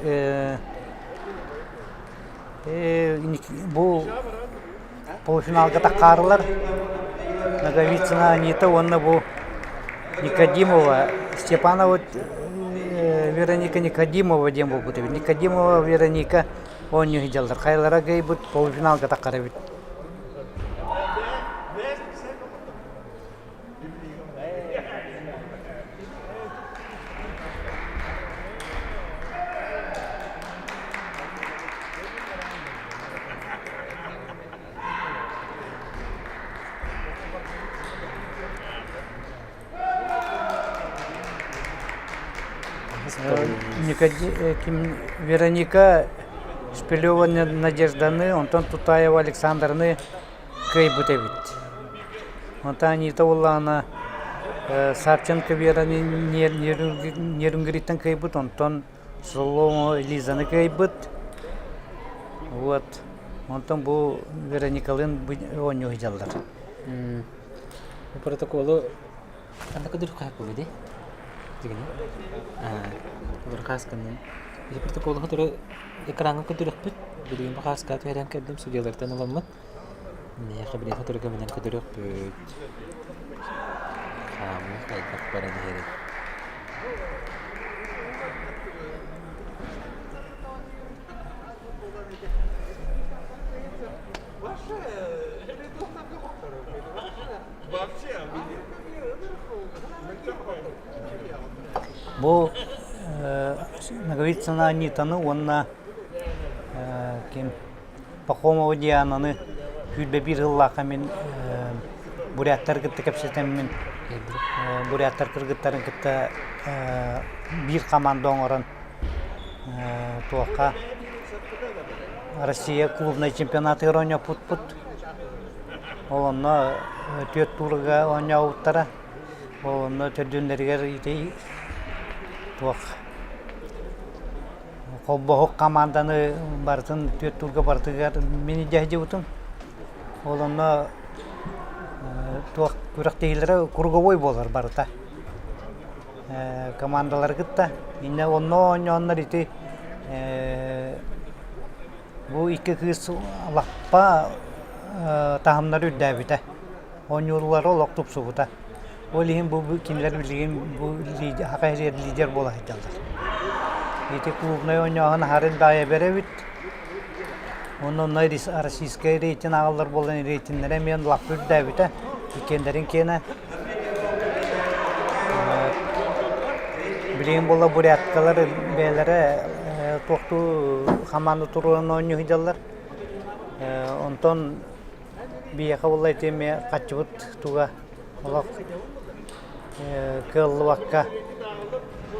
бу полуфиналга таххаарылар Ноговицына Анита уонна бу Никодимова Степанова Вероника Никодимова диэн буолбут эбит. Никодимова Вероника оонньуу сылдьаллар. Хайалара кыайбыт полуфиналга таххар эбит. Вероника Шпилева Надежданы, онтон Тутаева Александраны кыайбыт эбит. Онтон Анита буоллаҕына Савченко Вераны Нерюнгриттэн кыайбыт, онтон Соломова Лизаны кыайбыт. Вот. Онтон бу Вероникалыын оонньуу сылдьаллар. Протоколу ханна көдүр хаһыппыт дии? Дигини. Олор хаасканнан. Ити протоколу туру экраҥҥа көдүрөхпүт. Билигин бу хааска түһэрэн кэллим судьялартан ыламмыт. Миэхэ билигин сотору кэминэн көтөрүөхпүт. Хаамыы хайдах баран иһэрий? Бу Ноговицына Анитаны уонна ким Пахомова Диананы 21 сыллаахха мин буряттары кытта кэпсэтэммин, буряттар кыргыттарын кытта биир команда оҥорон туохха Россия клубнай чемпионатыгар оонньоппуппут. Ол онно түөрт туурга оонньообуттара. Ол онно төрдүннэригэр ити туох Холбоһук хамаанданы барытын түөрт туурга барытыгар мин илдьэ сылдьыбытым. Ол онно туох күрэхтэһиилэрэ круговой буолар барыта. Командалары кытта. Иннэ онно оонньооннор ити бу икки кыыс лаппа таһымнара үрдээбитэ. Оонньууллара олох тупсубута. Ол иһин бу кинилэр билигин бу Саха сиригэр лидер буола сылдьаллар. Ити клубнай оонньооһун аһарын баайа эбит. Уонна онно российскай рейтинг ааҕыллар буолан рейтиннэрэ эмиэ лаппа үрдээбитэ. Иккиэннэрин киэнэ. Билигин буолла буряткалар бэйэлэрэ туохтуу хамаанда туруоран оонньуу сылдьаллар. Онтон Биһиэхэ буолла ити эмиэ хаччыбыт туга олох кыаллыбакка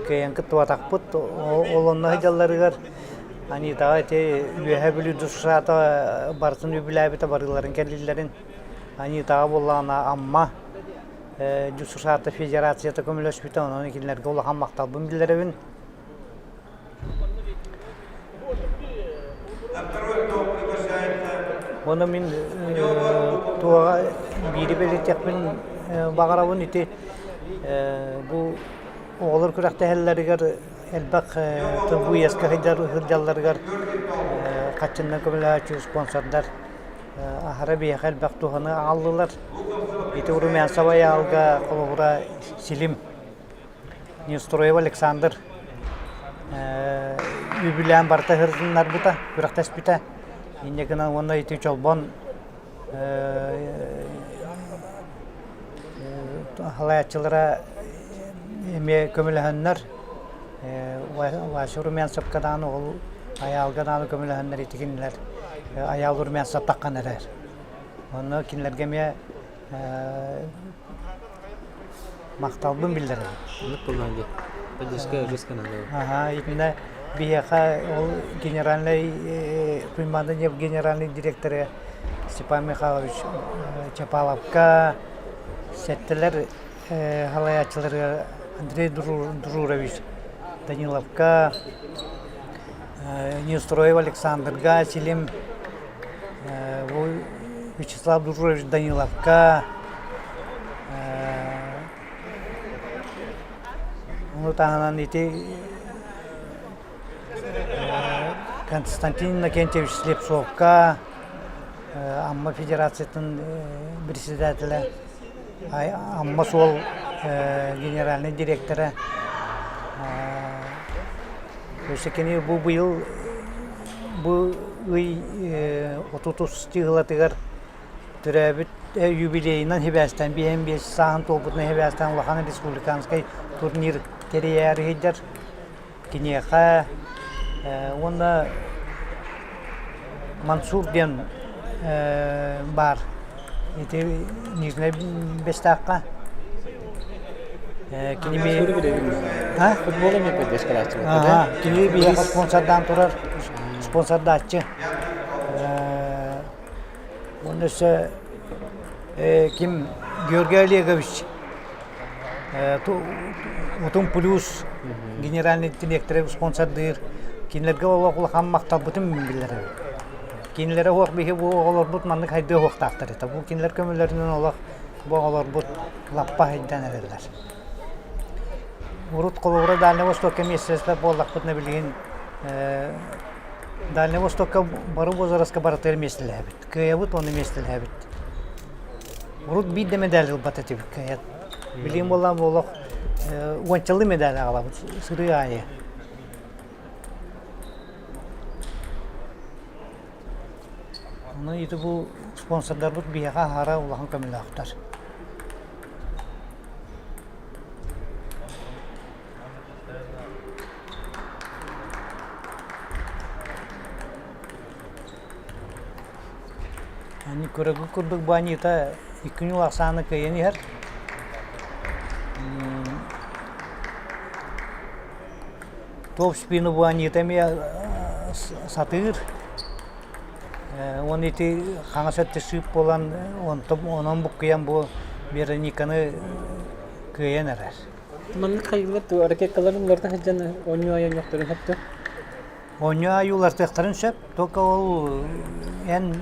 кыайан кыттыбатахпыт. Ол онно сылдьалларыгар Анитаҕа ити Үөһээ Бүлүү ДЮСШ-та барытын үбүлээбитэ барыыларын кэлиилэрин Анитаҕа буоллаҕына Амма. ДЮСШ федерацията көмөлөспүтэ, онон кинилэргэ улахан махталбын биллэрэбин. Уонна мин туоҕа биири бэлиэтиэхпин баҕарабын ити бу оҕолор күрэхтэһэллэригэр элбэх бу иэскэ сылдьалларыгар хаччыннан көмөлөһөөччү спонсордар аһара биһиэхэ элбэх туһаны аҕаллылар. Ити Румянцева Айаалга холобура Силим Неустроев Александр үбүлээн барыта сырытыннарбыта, күрэхтэспитэ. Инньэ гынан уонна ити Чолбон халайааччылара эмиэ көмөлөһөннөр Вася Румянцевка даҕаны ол Айаалга даҕаны көмөлөһөннөр ити кинилэр Айаал Румянцев таххан эрэр. Онно кинилэргэ эмиэ Махталбын биллэрэбин. Оннук буоллаҕа дии. Поддержка жестко надо. Аха, итиннэ биһиэхэ ол генеральный Туймаада генеральный директора Степан Михайлович Чапаловка сэттэлэр салайааччыларыгар Андрей Друрович Даниловка, Неустроев Александрга, Силим Вячеслав Дружевич Даниловка, ону таһынан ити Константин Иннокентьевич Слепцовка, Амма Федерациятын председателэ, Амма суол генеральнай директора. Өссө кини бу быйыл Бу ый 30 чыыһылатыгар төрөөбүт юбилейынан сибээстээн 55 сааһын туолбутунан сибээстээн улахан республиканскай турнир тэрийээри сылдьар. Киниэхэ уонна Мансур диэн баар ити Нижнэй Бэстээххэ Кини Футбол эмиэ поддержкалааччы Кини биһиэхэ спонсордаан турар спонсордааччы. Уонна өссө ким Георгий Олегович Утум Плюс генеральный директора спонсордыыр. Кинилэргэ олох улахан махталбытын биллэрэбин. Кинилэрэ уох биһи бу оҕолорбут маннык хайдыа уохтаахтар этэ. Бу кинилэр көмөлөрүнэн олох бу оҕолорбут лаппа сайдан эрэллэр. Урут холобура Дальнай Востокка миэстэлэспэт буоллахпытына билигин Дальнай Востокка бары возраска барытыгар миэстэлэһэбит. Кыайабыт уонна миэстэлэһэбит. Урут биир да медаль ылбат этибит кыайан. Билигин буоллаҕына олох уончалыы медаль аҕалабыт сырыы аайы. Ону ити бу спонсордарбыт биһиэхэ аһара улахан көмөлөөхтөр. Аны көрөгү курдук бу Анита икки ньуул ахсааны кыайан иһэр. Топ спину бу Анита эмиэ сатыыр. Уонна ити хаҥас өттө сыып буолан, онтон онон буккуйан бу Верониканы кыайан эрэр. Маннык хайыылар туо ракеткаларын уларыта сылдьан оонньуу айанньохторун сөптө? Оонньуу айуулартыахтарын сөп, только ол эн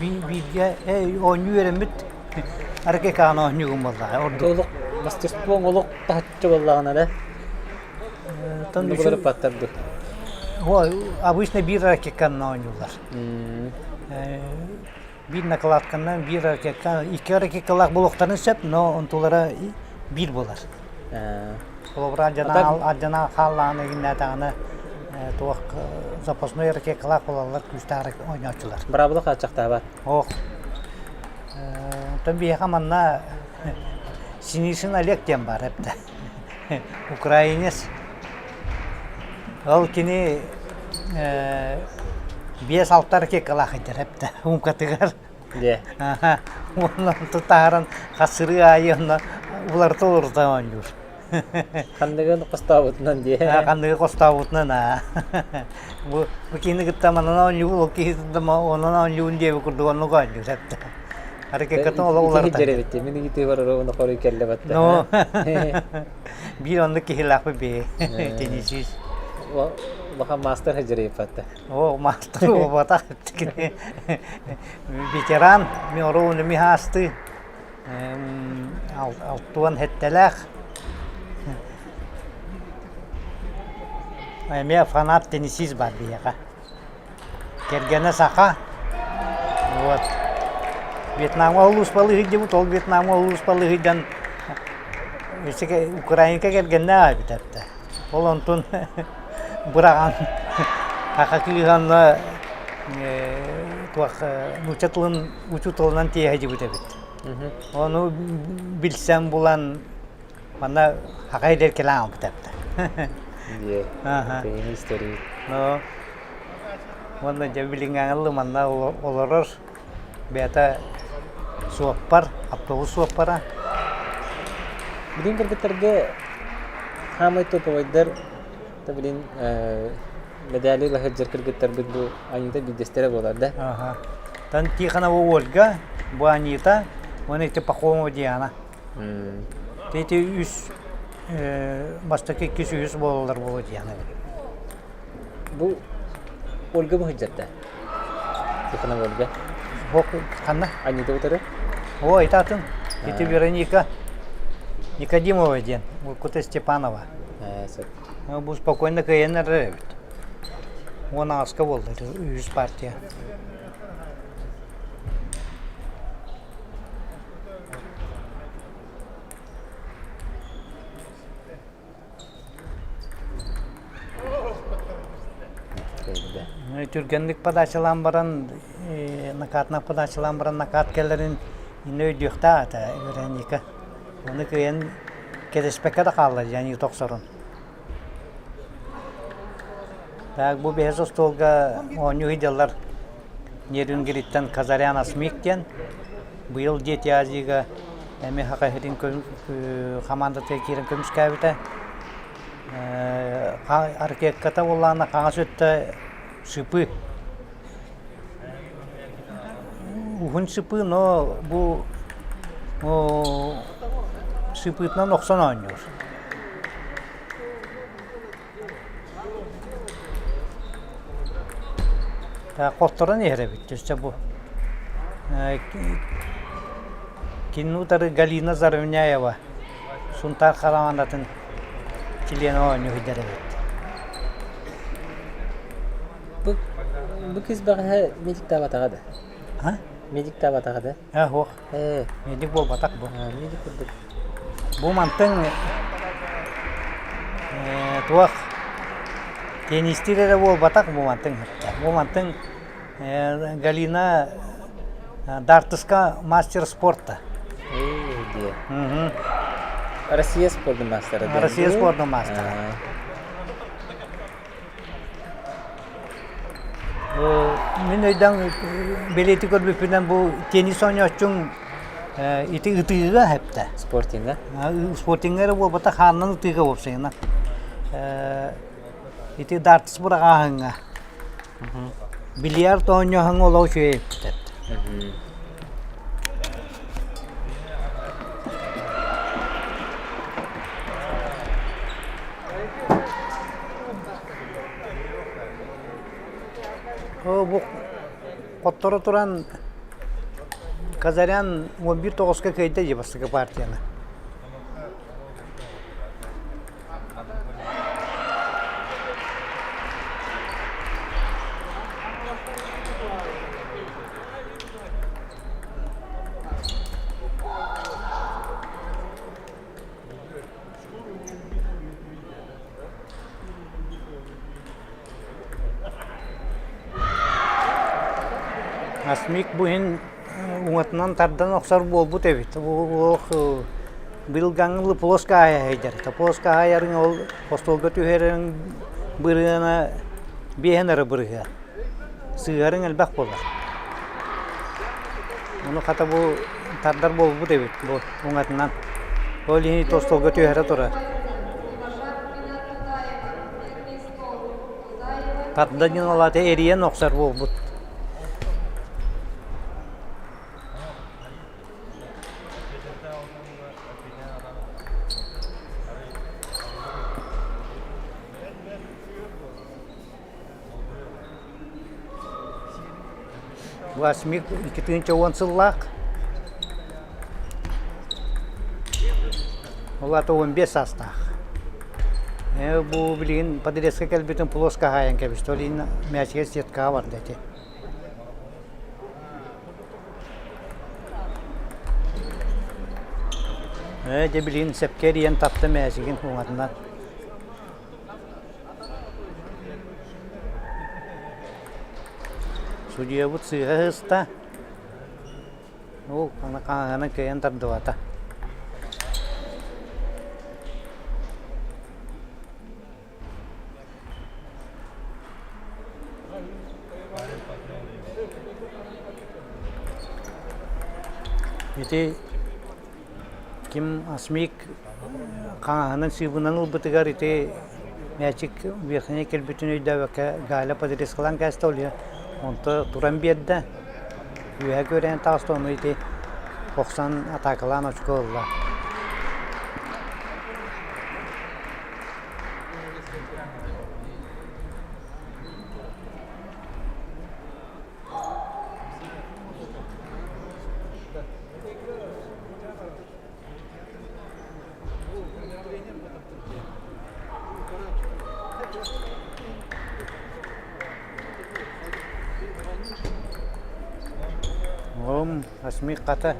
бииргэ оонньуу үөрэммит ракеткаҕын оонньуугун буоллаҕа ордук. Олох мастерствоҥ олох таһыччы буоллаҕына да Обычно биир ракетканан оонньууллар. Биир накладканан, биир ракетка, икки ракеткалаах буолуохтарын сөп, но онтулара биир буолар. Холобура, алдьана хааллаҕына игиннээтэҕинэ туох запасной ракеткалаах буолаллар күүстээх оонньооччулар. Быраабыла хааччахтаабат. Ох. Оттон биһиэхэ манна Синишин Олег диэн баар эбит. Украинец. Ол кини 5-6 ракеткалаах этэр эптэ умкатыгар. Дьэ. Уонна тутааран хасырыы аайы онно уларыта уларыта оонньуур. Ханныгын хостообутунан дии. Ханныгы хостообутунан аа. Бу бу киһини кытта манан оонньуубун, ол киһи кытта онон оонньуубун диэбит курдук оннук оонньуур эптэ. Ракеткатын олох уларытан. Ити эбит. Мин ыйытыы бар ону хоруй кэллэ батта. Ну, биир оннук киһилээхпит бии. Теннисист. Улахан маастар сылдьар О, маастар буолбатах. Ветеран, мен оруолун эми хаасты. Алтуан хэттэлээх. Эмиэ фанат теннисист бар биһиэхэ. Кэргэнэ саха. Вот. Вьетнамҥа улууспалыы сылдьыбыт, ол Вьетнамҥа улууспалыы сылдьан Украинка кэргэннээх эбит этэ. Ол онтун быраҕан саха кыыһа онно туох нуучча тылын учууталынан тиэһэ сылдьыбыт эбит. Ону билсэн булан манна саха сиригэр кэлэн аҕалбыт эбит. Дьэ, история. Уонна дьэ билиҥҥээҥи манна олорор бэйэтэ суоппар, автобус суоппара. Билин кыргыттарга хаамай топовайдар да билин медали ыла сылдьар кыргыттарбыт бу Анита биирдэстэрэ буолар да? Аха. Тан Тихонова Ольга, бу Анита, уонна ити Пахомова Диана. Ити үс бастакы иккис үһүс буолаллар буолуо Диана. Бу Ольга быһыдьатта. Тихонова Ольга. Ханна? Анита утары. О, это атын. Ити Вероника Никодимова диэн, Кута Степанова. Бу спокойно кыайан эрэр эбит. 10 аҕыска буолла үһүс партия. Түргэнник подачалаан баран, накатынан подачалаан баран накат кэлэрин иннэ өйдүөхтээх этэ Вероника. Ону кыайан кэтэспэккэ да хаалла дьэ тохсорун. Так бу бэһис остуолга оонньуу сылдьаллар Нерюнгриттэн Казарян Асмик диэн быйыл Дети Азияга эмиэ Саха сирин хамаандатыгар киирэн көмүскээбитэ. Ракетката буоллаҕына хаҥас өттө шипы. Уһун шипы, но бу шипытынан охсон оонньуур. Хотторон иһэр эбит өссө бу Кинини утары Галина Заровняева Сунтаар хамаандатын чилиэнэ оонньуу сылдьар эбит. Бу бу кыыс бэҕэһээ медиктаабатаҕа да? А? Медиктаабатаҕа да? Ээ суох. Ээ. Медик буолбатах бу. Медик курдук. Бу мантан туох теннистиир эрэ буолбатах бу мантан Бу мантан Галина дартыска мастер спорта. Ээ диэ. Россия спордун мастера. Россия спордун мастера. Мин өйдөөн бэлиэтии көрбүппүнэн бу теннис оонньооччуҥ ити ытыыга эптэ. Спортинга? Спортинга эрэ буолбатах, хаанынан ытыыга уопсайынан. Ити дартс быраҕааһыҥҥа. Бильярд оонньооһуҥҥа олох үчүгэй эбиттэр. Бу хотторо туран Казарян 11 тоҕуска кыайда дии бастакы партияны. Асмик бу иһин уҥатынан тардан охсор буолбут эбит. Олох быйылгаҥҥы плоска аайа сылдьар. Плоска аайарыҥ ол остуолга түһэриҥ бырыана биэһин эрэ бырыһыа. Сыыһарыҥ элбэх буолар. Ону хата бу тардар буолбут эбит бу уҥатынан. Ол иһин остуолга түһэрэ турар. Тарда диэн ол аата эрийэн охсор буолбут. Бу Асмик 2010 сыллаах. Ол аата 15 саастаах. Бу билигин подрезка кэлбитин плоско хаайан кэбистэ. Ол иһин мээчигэ сеткаҕа барда ити. Ээ, дьэ билигин сөпкө эрийэн тапта мээчигин уҥатынан. Судьуйабыт сыыһа сыста. Ол хаһаһынан кыайан тардыбата. Ити ким Асмик хаҥаһынан сыыбынан ылбытыгар ити мээчик верхнэй кэлбитин өйдөөбөккө Галя подрезкалаан кээстэ ол онто туран биэрдэ үөһэ күөрэйэн таҕыста ону ити охсон атаакалаан очко ылла. Оҕом Асмик хата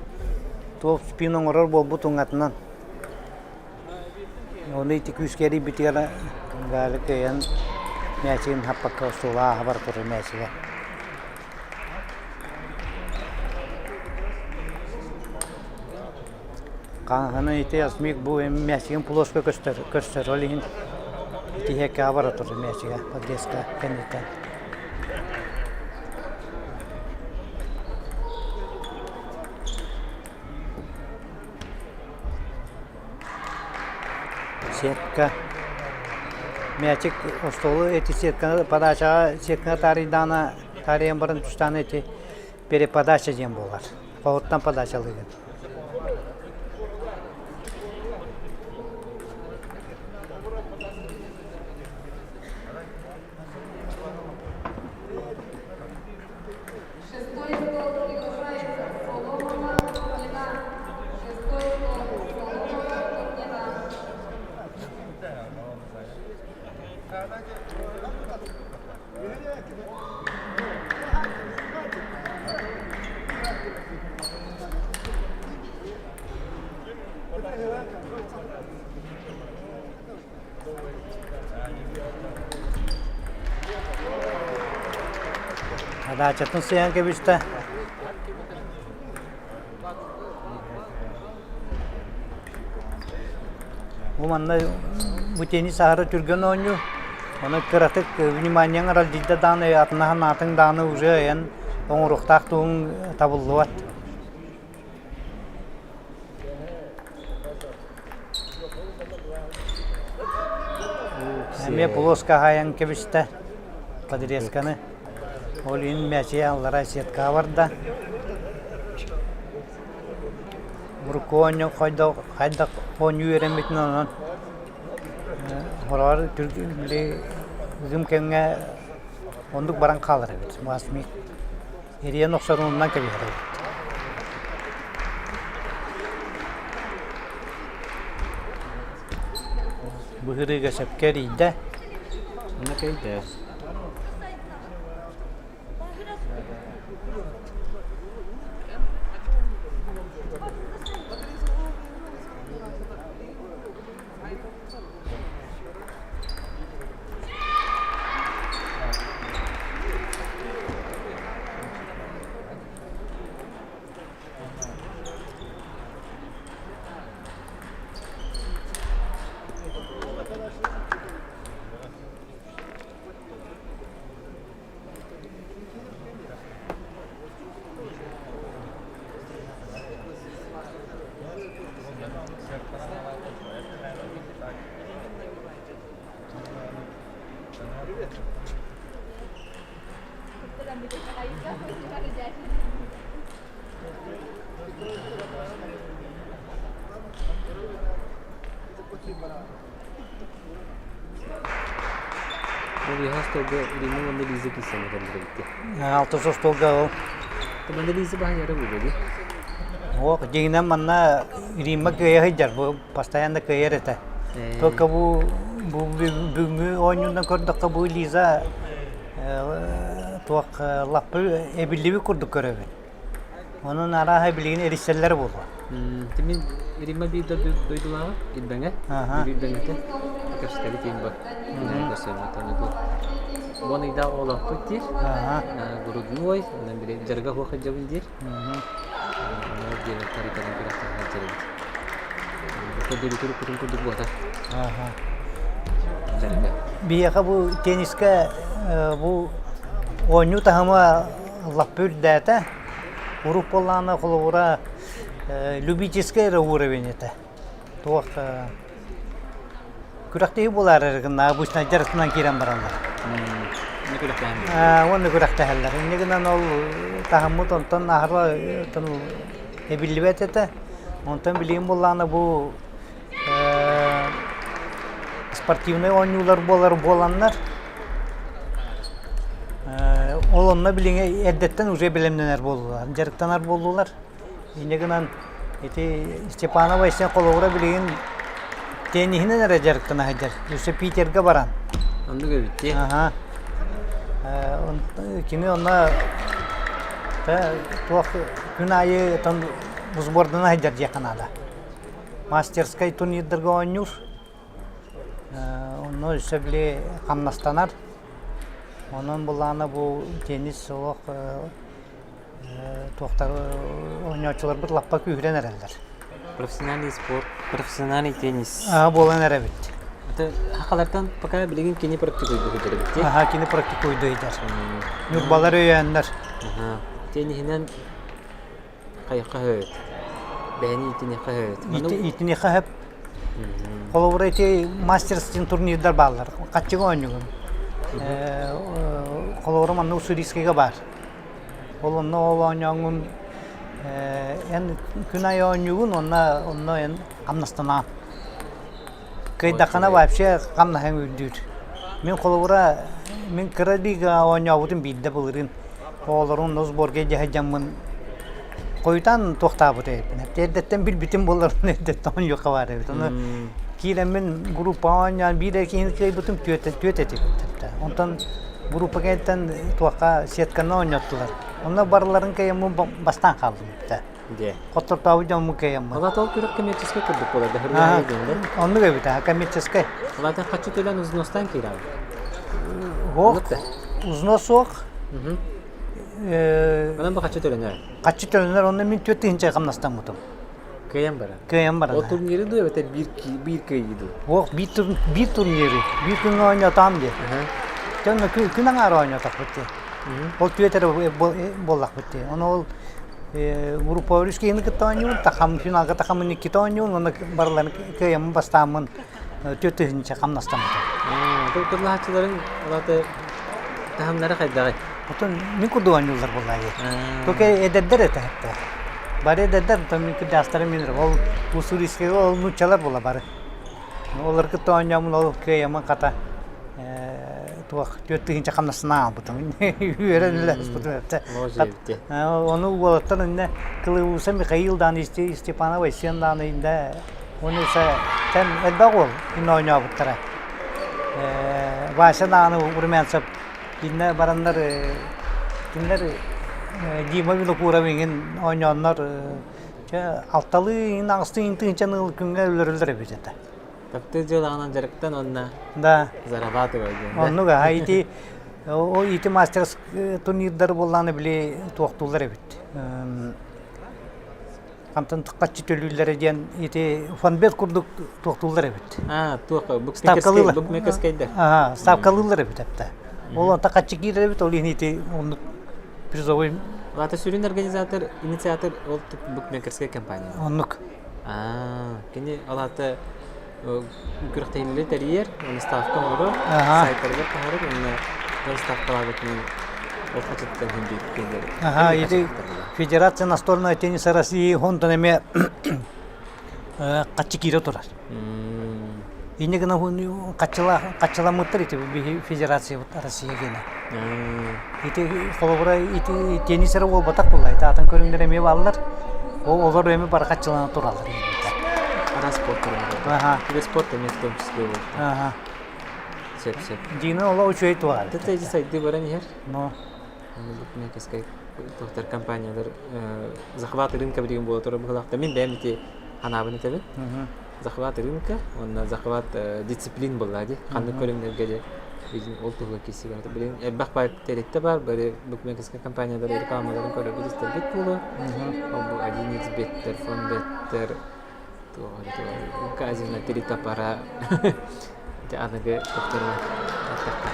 туох спин оҥорор буолбут уҥатынан Ону ити күүскэ эрийбитигэр Галя кыайан мээчигин хаппакка остуола ааһа бара турар мээчигэ. Хаҥаһынан ити Асмик бу мээчигин плоско көстөр, көстөр ол иһин ити иһэккэҕэ бара турар мээчигэ подъездка кэнниттэн. Сетка. Мячик остуолу эти сетканы подачаҕа сетканы таарыйдаҕына таарыйан баран тустааны ити переподача диэн буолар. Хоһуттан подачалыыгын. Шестой стол приглашается Соломова Турнина. Шестой стол Соломова Турнина. Хадаачатын сыйан кэбистэ. Бу манна бу теннис аһара түргэн оонньуу. Ону кыратык вниманиеҥ аралдьыйда даҕаны атынаһан аатыҥ даҕаны уже эн оҥоруохтаах туһуҥ табыллыбат. Эмиэ плоско хаайан кэбистэ подрезканы. Ол иһин мээчийэ аллара сеткаҕа барда. Урукку оонньуу хайдах хайдах оонньуу үөрэммитин онон хороҕор били ыгым кэмҥэ оннук баран хаалар эбит. Эрийэн охсорун умнан кэбиһэр эбит. Быһырыыга сөпкө эрийдэ. Онно кэйдэ. Ол иһэ остуолга Ирина уонна Лиза киирсэн этэллэр эбит. Алтыс остуолга ол. Манна Лиза баһыйара буолуо дии. Ох, дьиҥинэн манна Римма кыайа сылдьар, бу постоянно кыайар этэ. Только бу бу бүгүҥҥү оонньуунан көрдөххө бу Лиза туох лаппы эбиллибит курдук көрөбүн. Онон арааһа билигин эрийсэллэрэ буолуо. Мин Римма биир дойдулааҕа Илбэҥэ, Илбэҥэтэ кэпсэтэбит иин бар. Уон ыйдаах оҕолоохпут диир. Грудной, онон били дьарыга суох сылдьабын диир. Онно диэн тарыйтаран күрэхтэһэ сылдьар эбит. Көрдөрүүтүр кутун курдук буолта. Дьарыга. Биһиэхэ бу теннискэ бу оонньуу таһыма лаппа үрдээтэ. Урут буоллаҕына холобура любительскай эрэ уровень этэ. Туох күрэхтэһии буолаары эрэ гынна обычно дьарыктанан киирэн бараллар. Уонна күрэхтэһэллэр. Инньэ гынан ол таһыммыт онтон аһара эбиллибэт этэ. Онтон билигин буоллаҕына бу спортивнай оонньуулар буолар буоланнар ол онно билиҥҥи эрдэттэн уже бэлэмнэнэр буоллулар, дьарыктанар буоллулар. Инньэ гынан ити Степанова Айсен холобура билигин тенниһинэн эрэ дьарыктана сылдьар. Өссө Питергэ баран. Оннук эбит дии. Аха. Кини онно туох күн аайы сбордана сылдьар диэххэ наада. Мастерскай турнирдарга оонньуур. Онно өссө били хамнастанар. Онон былаана бу теннис олох туохтар оонньооччуларбыт лаппа күүһүрэн эрэллэр. Профессиональный спорт, профессиональный теннис. Аа буолан эрэбит. Это хахалартан пока билигин кини практикуйду эбит дии. Аха, кини практикуйду ыйдар. Ньурбалар өйөөннөр. Аха. Тенниһинэн Хайыхха сөбүт? Бэйэни иитиниэххэ сөбүт. Иитиниэххэ сөп. Холобура ити мастерскин турнирдар бааллар. Хаччыга оонньугун. Холобура манна Уссурийскайга баар. Ол онно ол оонньооҥҥун эн күн аайы оонньуугун уонна онно эн хамнастанаҕын. Кыайдаххына вообще хамнаһыҥ үрдүүр. Мин холобура мин кыра лигаҕа оонньообутум биирдэ былырыын оҕолорум сборга илдьэ сылдьаммын хойутаан туохтаабыт эбиппин. Эрдэттэн билбитим буоллар эрдэттэн оонньуохха баар эбит. Ону киирэммин группаҕа оонньоон биир эрэ киһини кыайбытым түөрт түөрт этибит. Онтон группа кэнниттэн туохха сетканы оонньоттулар. Онно барыларын кыайаммын бастаан хааллым. Дьэ. Хоттордообут дьоммун кыайаммын. Алата ол күрэх коммерческай курдук буолар да хөргөһө диэн да. Оннук эбит аа коммерческай. Алата хаччы төлөөн узностан киирэр. Суох. Узнос суох. Онон бу хаччы төлөнөр. Хаччы төлөнөр, онно мин 4000 хамнастаммытым. Кыайан баран. Кыайан баран. Ол турниры дуу эбэтэр биир биир кыайыы дуу? Суох, биир биир турниры. Биир күҥҥэ оонньотоом диye. Дьонно күн аҥаара оонньотохпут дии. Ол түөрт эрэ буоллахпыт дии. Ону ол групповой киһини кытта оонньуубун, тахам финалга тахаммын иккитэ оонньуубун уонна барыларын кыайаммын бастааммын 4000 хамнастаммытым. Кыллааччыларын улааты таһымнара хайдаҕый? Отон мин курдук оонньууллар буоллаа дии. Только эдэрдэр этэ хатта. Бары эдэрдэр, отон мин кырдьаастарым мин ол Уссурийскайга ол нууччалар буола бары. Олор кытта оонньооммун ол кыайаммын хата туох 4000 хамнасына аалбытым. Үөрэн үлэлэспитим эбитэ. Ону уолаттар иннэ Кылыуса Михаил дааны Степанов Айсен дааны иннэ уонна тэн элбэх уол иннэ оонньообуттара. Вася дааны Румянцев иннэ бараннар кинилэр Дима Винокуров иҥин оонньооннор чэ алталыы иҥин аҕыстыы иҥин тыһыынчаны күҥҥэ өлөрөллөр эбит этэ. Таптыыр дьыалаҕынан дьарыктан уонна Да. зарабатывай диэн да? Оннук аха ити ол ити мастер турнирдары буоллаҕына били туохтууллар эбит. Хантан хаччы төлүүллэрэ диэн ити фонбет курдук туохтууллар эбит. А, туох Ставкалыылар. букмекерскайдар. Аха, ставкалыыллар эбит эптэ. Ол онто хаччы киирэр эбит, ол иһин ити оннук призовой Ата сүрүн организатор, инициатор ол букмекерская компания. Оннук. Аа, кини ол аата күрэхтэһиилэри тэрийэр, уонна ставка оҥорор, сайтарыгар таһаарар уонна дьон ставкалаабытынан ол хачыттан иһин биир Аха, ити Федерация настольного тенниса России онтон эмиэ хаччы киирэ турар. Инньэ гынан хаччыламмыттар ити биһи федерациябыт Россия гиэнэ. Ити холобура ити теннис эрэ буолбатах буолла. Ити атын көрүҥнэр эмиэ бааллар. Ол олор эмиэ бары хаччылана тураллар. Араас спорт көрүҥнэрэ. Аха. Спорт эмиэ в том числе буолла. Аха. Сөп сөп. Дина олох үчүгэй туох Это эти сайды баран иһэр. Но Букмекерскай туохтар компаниялар захват рынка билигин буола турар быһыылаахта. Мин бэйэм ити анаабын этэбин. Захват рынка уонна захват дисциплин буолла дии. Ханнык көрүҥнэргэ дии билигин ол туһугар киирсии барыта. Билигин элбэх баай тэрилтэ баар, бары букмекерскай компаниялар рекламаларын көрөргүт истэргит буолуо. Ол бу 1 беттер, фонбеттер, туох эрэ туох казино три топора Ити аныгы туохтарынан эттэххэ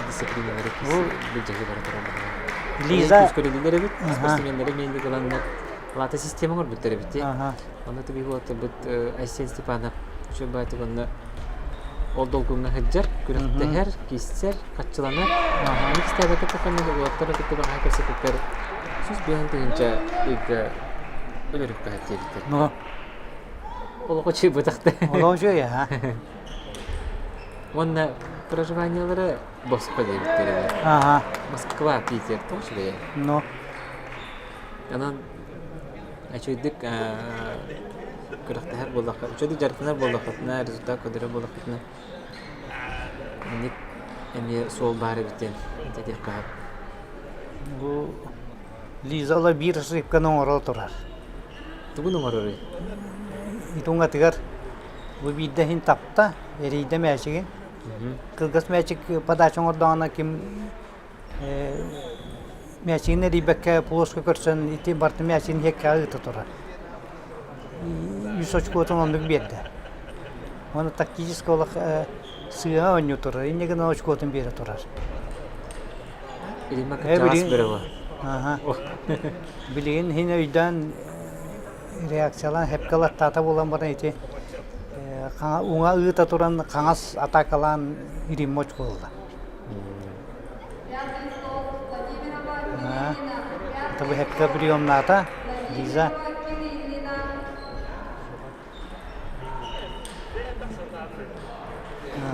дисциплиналары былдьаһыы бара турар быһыылаах. Лиза Күүскэ үлэлииллэр эбит, спортсменнары эмиэ ыланнар лата система оҥорбуттар эбит дии. Онно тыбыы уолаттарбыт Айсен Степанов үчүгэй баайтык онно ол долгуҥҥа сылдьар, күрэхтэһэр, киирсэр, хаччыланар. Аны кистээбэккэ эттэххэ уолаттары кытта бэҕэһээ кэпсэппиппэр 105 тыһыынча ыйга өлөрүөххэ сөп диэбиттэр. Олох үчүгэй Олох үчүгэй аха. Уонна проживаниелара босхо диэбиттэр эбит. Аха. Москва, Питер тоҕо үчүгэйэ. Ну. Онон үчүгэйдик күрэхтэһэр буоллахха, үчүгэйдик дьарыктанар буоллаххытына, результат көрдөрөр буоллаххытына, инник эмиэ суол баар эбит диэн этиэххэ сөп. Бу Лиза ыла биир ошибканы оҥоро турар. Тугун оҥороруй? Итуҥатыгар бу биирдэ иһин тапта, эрийдэ мээчигин. Кылгас мээчик подача оҥордоҕуна ким мээчигин эрийбэккэ плоска көрсөн ити барыта мээчигин иһэккэҕэ ыыта турар. Үс очкотун оннук биэрдэ. Уонна тактически олох сыыһа оонньуу турар, инньэ гынан очкотун биэрэ турар. Римма кырдьаҕас бөрө Билигин иһин өйдөөн реакциялаан сөпкө ылаттаата буолан баран ити уҥа ыыта туран хаҥас атаакалаан Римма очко ылла. Это бу сөпкө приемнаата Лиза.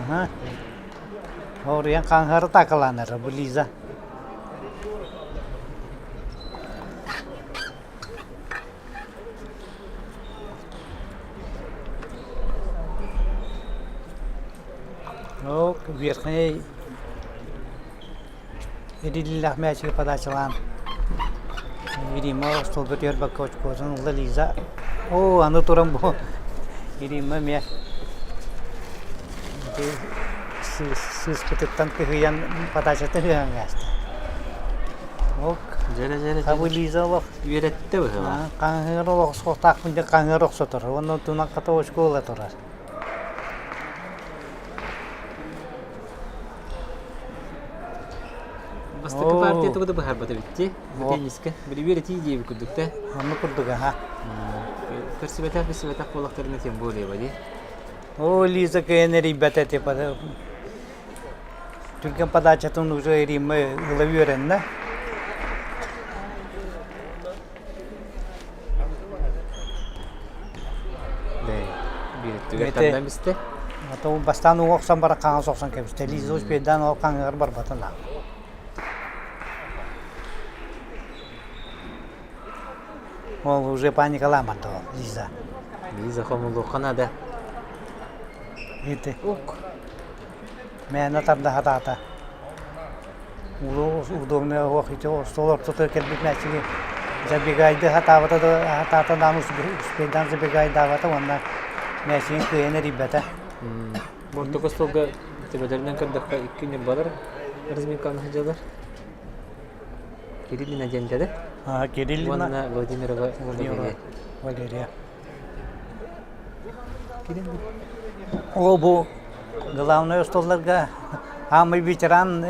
Аха. Оруйан хаҥхары такалаанара бу Лиза. Ол верхний Эриллээх мээчиги подачалаан Римма остуолга түһэрбэккэ очкуотун ылла Лиза. Оо, аны туран бу Римма эмиэ сыыспытыттан кыһыйан подачатын ыһан ааста. Ок, Дьэрэ дьэрэ хабы Лиза олох үөрэттэ быһыылаах. Хаҥыыр олох суохтаахпын диэн хаҥыыр охсо турар. Уонна тунан хата очко ыла турар. Бастакы партия тугу да быһаарбат эбит дии. Бу теннискэ. Били үөрэтии диэбит курдук да. Оннук курдук аха. Көрсүбэтэх билсибэтэх буоллахтарына тем более дии. О, Лиза кыайан эрийбэтэ типа түргэн подачатын уже Римма ыла үөрэннэ. Биир тардан бистэ. Ото бастаан уҥа охсон баран хаҥас охсон кэбистэ. Лиза успейдаан ол хаҥыгар барбатын Ол уже паникалаан барда ол Лиза. Лиза хомулуохха наада. Ити. Мээнэ тарда сатаата. Удобный оһох ити остуол ортотугар кэлбит мээчиги забегайды сатаабата да сатаата даҕаны успейдаан забегайдаабата уонна мээчигин кыайан эрийбэтэ. Ортоку остуолга төбөлөрүнэн көрдөххө икки ньурбалар разминканы сылдьаллар. Кириллина диэн да? Кириллина Уонна Владимирова Валерия. Валерия. Ол бу главнай остуолларга аамай ветеран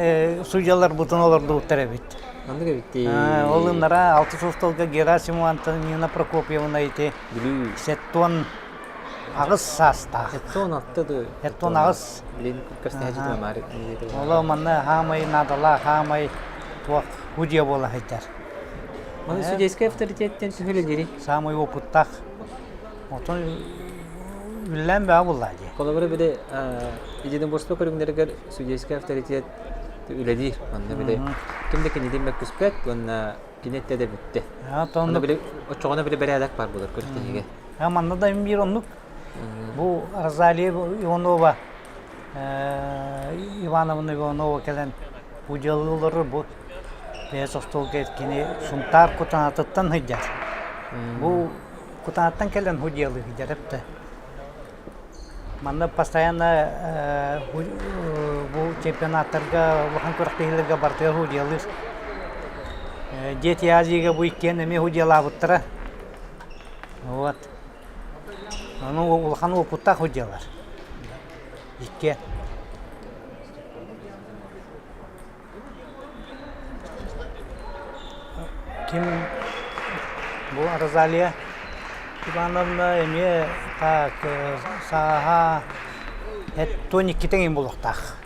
судьяларбытын олордубуттар эбит. Маннык эбит дии. Ол ыннара алтыс остуолга Герасимова Антонина Прокопьевна ити Бүлүү. сеттон аҕыс саастаах. Сеттон алта да. Сеттон аҕыс. Блин, көстөһө маар. Оло манна хаамай наадалаах хаамай туох судья буола сылдьар. Маны судейскай авторитеттен төһөлөнүри? Самый опыттаах. Оттон. Үллээн бөҕө буоллаа дии. Холобура били единоборство көрүҥнэригэр судейскай авторитет үлэлиир. Онно били ким да кинилиин мөккүспэт уонна кини эттэ да бүттэ. Онно били оччоҕуна били бэрээдэк баар буолар күрэхтэһиигэ. Манна да биир оннук. Бу Розалия Иванова Ивановна Иванова кэлэн бу дьыалалары бу бэйэс остуолга кини Сунтаар Кутанатыттан сылдьар. Бу Кутанаттан кэлэн судьялыы сылдьар эбитэ. Манна постоянно бу чемпионаттарга улахан күрэхтэһиилэргэ барытыгар судьялыыр. Дети Азияга бу иккиэн эмиэ судьялаабыттара. Вот. Ону улахан уопуттаах судьялар. Иккиэн. Ким бу Розалия Ивановна эмиэ так сааһа эттон иккитэ эҥин буолуохтаах.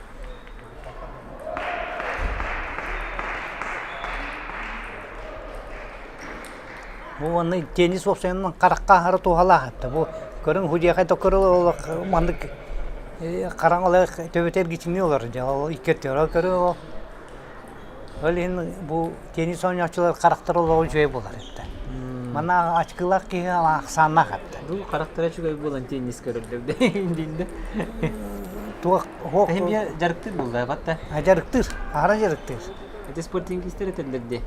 Бу уонна теннис уопсайынан харахха аһара туһалаах этэ. Бу көрүҥ худьиэхэ да көрө маннык хараҥалар төбөтө эргичиҥнии олорор дьэ ол икки өттүгэр көрүҥ ол ол иһин бу теннис оонньооччулар харахтара олоҕо үчүгэй буолар этэ. Манна ачыкылаах киһи ахсааннаах этэ. Бу харахтара үчүгэй буолан теннис көрөллөр дииллэр. Туох Оһох Эмиэ дьарыктыыр буолла батта. Дьарыктыыр, аһара дьарыктыыр. Ити спортингистер этэллэр дии.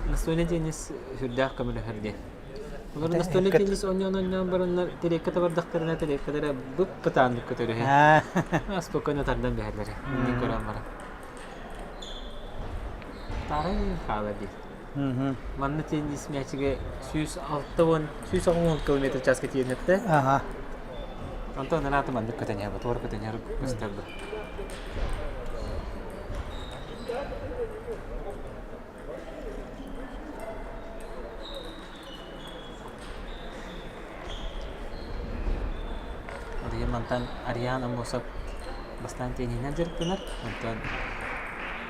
Настольный теннис сүрдээх көмөлөһөр диэн. Олор настольный теннис оонньоон-оонньоон бараннар тэриэккэ табардахтарына тэриэккэлэрэ бып-бытааннык көтөрүһэ. Спокойно тардан биһэллэрэ. Иннин көрөн баран. Таарай хаала дии. Манна теннис мячигэ 160 180 километр часка тиийэн эттэ. Ага. Онтон ыраата маннык көтөн иһэ, туора көтөн иһэр көстөр Билигин мантан Ариан Аммосов бастаан тенниһинэн дьарыктанар, онтон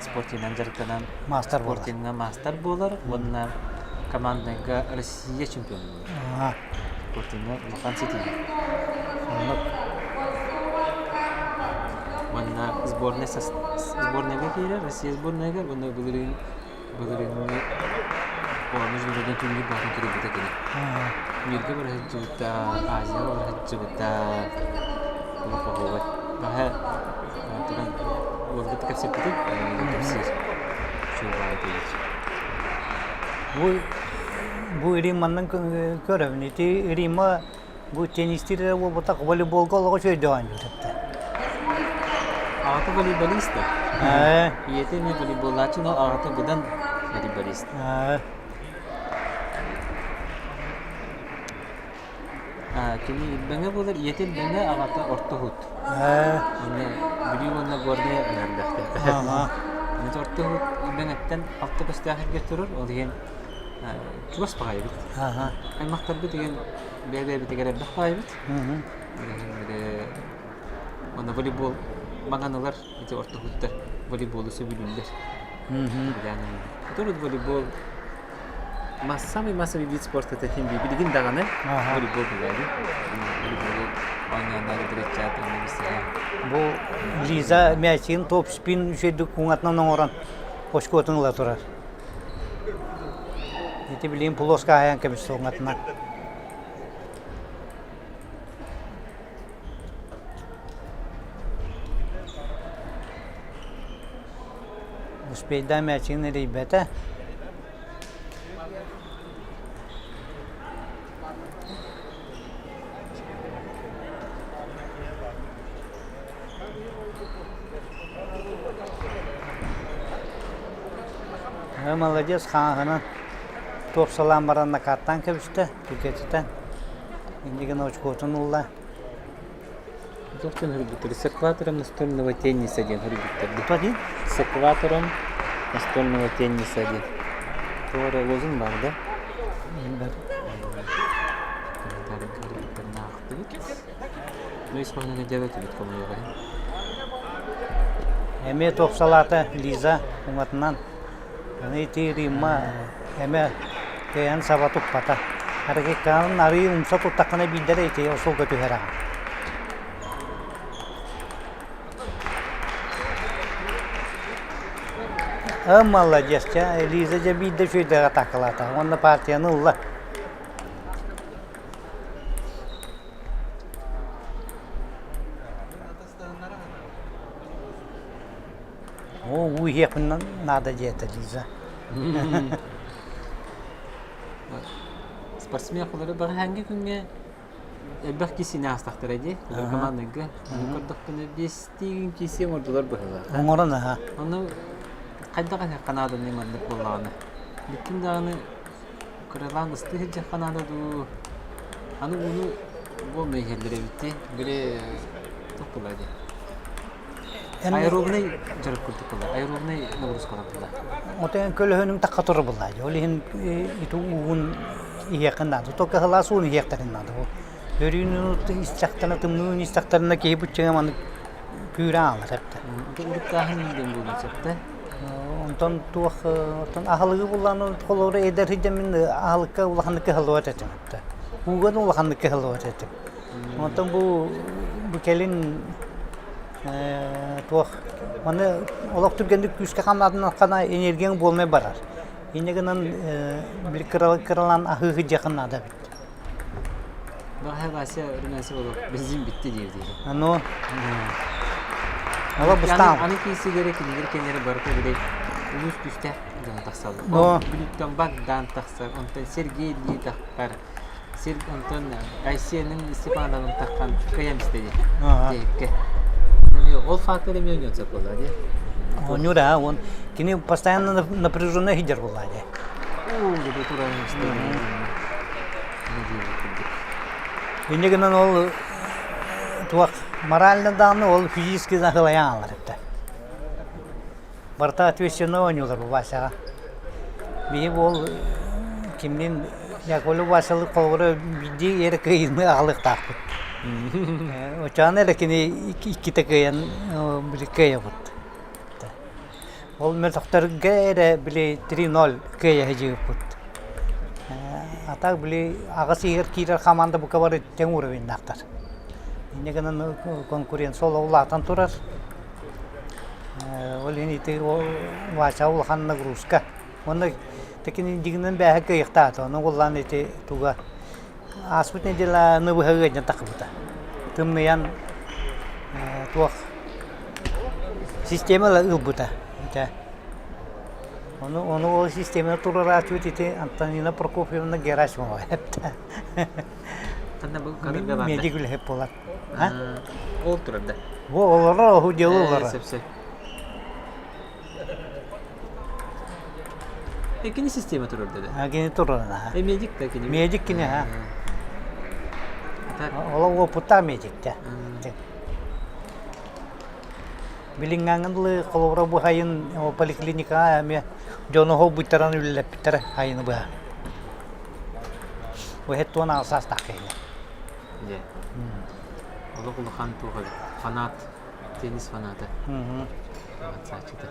спортинан дьарыктанан Маастар буолар. спортиҥҥа маастар буолар уонна командныйга Россия чемпиона буолар. Спортиҥҥа улахан ситиһии. Оннук. Уонна сборнай сборнайга киирэр, Россия сборнайыгар уонна былырыын Былырыыҥҥы оҕону жюридан түннүк баатын киирбитэ кини. Миргэ бара сылдьыбыта, Азияҕа бара сылдьыбыта. Олох оһуобай. Баһа туран уолга кэпсэппитим, кэпсиир. Үчүгэй баҕайы диир. Бу бу Римманнан көрөбүн. Ити Римма Бу теннистиир эрэ буолбатах, волейболга олоҕо үчүгэй оонньуур этэ. Аҕата волейболист да? Ийэтэ эмиэ волейболлааччы, но аҕата быдан волейболист. Кини Илбэҥэ буолар, ийэтэ Илбэҥэ, аҕата Орто Уһут. Онно Бүлүү уонна Горнай элбэхтэр. Орто Уһут Илбэҥэттэн алта көстөөх эргэ турар, ол иһин чугас баҕайыбыт. Аймахтарбыт деген бэйэ-бэйэбитигэр элбэх баайбыт. Уонна волейбол маҥанылар ити ортоһуттар волейболу сөбүлүүллэр. Который волейбол самый массовый вид спорта это химби. Билигин даҕаны волейбол билээри. Волейболу оонньооннор дреччаат онно билсиһэ. Бу Лиза мячигин топ-спин үчүгэйдик уҥатынан оҥорон очкотун ыла турар. Ити билигин плоска аһайан кэбистэ уҥатынан. Успейдаан мээчигин эрийбэтэ. Молодец, хааһынан туопсалаан баран накааттаан кэбистэ, түгэтитэн. Иннигин очкотун ылла. Туох диэн суруйбуттар? С экватором настольного тенниса диэн суруйбуттар дии. Кто диэн? С экватором настольного тенниса диэн. Туох эрэ лозунг баар да? Ну, ис хоһоонун өйдөөбөтүбүт хомойуох иһин. Эмиэ туопсалаата Лиза уҥатынан. Аны ити Римма эмэ кыайан саба туппата. Аргыккаанын арыы умса туттаххына биирдэрэ ити остуолга түһэрэҕин. Маладьыас, чэ, Лиза дьэ биирдэ үчүгэйдик атаакалаата уонна партияны ылла. Оо, уу иһиэхпин наада диэтэ Лиза. Спортсмен холоро бэҕэһээҥҥи күҥҥэ элбэх киисини аастахтара дии, командныйга. Ону көрдөхпүнэ биэстии кииси оҥордулар быһыылаах. Оҥорон аха. Ону хайдах эһиэххэ нааданый маннык буоллаҕына? Бүттүн даҕаны кыралаан ыстыы сылдьыахха наада дуу? Аны ууну буолма иһэллэр эбит дии. Били туох буолла дии? Аэробнай дьарык курдук буолла. Аэробнай нагрузкалар буолла. Отон көлөһөнүҥ тахха турар буолла. Ол иһин ити уугун иһиэххин наада. Только сылаас ууну иһиэхтэрин наада. Өрүүнү истэхтэринэ, тымныыны истэхтэринэ киһи буччуҥа маннык күүрэн аалар эптэ. Уруттааһын диэн буолуон сөп да? Онтон туох оттон аһылыгы буллаан холобура эдэр сылдьан мин аһылыкка улаханнык кыһаллыбат этим. Ууга да улаханнык кыһаллыбат этим. Онтон бу бу кэлин туох маны олох түргэнник күүскэ хамнаатынаххына энергияҥ буолмай барар. Инньэ гынан били кыралаан аһыы сылдьыаххын наада эбит. Баһа Вася Румянцев олох бензин битти диир дии. Аны Ола быстаан. Аны киисигere кинилэр кэннere барыта били улуус күүстээх дьоно тахсаллар. Но Бүлүүттэн Богдан тахсар, онтон Сергей Ли тахсар, Сир онтон Айсенин Степановын таххан кыйам истэ дии. Диэккэ. Ол фактор эмиэ ойнуон сөп буолла дии. Оонньуур аа он кини постоянно напряженно сидер буолла дии. Уу дьэ туран истэ. Инньэ гынан ол туох морально даҕаны ол физически сылайан аалар этэ. Барыта ответственный оонньуулар бу Васяҕа. Биһи ол кимниин Яковлев Васялык холобура биирдии эрэ кыайыыны аҕалыахтаахпыт. Оччоҕуна эрэ кини иккитэ кыайан били кыайабыт. Ол мөлтөхтөргө эрэ били 3-0 кыайа сылдьыбыппыт. А так били аҕыс иһигэр киирэр хамаанда бука бары тэҥ уровеннаахтар. Инньэ гынан конкуренция олоҕо улаатан турар. Ол иһин ити Вася улахан нагрузка. Уонна такин дьиҥинэн бээһэ кыайыахтаата. Ону уоллаан ити туга ааспыт неделяны быһа ыанньан тахсыбыта. Тымныйан туох система ылбыта. Ону, ону ол системаны туруорааччыбыт ити Антонина Прокофьевна Герасимова эптэ. Медик үлэһит буолар. Ол турар да. Бу олорор, оһу дело олорор. Сөп сөп. Кини система турар да. Кини турар аха. Медик да кини. Медик кини ха. Ол опыттаах медик да. Билиҥҥээҥҥэ дылы холобура бу сайын поликлиникаҕа эмиэ дьону холбуйтаран үлэлэппиттэрэ сайыны быһа. Бу 78 саастаах киһи. Дьэ. Олох улахан туох эбит. Фанат. Теннис фаната. Сааччыта.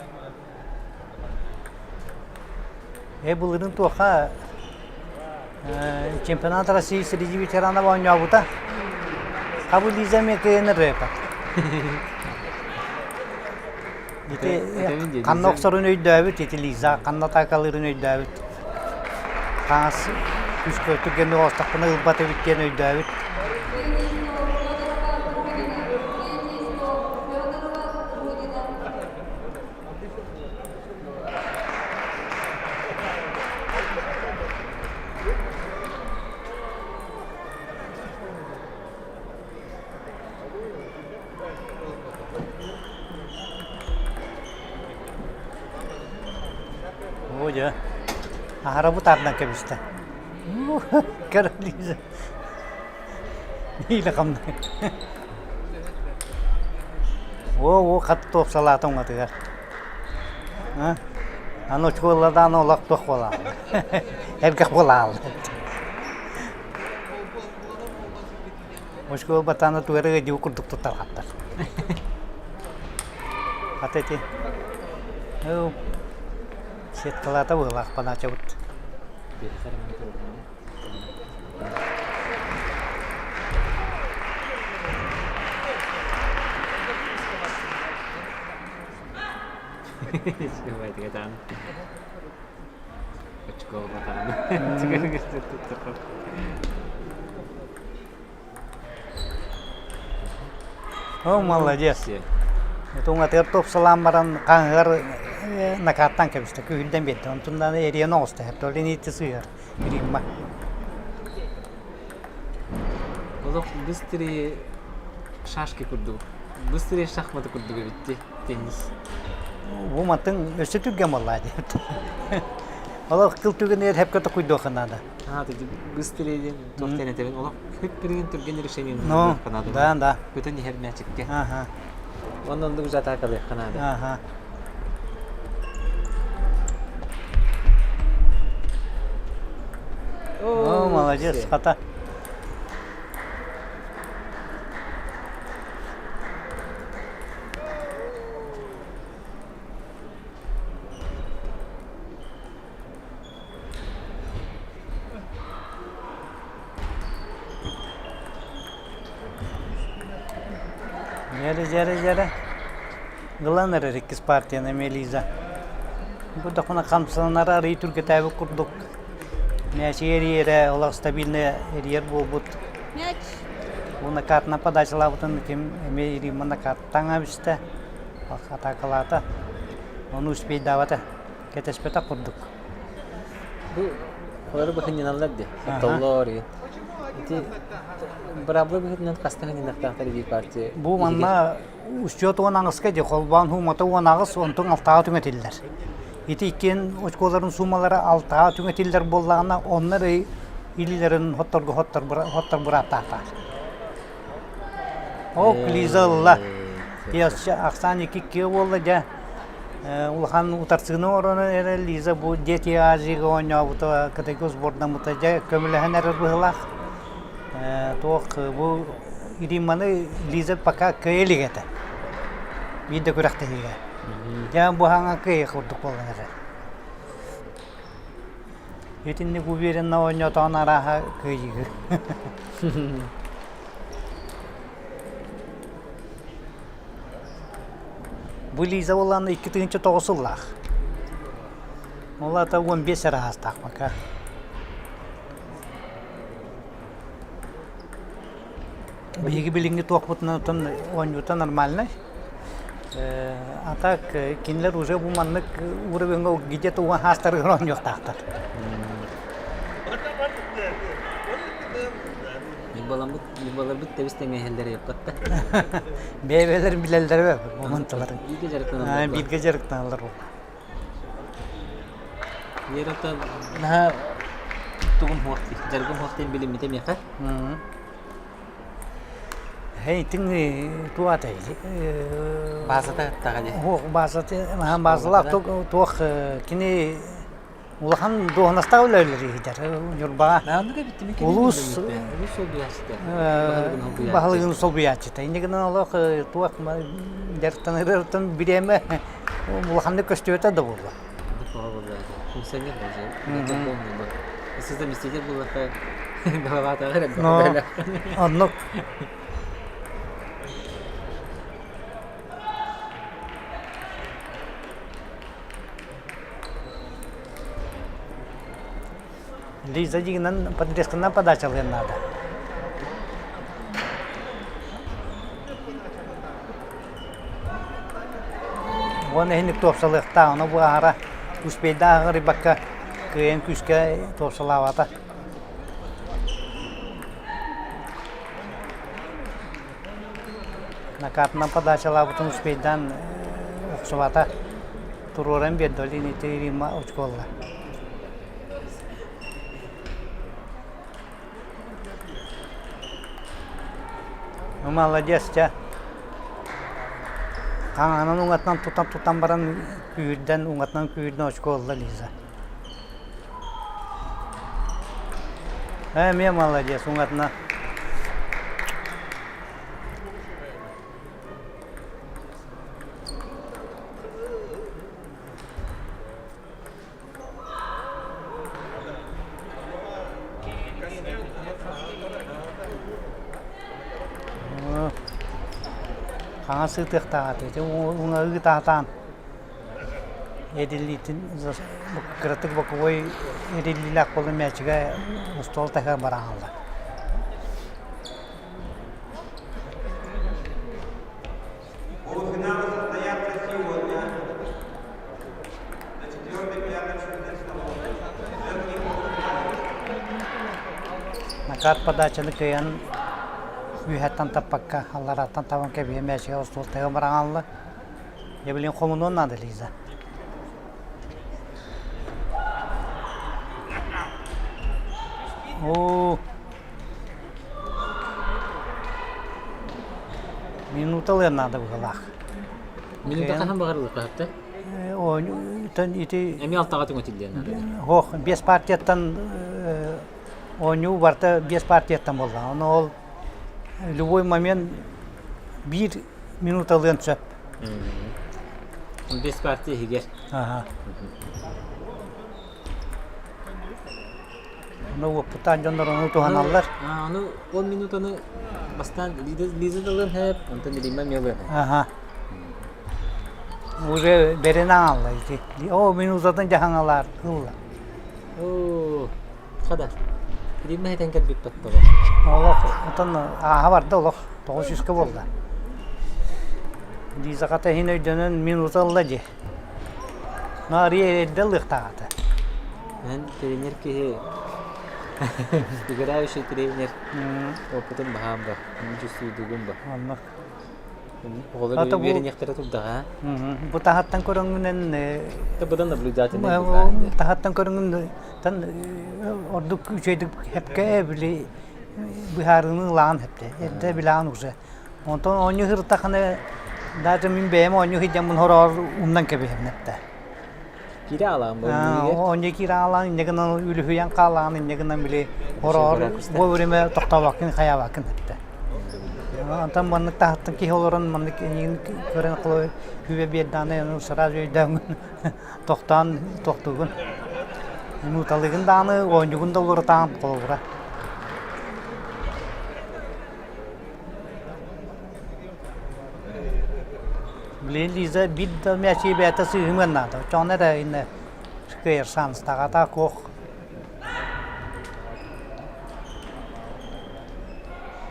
Э былырыын туохха чемпионат России среди ветеранов оонньообута. Хабы Лиза эмиэ кыайан рэпа. Ити ханна охсорун өйдөөбүт, ити Лиза ханна атаакалыырын өйдөөбүт. Хаҥас күүскэ түргэнник оҕустахпына ылбат эбит диэн өйдөөбүт. Оо дьэ, аһара бытаардан кэбистэ. Көр Лиза. Нэһиилэ хамнай. Оо, хат туох салаата уҥатыгар. Аны очкуолладаан олох туох буолаалла. Эргэх буолаалла. Очкуол батаана тугары дьуу курдук туттархаттар. Хата ити сеткалаата быһылаах паначабыт. Үчүгэйдик Очкоҕа О, молодец. Туҥатыгар тупсалаан баран хаҥыгар накааттаан кэбистэ, күһүрдэн биэрдэ. Онтун даҕаны эриэн оҕуста, то ли ити сыыһар Римма. Олох быстрее шашки курдук, быстрее шахматы курдук эбит теннис. Бу мантан өссө түргэн буоллаа диэбит. Олох кыл түгэнигэр хэпкэ токуйдуохха наада. А, ты быстрее диэн туох диэн этэбин олох хүп-түргэн түргэн решение Ну, наада. да, да. Көтөн иһэр мээчиккэ. Ага. Онно оннук уже атаакалыахха наада. Ага. О, молодец, хата. Дьэрэ, дьэрэ, дьэрэ. Ылан эрэр иккис партияны эмиэ Лиза. Бу дохуна хамсанара арыый түргэтээбит курдук. Мээчиги эрийэрэ олох стабильно эрийэр буолбут. Мяч. Бу накатына подачалаабытын ким эмиэ Римма накаттаан эбистэ. Атаакалаата. Ону успейдаабата. Кэтэспэтэх курдук. Бу олору быһынньаналлар дии. Толлоор Ити быраабыла быһыытынан хаста ханньыныахтаахтар биир партия Бу манна учет уон аҕыска дии холбоон суумата 18 онтон алтаҕа түҥэтиллэр. Ити иккиэн очколарын суумалара алтаҕа түҥэтиллэр буоллаҕына онно эрэ илиилэрин хотторго хоттор хоттор бырааптаахтар. Ол Лиза ылла. Ахсаан икки иккиэ буолла дьэ улахан утарсыыны оҥорон эрэ Лиза бу Дети Азияга оонньообута Кытайга сбордаммыта дьэ көмөлөһөн эрэр быһыылаах. Туох бу Римманы Лиза пока кыайа илик этэ. Биир да күрэхтэһиигэ. Дьэ бу хаҥа кыайа курдук буолан эрэр. Итинник уверенно оонньоотоҕун арааһа кыайыыгы. Бу Лиза буоллаҕына 2009 сыллаах. Ол аата 15 эрэ аастаах пока. Биһиги билиҥҥи туохпутунан оттон оонньуута нормальнай. А так кинилэр уже бу маннык уровеҥҥа где-то уон хаастарыгар оонньуохтаахтар. Ньурбаламмыт ньурбаларбыт тэбис тэҥэһэллэр яппатта. Бэйэ-бэйэлэрин билэллэрэ моменталарын. Бииргэ дьарыктаналлар. Бииргэ дьарыктаналлар буолла. Вера наһаа тугум суох дии, дьарыгым суох диэн билиммитэ миэхэ. Һэй, туох атай? Баазата ыттаҕа дии. Суох, баазата, баазалаах туох кини улахан дуоһунастаах үлэлэр иһитэр Ньурбаҕа. Улуус Улуус солбуйааччыта. баһылыгын солбуйааччыта. Инньэ гынан олох туох дьарыктанарыттан бириэмэ улаханнык көстүбэтэ да буолла. Функционер даже. Если заместитель буллаха головатааҕар Но оннук. Лиза дигинэн подрезканан подачалыан наада. Уонна иһинник туопсалыахтаах, ону бу аһара успейдаах ыарыйбакка кыайан күүскэ туопсалаабата. Накатынан подачалаабытын успейдаан охсубата. Туруоран биэрдэ, ол иһин ити Римма очко ылла. Ну, молодец, чэ. Хаҥаһынан уҥатынан тутан-тутан баран күүрдэн, уҥатынан күүрдэн очко ылла Лиза. Ээ, эмиэ молодец, уҥатынан. Хаҥас ыытыахтаах этэ. Ити уҥа ыытаатаан. Эриллиитин кыратык боковой эриллиилээх буолан мээчигэ остуол таһыгар баран хаалла. Полуфиналы состоятся сегодня на четвертой, пятой, шестой столов. Женские полуфиналы. Накат подачаны кыайан үөһэттэн таппакка, алларааттан табан кэбиһэ мээчигэ остуол таһыгар баран хаалла. Дьэ билигин хомунуон наада Лиза. Оо. Минута ылыан наада быһыылаах. Минута хаһан баҕарыллар Оонньуутан ити Эмиэ алтаҕа түҥэтиллиэн наада. Һуох, биэс партияттан оонньуу барыта биэс партияттан буолла. Ону ол любой момент биир минуталыан сөп. Биэс партия иһигэр. Аха. Ону уоппуттаан дьоннор ону туһаналлар. Аны ол минутаны бастаан Лиза да ылыан сөп, онтон Римма эмиэ ылыан сөп. Аха. Уже бэрин аалла ити. О, минутатын дьаһаҥалаар ылла. Оо, хада. Римма этэн кэлбит баттаҕа. Олох, отон ааһа барда олох. 900-ка буолла. Лизаҕата иһин өйдөнөн минута ылла дии. Нарыйа эрдэ ылыахтаах этэ. Эн тренер киһи играющий тренер опытын баһаам ба, чувствуйдугун ба. Оннук. Оҕолор Ата бу үөрэниэхтэрэ турдаҕа. Бу таһаттан көрөҥҥүнэн Быдан наблюдательный таһаттан көрөҥҥүн тан ордук үчүгэйдик хэпкэ били быһаарыыны ылаҕын хэптэ. Эрдэ билэҕин уже. Онтон оонньуу сырыттаххына даже мин бэйэм оонньуу сылдьаммын хороҕор умнан кэбиһэбин этэ. Киирэ аалаан бу Оонньуу киирэ аалаан инньэ гынан үлүһүйэн хаалаан инньэ гынан били хороҕор вовремя тохтообоккун хайаабаккын этэ. Онтон маннык таһыттан киһи олорон маннык эйигин көрөн холобур күбэ биэрдэҕинэ ону сразу өйдөөҥҥүн тохтоон тохтуугун. Минуталыгын даҕаны оонньуугун да уларытаҕын холобура. Блин, Лиза биир да мячи бэйэтэ сыыһымыан наада. Оччоҕуна эрэ иннэ кыайар шанстаҕа куох.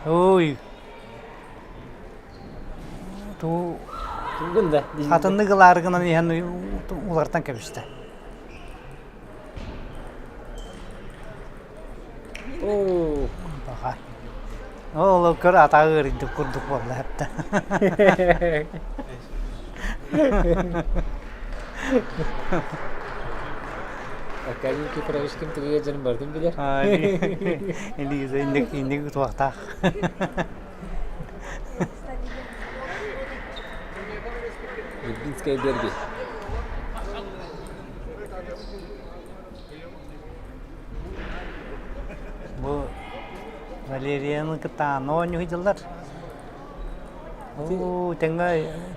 Ой. Туу Тугун да. Атыннык ылаары гынан иһэн уларытан кэбистэ. Оо. Баҕа. Ол көр атаҕы ыарыйдык курдук буолла эптэ. Аркадий Никифорович ким тугу дьонун барытын билэр. Лиза инник инник туохтаах. Липинская дерби. Бу Валерияны кытта Анна оонньуу сылдьаллар. Оо, тэҥҥэ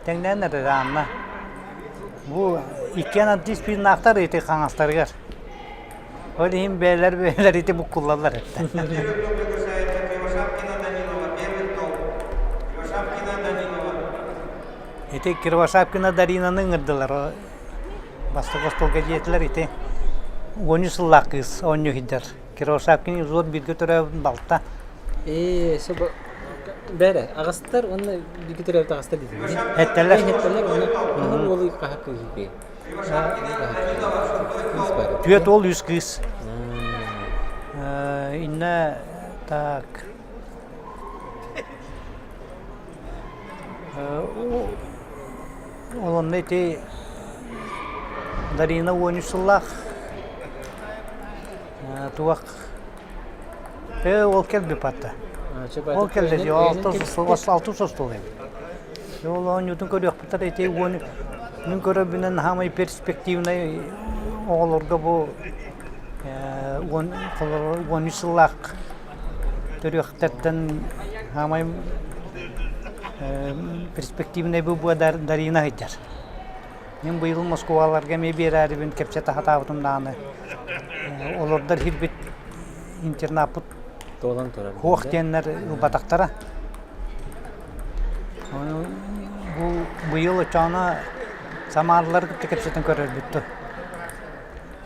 тэҥнээн эрэр Анна. Бу иккиэн антиспиннаахтар ити хаҥастарыгар. Ол иһин бэйэлэр бэйэлэр ити буккуллаллар этэ. Приглашается Кривошапкина Данилова, первый стол. Кривошапкина Данилова. Ити Кривошапкина Даринаны ыҥырдылар. Бастакы остуолга диэтилэр ити уонча сыллаах кыыс оонньуу сылдьар. Кривошапкин Изот бииргэ төрөөбүт балта. Ээ, сөп бэрэ аҕастар уонна бииргэ төрөөбүт аҕастар диэтилэр. Эттэлэр. Эттэлэр уонна хаһан уолу хаһа кыыһы Түөрт уол үс кыыс. Иннэ так Ол онно ити Дарина 13 сыллаах туох Ээ ол кэлбит батта. Ол кэллэ дии алтыс остуол эбит. Ол оонньуутун көрүөхпүт ити уон мин көрөрбүнэн саамай перспективнай оҕолорго бу уон 13 сыллаах төрүөхтэртэн саамай перспективнай бу Дарина сылдьар. Мин быйыл Москваларга эмиэ биэрээрибин кэпсэтэ сатаабытым даҕаны олордор иһирбит интернаппыт Туолан турар. Хуох диэннэр ылбатахтара. Бу быйыл оччоҕуна. Самаарлары кытта кэпсэтэн көрөрбүт дуо?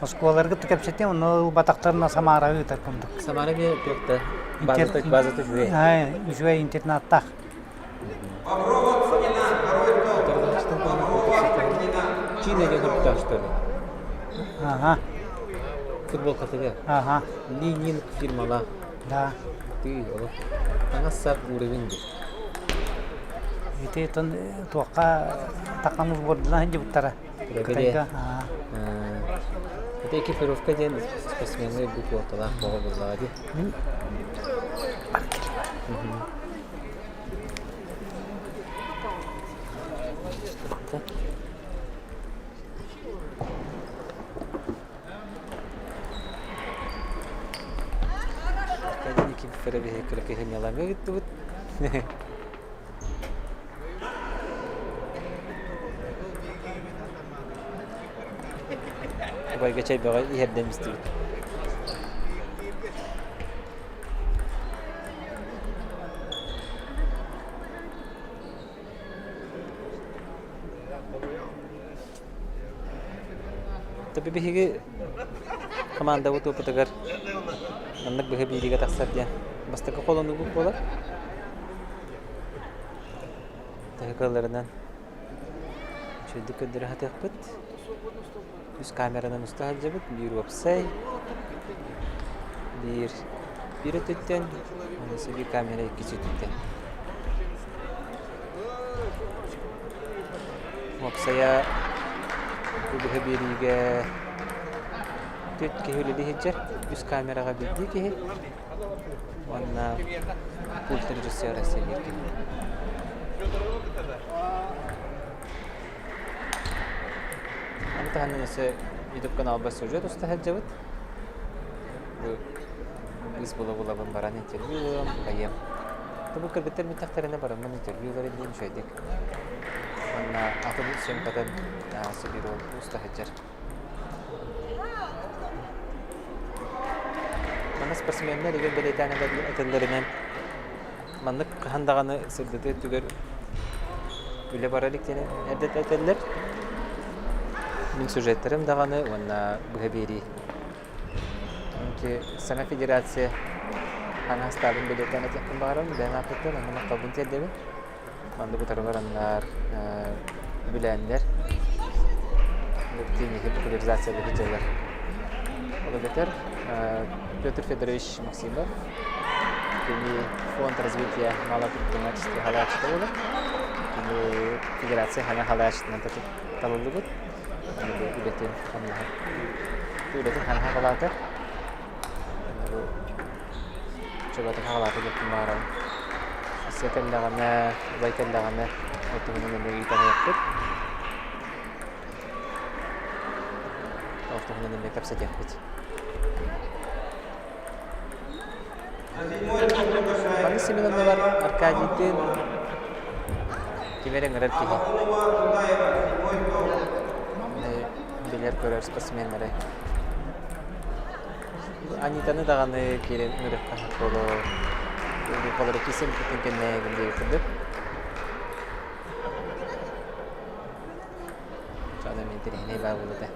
Оскуолалары кытта кэпсэтиэм, онно ылбатахтарына Самараҕа ыытар курдук. Самара эмиэ туох да базата, базата үчүгэй. Үчүгэй интернаттаах. Боброва Кузьмина, второй стол. Боброва Кузьмина. Чина диэн курдуктаах что ли? Ага. Футболкатыгар. Ага. Ленин фирмалаах. Да. Ты олох таҥас-сап уровень дии. Ити тон туохха такан сбордунан сылдьыбыттара. Кытайга. Это экипировка диэн спортсмены бу куоталаах боҕо буллаҕа дии. Аркадий Никифорович кыракыһынньалаҥҥа ыыттыбыт. Убайга чэй бөҕө иһэрдэн истибит. Тобі биһиги командабыт опытыгар маннык быһа бииригэ тахсар диэн бастакы холонугут буолар. Төһө кыалларынан үчүгэйдик көрдөрө сатыахпыт. Үс камеранан уста сылдьабыт, биир уопсай, биир биир өттүттэн, уонна биир камера иккис өттүттэн. Уопсайа быһа биэриигэ түөрт киһи үлэлии сылдьар, үс камераҕа биирдии киһи уонна пульт режиссера сэлиир киһи. Аны таһынан өссө YouTube каналбар сюжет уста сылдьабыт. Бу быыс була-булабын баран интервью ылыам, хайыам. Бу кыргыттар бүттэхтэринэ бараммын интервью ылар иннин үчүгэйдик. Уонна атын съемкатын сибиир уол уста сылдьар. Манна спортсменнар егер бэлиэтээн этэллэринэн маннык хаһан даҕаны сырдатыы өттүгэр үлэ бара илик диэн эрдэ этэллэр. Мин сюжеттарым даҕаны уонна быһа биэрии. Саҥа федерация хаҥас ыстаабын бэлиэтээн этиэхпин баҕарабын, бэйэм ааппыттан онно махталбын тиэрдэбин. Маннык утары бараннар, үбүлээннэр тенниһи популяризациялыы сылдьаллар. Ол эбэтэр Петр Федорович Максимов кини фонд развития малого предпринимательства халааччыта буолар. Кини федерация хаҥа халааччытынан талыллыбыт. Үлэтин хамнаһа үлэтин ханаһа халаата. Чөбөтүн хаалаата диэхпин баҕарабын. Өссө кэллэҕинэ, убай кэллэҕинэ, ол туһунан эмиэ ыйыталаһыахпыт. Ол туһунан эмиэ кэпсэтиэхпит. Маннык Семеновналар Аркадийдыын ким эрэ ыҥырар киһи. Билэр-көрөр спортсменнары Анитаны даҕаны киирэн үөрэххэ буолуо. Холоро кисим кытын кэннээгин диэбит курдук. Чаана мен интэриэһинэй баа буолуо этэ.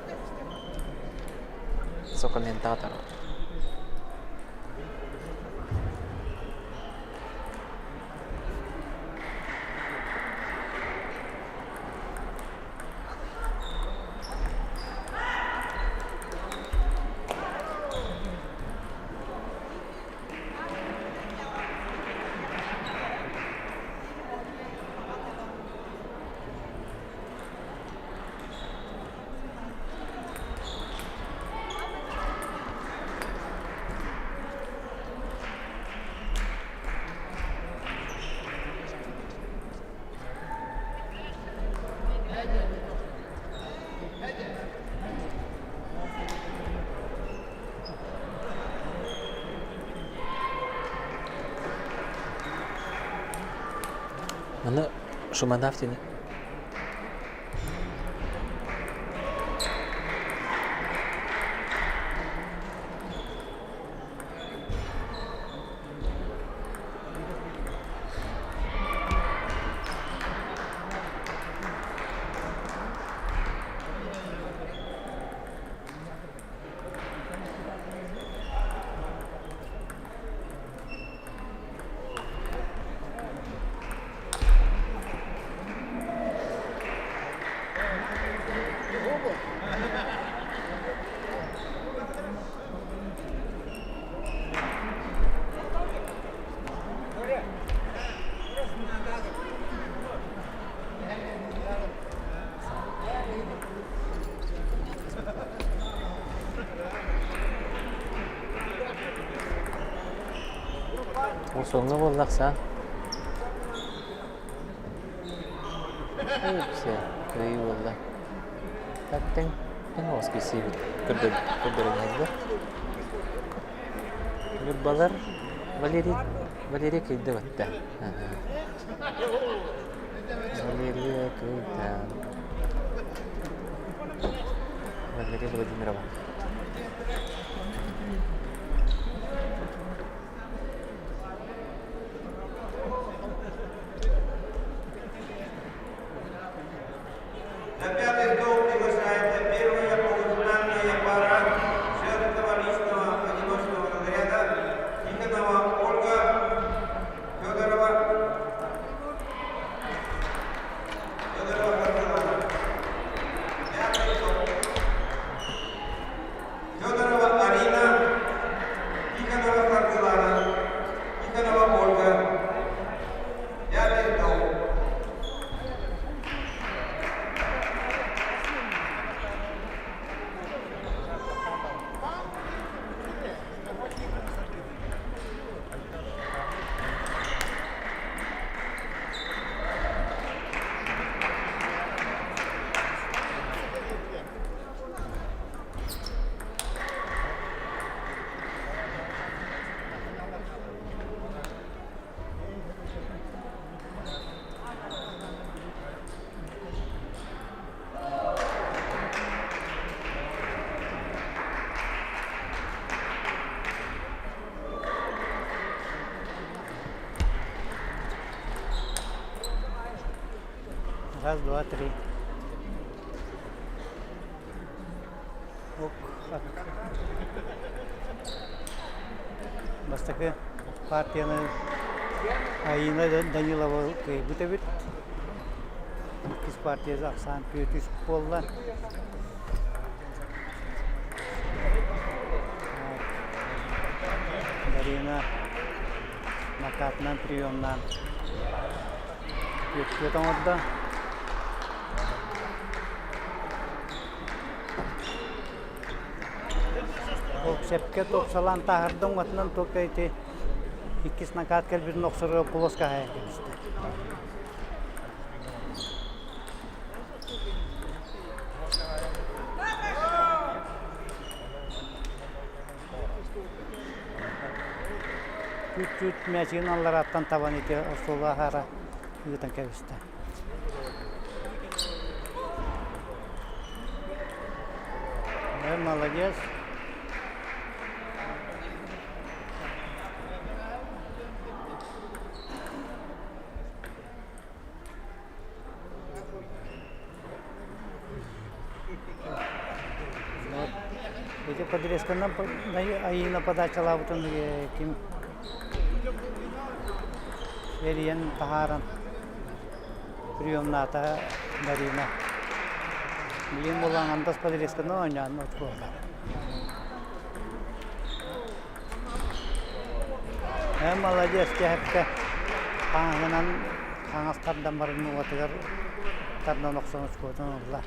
Сокомментатор. Маны Шуманав диэн Охсуоҥҥа буолла ахсаан. Все, кыайыы буолла. Так тэҥ, тэҥ оҕус киирсиибит көрдөрөн иһэллэр. Ньурбалар Валерий, Валерий кыйда батта. Валерия кыйда. Валерия Владимирова. На пятый стол приглашается первая полуфинальная пара женского личного одиночного разряда Тихонова Ольга Федорова Федорова Барселона. Пятый стол. Федорова Арина, Тихонова Саргылана, Тихонова Ольга. Пятый стол. Раз, два, три. Бастакы партияны Аина Данилова кыайбыт эбит. Иккис партия ахсаан түөрт үс буолла. Дарина накатынан приемнаан түөрт оҥордо. Сөпкө тупсалаан таһырдым уотунан только ити иккис накат кэлбитин охсорго плоска хаайан кэбистэ. Чуть-чуть мячигин аллараттан табан ити остуолга аһара ыытан кэбистэ. Э, молодец. Вот. Эти подрезканан Айыына подачалаабытын ким эрийэн таһааран приемнаата Дарина. Билигин буолан андас подрезканан оонньоон очкуоллар. Э, молодец, кэһэпкэ хаҥаһынан хаҥас тардан баран уотугар тардан охсон очкуотун ылла.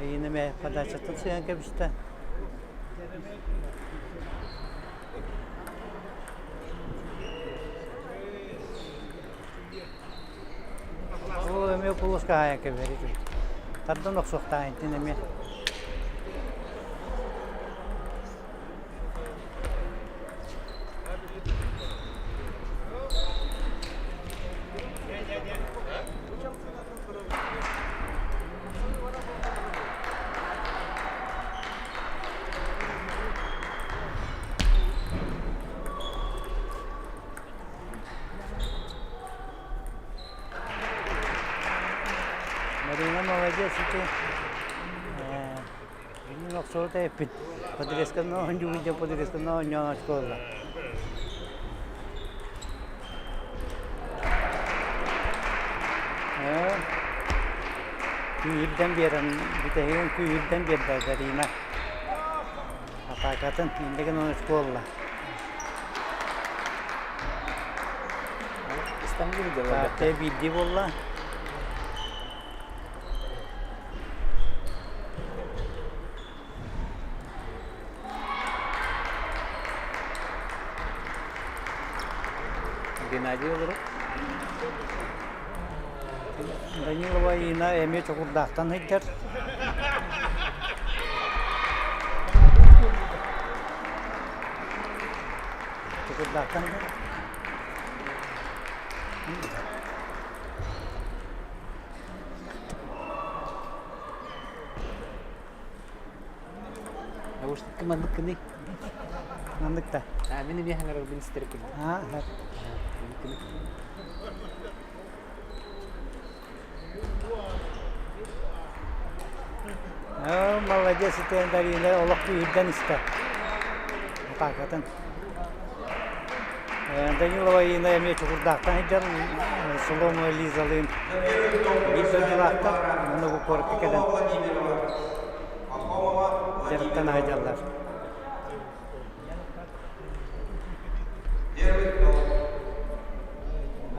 Инеме подачатын сыһан кэбистэ. Ол эмиэ полоска хаайан кэбиһэр Тардан охсуохтаах итин эмиэ. Марина молодец ити. Мин охсурута эппит. Подрезканы оонньуубут диэн подрезканы оонньоон очколла. Күүһүрдэн биэрэн, бүтэһигин күүһүрдэн биэрдэ Дарина. Атаакатын иннигин он очколла. Истан Партия биирдии буолла. Геннадий олорор. Данилова Ина эмиэ Чокурдаахтан сылдьар. Чокурдаахтан Наушникка маннык гыный? Маннык да. А, мин эмиэ хаҥарарбын истэр курдук. Аа, Оо, молодец, итиэн Дарина олох күүһүрдэн истэ. Атаакатын. Данилова Инна эмиэ Чокурдаахтан сылдьар Соломова Лизалыын биир дойдулаахтар манна бу куоракка кэлэн дьарыктана сылдьаллар.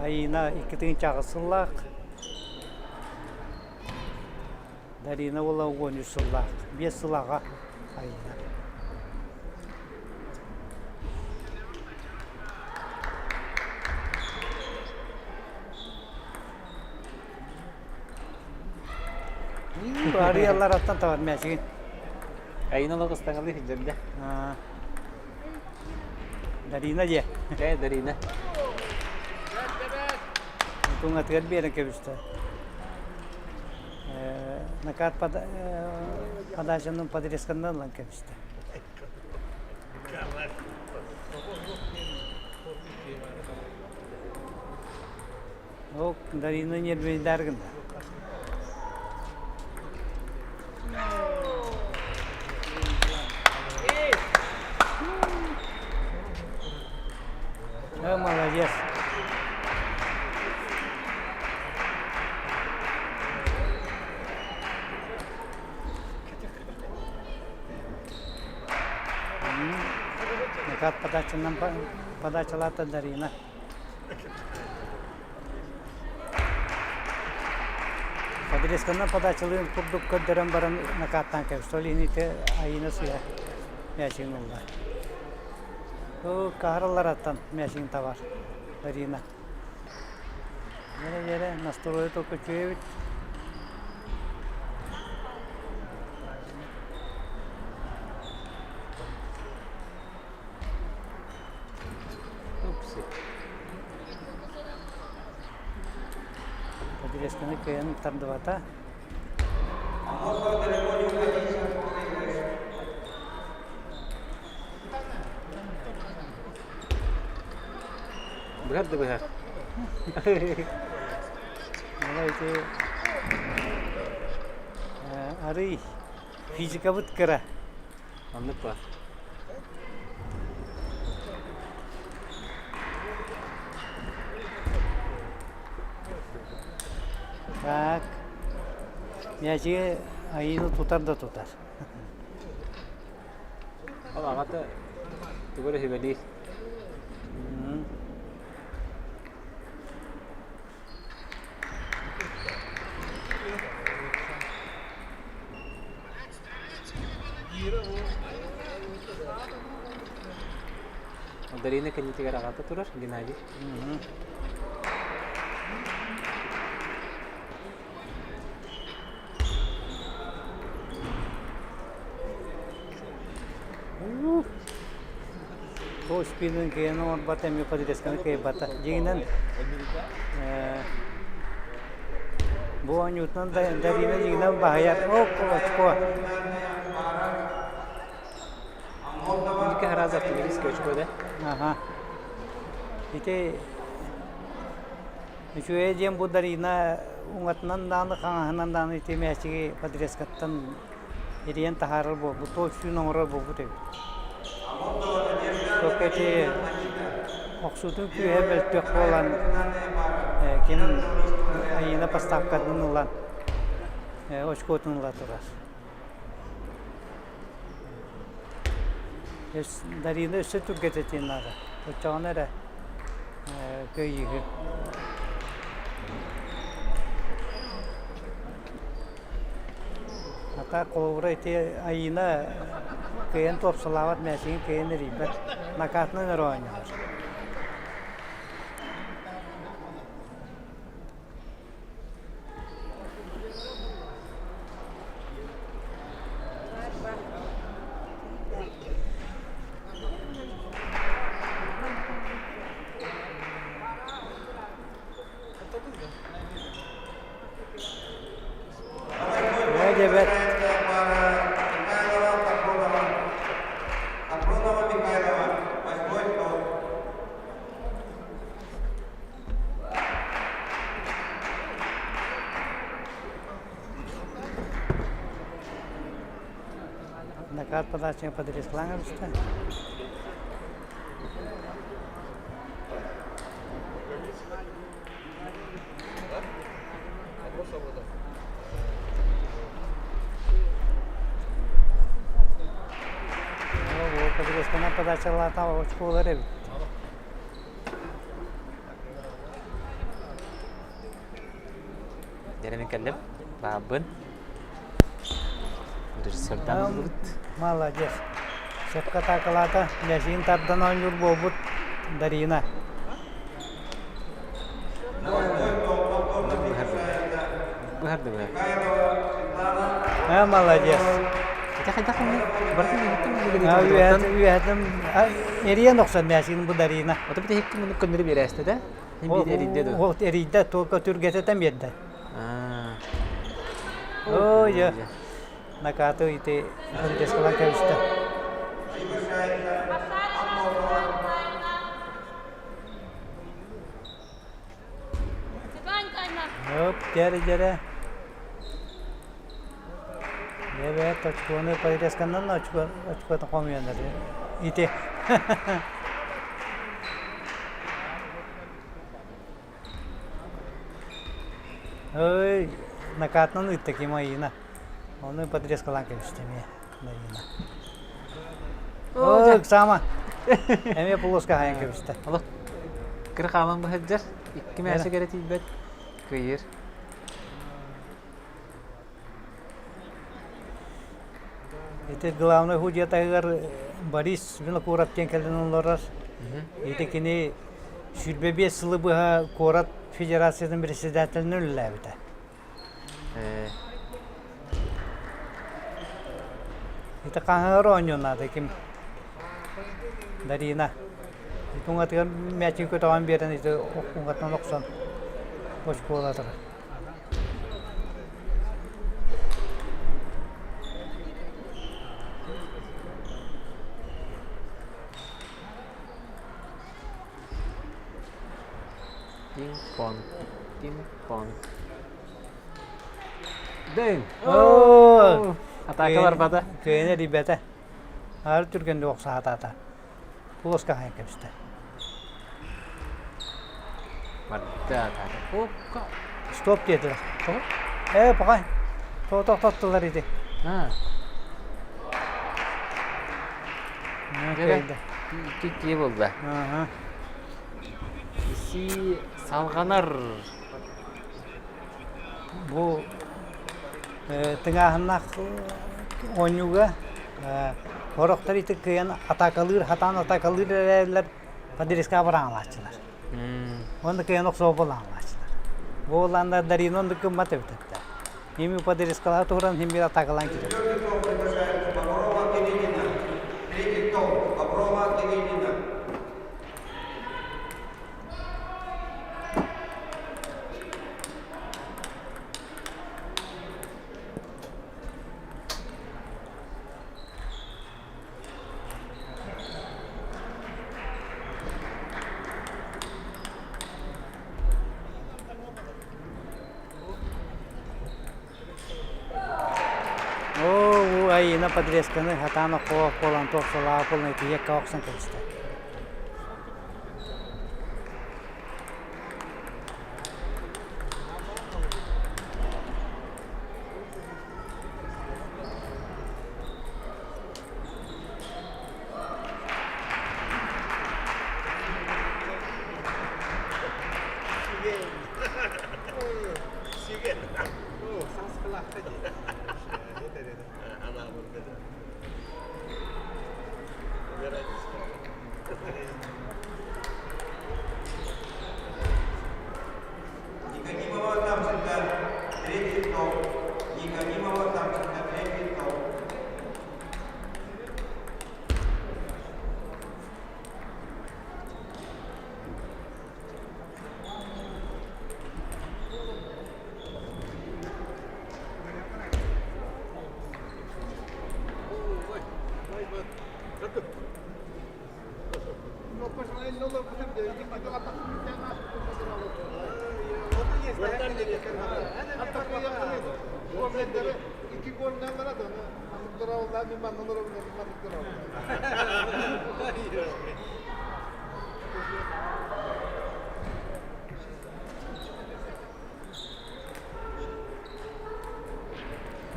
Айина 2008 сыллаах, Дарина уола 13 сыллаах, 5 сыл аҕа Айина. Арыйаллараттан табар мээчигин. Айына олох ыстаҥалыы сылдьар да. Дарина диэ. Ээ, Дарина. Туҥатыгар биэрэн кэбистэ. Накат подачаны подрезканнан ылан кэбистэ. Ол Дарина нервнейдаар гынна. Э, молодец. Накат подачанан подачалаата Дарина. Подрезканан подачалыын курдук көрдөрөн баран накааттаан кэбистэ. Ол иһин ити Айыына сыыһа мээчигин ылла. Оо, каһараллараттан мээчигин табар Дарина. Дьэрэ-дьэрэ, настройа только үчүгэй эбит. Упсы. Подрезканы кыайан тардыбата. Быһар да быһар. Мына ити арый физикабыт кыра. Оннук баар. Так. Мээчиги айыыны тутар да тутар. Ол аҕата тугу эрэ сүбэлиир. Дарина кэннитигэр аҕата турар Геннадий. Бу спинын кыайан оҥорбото эмиэ подрезканы кыайбата. Дьиҥинэн бу оонньуутунан Дарина дьиҥинэн баһыйар. Оп, очко. Икки раза автоматически очко, да? Ага. Ити үчүгэй диэн бу Дарина уҥатынан даҕаны хаҥаһынан даҕаны ити мээчиги подрезкаттан Ириэн таһаарар буолбут, туох сүүн оҥорор буолбут эбит. Только ити охсуутун күүһэ мөлтөх буолан ким Айыына поставкатын ылан очкотун ыла турар. Дарина өссө түргэтэтиэн наада. Оччоҕуна эрэ кыайыыһы. Ата холобура ити Айыына кыайан туопсалаабат мээчигин кыайан эрийбэт. Накатынан эрэ оонньоһор. Накат подача подрезклаҥа бистэ. Подрезканан подачалаата очколар эбит. Дьэрэмин кэллим. Баабын. Режиссердаан ыллыбыт. Молодец. Сөпкө атаакалаата. Лэсиин тардан оонньуур буолбут Дарина. Быһар да быһар. А, молодец. Хотя хайдах барытын Үөһэтин эрийэн охсон мэсин бу Дарина. Ото бит икки мунук көннөрү биэрээстэ да? Хин биир эрийдэ дуо? Ол эрийдэ, только түргэтэтэн биэрдэ. Оо, дьэ. Накаты ити подвескалан кэбистэ. Оп, дьэрэ-дьэрэ. Дьэ, очкону подвесканнан очко очкотун хомуйаннар. Ити. Ой, накатынан ыытта ким Айыына. Ону подрезкалаан кэбистэ эмиэ Марина. Ой, саама. Эмиэ полоска хайан кэбистэ. Олох кыра хаалан быһырдьар, икки мээсэ кэрэ тиийбэт, кыйыр. Ити главный судьятыгар Борис Винокуров диэн кэлэн олорор. Ити кини 25 сылы быһа куорат федерациятын председателинэн үлэлээбитэ. Ити хаһыҥар оонньуонаата ким? Дарина. Ити уҥатыгар мээчиги көтөҕөн биэрэн ити уҥатынан охсон оскуолатыгар. Пинг-понг, пинг-понг. Дэн! Оо! Атака барбата. Кыайан эрийбэтэ. Аар түргэнник охсаатаата. Плоска хаһан кэбистэ. Барда атака. Опка. Стоп диэтилэр. Ээ, пока. Тохтоттулар ити. Икки буолла. Исии салҕанар. Бу тыҥааһыннаах оонньууга сорохтор ити кыайан атаакалыыр, хатаан атаакалыыр эрээрилэр подрезка бараҥалааччылар. Уонна кыайан охсуо буолаҥалааччылар. Бу буоллааннар Дарина оннук гыммат эбит этэ. Ими подрезкалаһа туһуран син биир атаакалаан киирэр. Боброва Кириллина. Третий стол. Боброва Кириллина. Оо, Айыына подрезканы хатаан оккоох буолан туох салаа буолан итийэккэ охсон кэбистэ. Никодимова Савченко, третий стол. Никодимова Савченко, третий стол.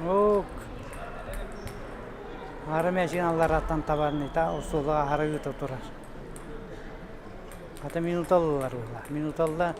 Ок. Аара мээчигин аллараттан табарныта остуолга аһара ыыта турар. Хата минута ыллылар буолла. Минута ылла.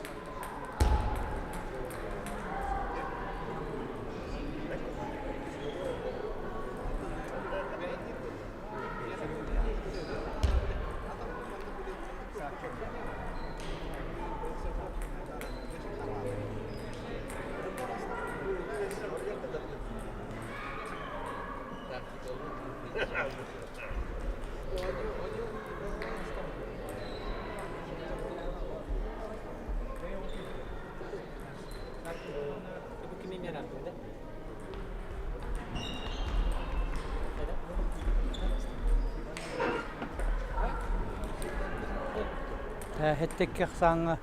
Эһэттикки ахсааҥҥа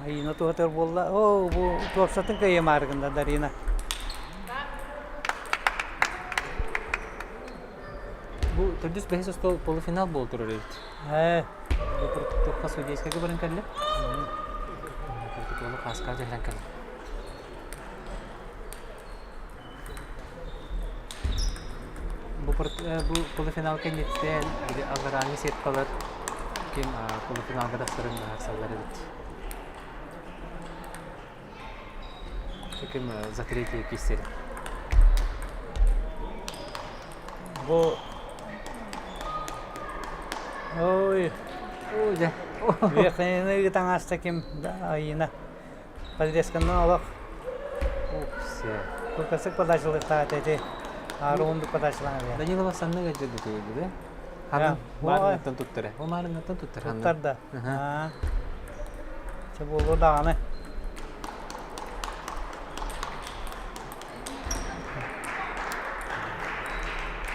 Айыына туһатыгар буолла. Оо, бу туорсатын кыайымаары гынна Дарина. Бу төрдүс бэһис остуол полуфинал буол турар эбит. Ээ. Бу туохха судейскайга баран кэллэ. Протоколу хааска түһэрэн кэллэ. Бу, бу полуфинал кэнниттэн били алларааҥҥы сеткалар ким полуфиналга тахсарын быһаарсаллар эбит. Ким за третье киирсэр. Бу Ой, Ой, дьэ. Верхнины таҥаста ким Айына. Подрезканан олох Кылгасык подачалыктаата ити. Ааруунду подачалаан эбиэ. Данилова санныга дьэ да? Ханан маарыҥҥаттан туттара. Ол маарыҥҥаттан туттар ханна? Туттар да. Аа. Чэ буолуо даҕаны.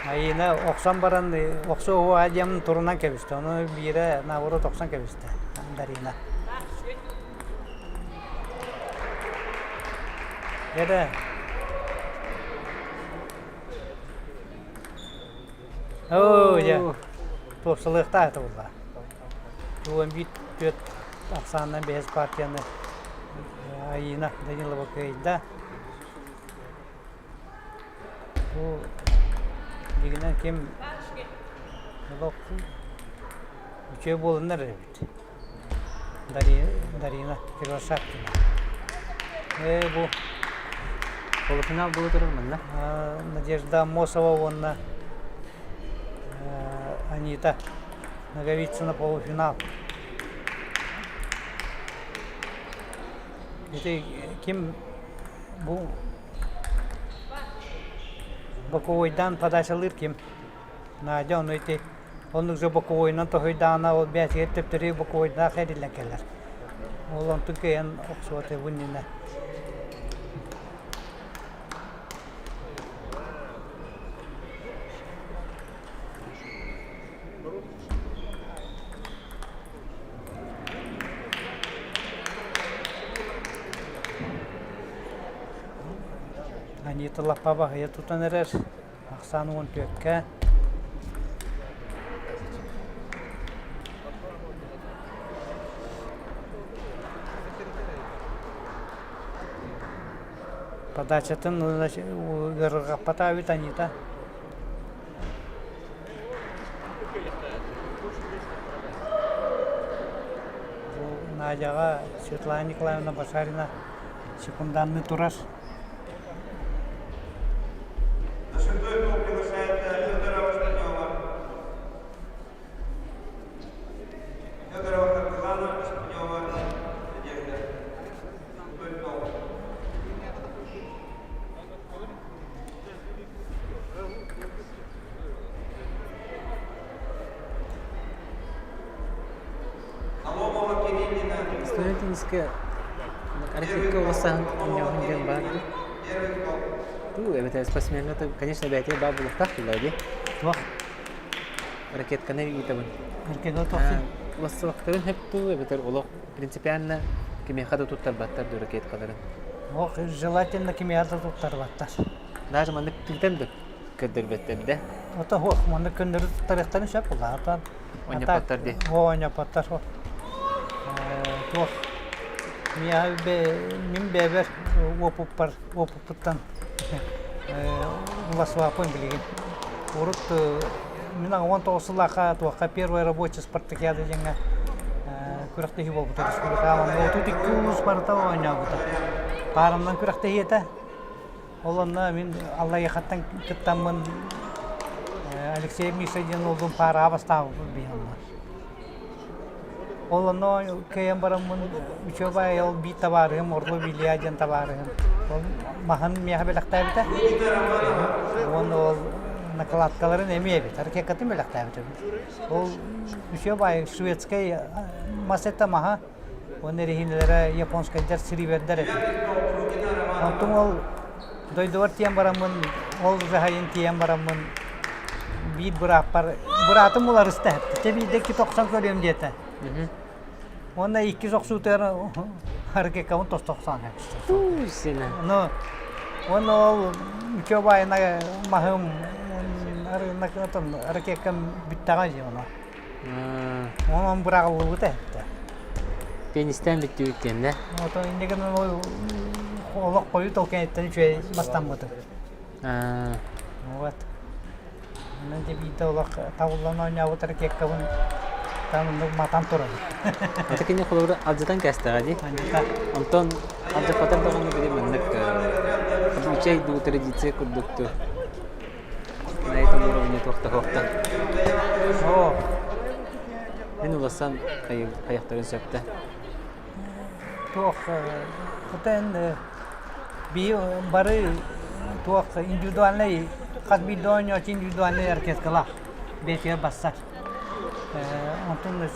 Айыына охсон баран охсуо диэн турунан кэбистэ. Ону биирэ наоборот охсон кэбистэ Дарина. Эрэ. Оо, дьэ. Туопсалыахтаах этэ буолла. 11 түөрт ахсаанынан бэһис партияны Айыына Данилова кыайда. Бу дьиҥинэн ким олох үчүгэй буоланнар эбит. Дарина Кривошапкина. Ээ бу Полуфинал буола турар манна. Надежда Аммосова уонна Анита Ноговицына полуфинал. Ити ким бу боковойдаан подачалыыр ким? Надя ону ити Оннук же боковойунан тоһуйдаҕына ол бэйэтигэр төптөрү боковойдаах эриллэн кэлэр. Ол онтун кыайан охсубата бу иннинэ. Анита лаппа баһыйа тутан эрэр. Ахсаан 14-кэ. Подачатын ыарырҕаппата эбит Анита. Бу Надяҕа Светлана Николаевна Башарина секунданныы турар. На шестой стол приглашается Федорова Шпанева. Федорова Саргылана, Шпанева Надежда. Шестой стол. Соломова Кириллина. Студент теннискэ архивка улассаһын оонньооһун диэн баар дуу? Туу, эбэтэр спортсмеҥҥа конечно бэйэтигэр баар буолуохтаах буоллаҕа дии. Туох? Ракетканы ыытабын. Ракетка тохсун? Улассыбактарын хөп дуу, эбэтэр олох принципиально кимиэхэ да туттарбаттар дуу ракеткаларын? Ох, желательно кимиэхэ да туттарбаттар. Даже маннык тыытан да? Көрдөрбөттөр да? Ото суох, маннык көннөрү туттарыахтарын сөп буолла. Оонньоппоттор дии. Оонньоппоттор. Туох мин бэйэбэр уопуппар уопуппуттан уласыбаппын билигин. Урут мин 19 сыллаахха туохха первая рабочая спартакиада диэҥҥэ күрэхтэһии буолбута республикаҕа. 32 улуус барыта оонньообута. Пааранан күрэхтэһии этэ. Ол онно мин Аллайыахаттан кыттаммын Алексей Миша диэн уолбун паараҕа бастаабыппын биһиэннэ. Ол онно кыайан бараммын учуобай ол биир табаарыһым Орлов Илья диэн табаарыһым ол маһын миэхэ бэлэхтээбитэ. Уонна ол накладкаларын эмиэ эбит, ракеткатын бэлэхтээбитэ. Ол учуобай шведскай мас этэ маһа Уонна эрэһиинэлэрэ японскайдар сиривердэр этэ. Онтум ол дойдубар тиийэн бараммын, ол дьаһайын тиийэн бараммын биир бырааппар быраатым уларыста эттэ. Чэ биирдэ икки тохсон көрүөм диэтэ. Уонна иккис охсуутугар ракеткабын тосту охсон Сина. Ну, уонна ол үчүгэй маһым ракеткам бүттэҕэ дии ону. Онон быраҕыллыбыта эттэ. Теннистээн бүттүбүт диэннэ. Ото инньэ гынан олох хойут ол кэнниттэн үчүгэй мастаммытым. Вот. Онон дьэ биирдэ олох табыллан оонньообут ракеткабын там матан турабын. Ата кини холобура алдьатан кээстэҕэ дии. Алдьата. Онтон алдьаппатар даҕаны били маннык обычай дуу традиция курдук дуу. На этом уровне туохта Оо. Мин уласан хайахтарын сөптө. Туох хотен би бары туох индивидуальный хас биирдии оонньооччу индивидуальный оркестралаах бэйэтигэр бассар. Онтун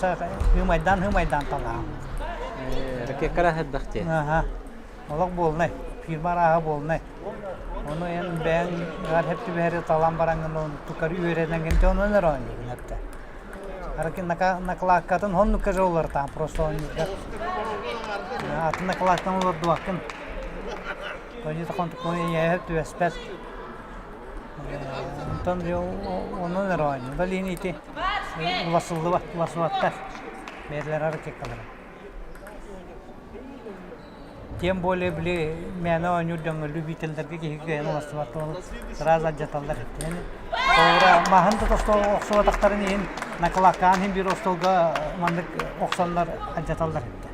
хымайдаан хымайдаан талаан. Ракеткара элбэх дии. Аха. Олох буолнай, фирма арааһа буолнай. Ону эн бэйэҥ ыар хэп түбэһэри талан бараҥҥын онтукары үөрэнэҥҥин дьэ онон эрэ оонньуугун эптэ. Аракин накладкатын оннукка же уларытаан просто оонньуургар. Атын накладканы олордубаккын. Тони тохонтуккун ийэһэ түбэспэт. Онтон онон эрэ оонньуур. Блин ити уласыллыбат, уласыбаттар. Бэйэлэр аракеккалара. Тем более били мээнэ оонньуур дьоҥҥо любителлэргэ киһи кыайан уларсыбат буолан сразу алдьаталлар эттиэн. Холобура маһын да остуолга охсубатахтарын иһин накладкаан иһин биир остуолга маннык охсоннор алдьаталлар эттэ.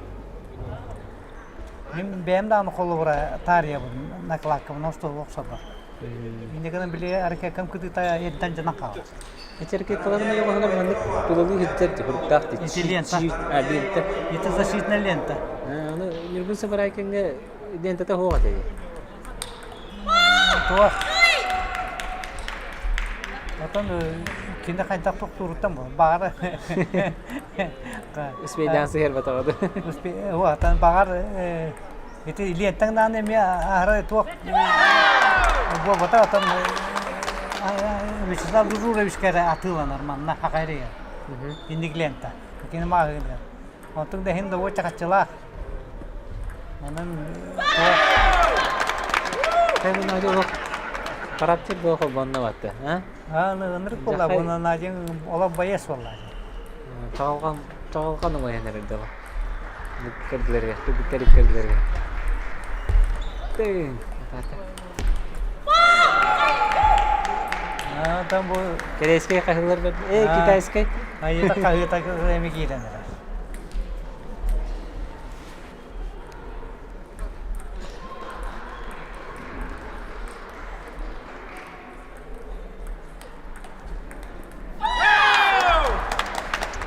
Мин бэйэм даҕаны холобура таарыйабын накладкабын остуолга охсоллор. Инньэ гынан били аракекам кытыыта эрдэн дьанан хаалар. Эчэркэккаларын ойоҕоһугар маннык тулалыы сылдьар дьоһурдаах дии. Ити лента. А, лента. Это защитная лента. Ону Ньургун Сабарайкиҥҥа лентата суох этэ дии. Туох? Отон кини хайдах тохтууруттан буолар. Баҕар Успейдаан сыһыарбатаҕа да. Отон баҕар ити лентаҥ даҕаны эмиэ аһара туох буолбата отон Вячеслав Дужуровичка эрэ атыыланар манна хахайрыгар инник лента кини мааһыгар онтуҥ да иһин да чахаччылаах онон Характер буо холбонно батты а ынырык буолла буна Надя олох боец буолла Чаҕылҕан чаҕылҕан умайан эрэр дьоҕо. Көрдүлэргэ, түбүктэр көрдүлэргэ. Тыын. Там бу Корейскай хаһыылар э китайскай. Айыта хаһыыта эми киирэн эрэр.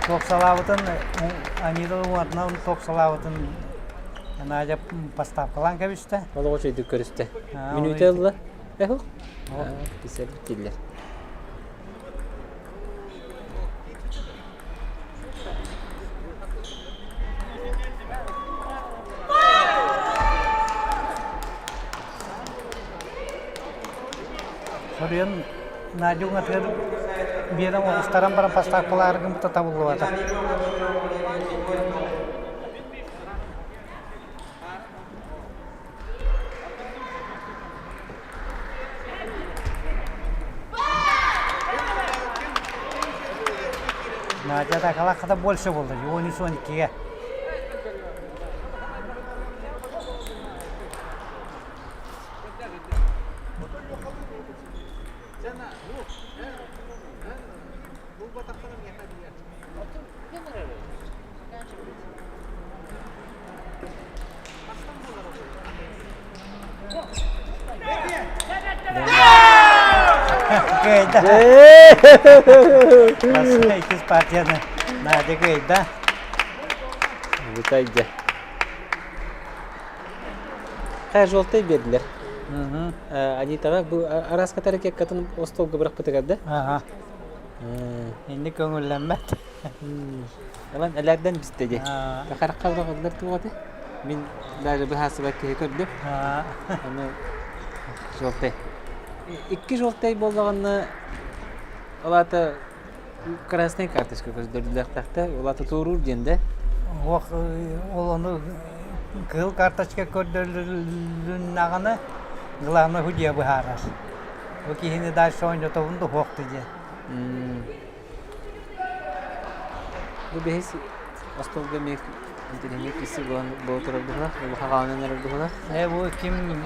Туохсалаабытын Анита уонна туохсалаабытын Надя поставкалаан кэбистэ. Олоҕу үчүгэйдик көрүстэ. Мүнүүтэ ылла. Эхух. Кисэл дииллэр. Соруйан Надя уҥатыгар биэрэн оҕустаран баран поставкалаары гыммыта табыллыбата. Надя такалахата больше болды, 13-12-ге. Кыайда. Иккис партияны Надя кыайда. Бүтай дьэ. Хай желтый биэрдилэр. Анитаҕа бу араас катаракеккатын остуолга бырахпытыгар да? Ага. Инник көҥүллэммэт. Ылан элээрдэн бистэ дии. Харахха быраҕыллар туох этэ? Мин даже быһаарсыбат киһи көрдүм. Аны желтый. Икки желтый буоллаҕына ол аата красный карточка көрдөрүллүөхтээх ол аата туоруур диэн да? Ох, ол ону кыһыл карточка көрдөрүлүннэҕинэ главное судья быһаарар. Бу киһини дальше оонньотобун да суохту диэн. Бу бэһис остуолга эмиэ интэриэһинэй киси буолан буола турар быһыылаах, хаҕаанан эрэр быһыылаах. Ээ бу ким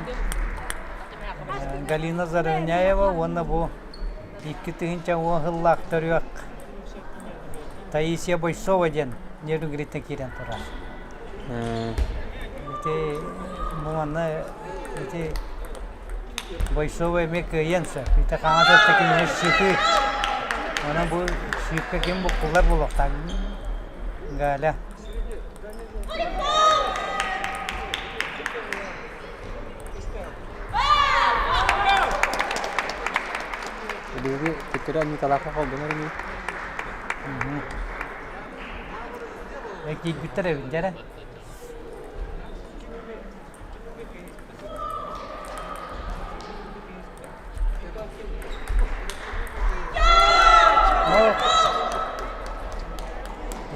Галина Заровняева уонна бу 2010 сыллаах төрүөх Таисия Бойцова диэн Нерюнгриттэн киирэн турар. Ити бу манна ити Бойцова эмиэ кыайыан сөп. Ити хаҥас өттө кинини шипы. Онон бу шипка ким буккуллар буолуохтаах Галя. Биһиги төттөрү Николаевка холбонор ини. Киирбиттэр эбит дьэрэ.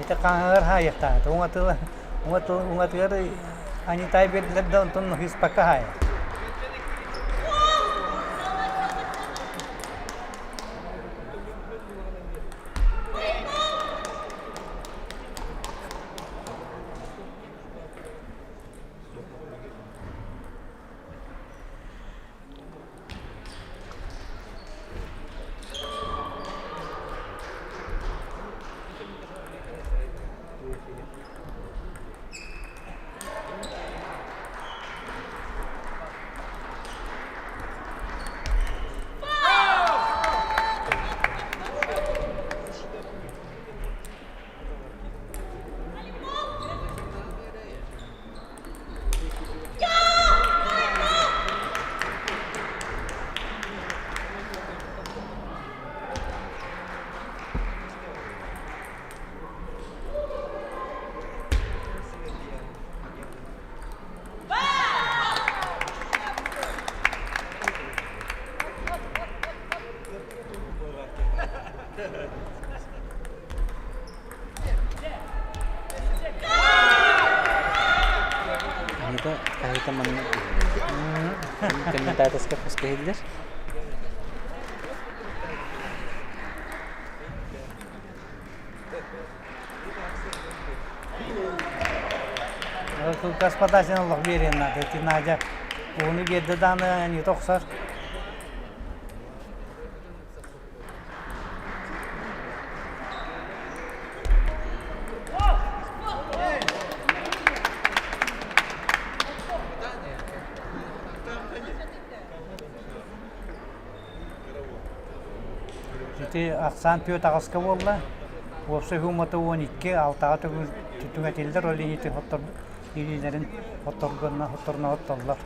Ити хаҥыгар хаайыахтаах. Уҥатыгар уҥатыгар Анитай биэрдилэр да онтон ыспакка хаайар. Анита хаһыта манна комментаторска хоско иһиллэр. Господа сен олох биэриэн наада. Ити Надя ууну биэрдэ даҕаны Анита охсор. Ити ахсаан түөрт аҕыска буолла. Уопсай уумата 12, алтаҕа төгүл түҥэтиллэр, ол иһин ити хоттор илиилэрин хотторгонно хотторуна хоттоллор.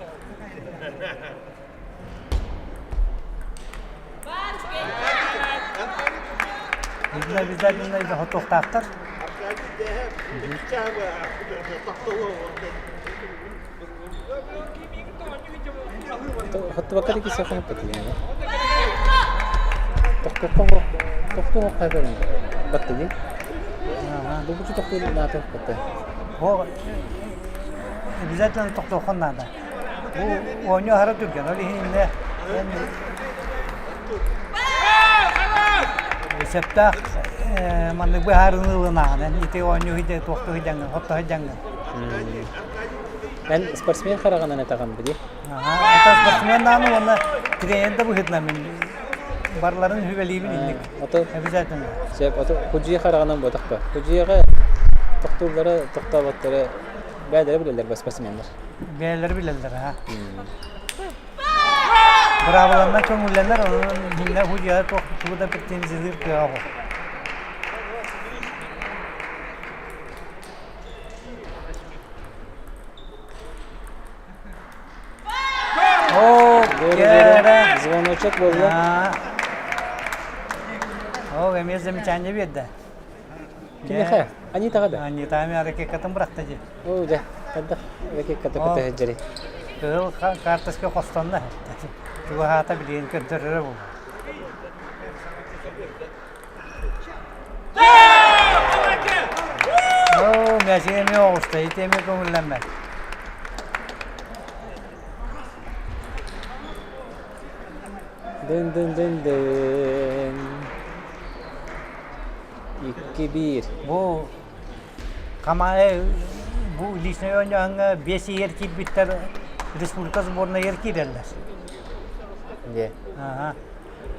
Видно, обязательно хотуохтаахтар. Хоттубакка да киһиэхэ хаппатыйа. Тохтоххо тохтуох хайдан баттыгын. Бу тохтуур наата батта. О, обязательно тохтуохха наада. Бу оонньуу аһара түргэн. Ол иһин иннэ сөптөөх. маннык быһаарыыны ылынаҕын ити оонньуу сылдьа туохтуу сылдьаҥҥын хотто сылдьаҥҥын. Эн спортсмен хараҕынан этэҕин били. Это спортсмен даҕаны уонна тренер да быһыытынан мин барыларын сүбэлиибин инник. Обязательно. Сөп, ото худьуйа хараҕынан буотах ба. Худьуйаҕа тохтууллара, тохтооботторо бэйэлэрэ билэллэр ба спортсменнар. Бэйэлэрэ билэллэр, аха. Быраабыланнар көҥүллэнэр, онон иһиннэ худьуйа тугу да претензиялыыр кыаҕа суох. Оо, кэрэ! Звоночек буолла. Оо, эмиэ замечание биэрдэ. Кимиэхэ? Анитаҕа да? Анита эмиэ ракеткатын бырахта дии. Оо, дьэ, хайдах ракетката көтө сылдьарый? Кыһыл карточка хостонно. Чугаһаата билигин көрдөрөрө буолуо. Оо, мээчиги эмиэ оҕуста, ити эмиэ көҥүллэммэт. Дын-дын-дын-дын. 2-1. Бу Хамаайы бу личнэй оонньооһуҥҥа биэс иһигэр киирбиттэр республика сборнайыгар киирэллэр. Дьэ. Аха.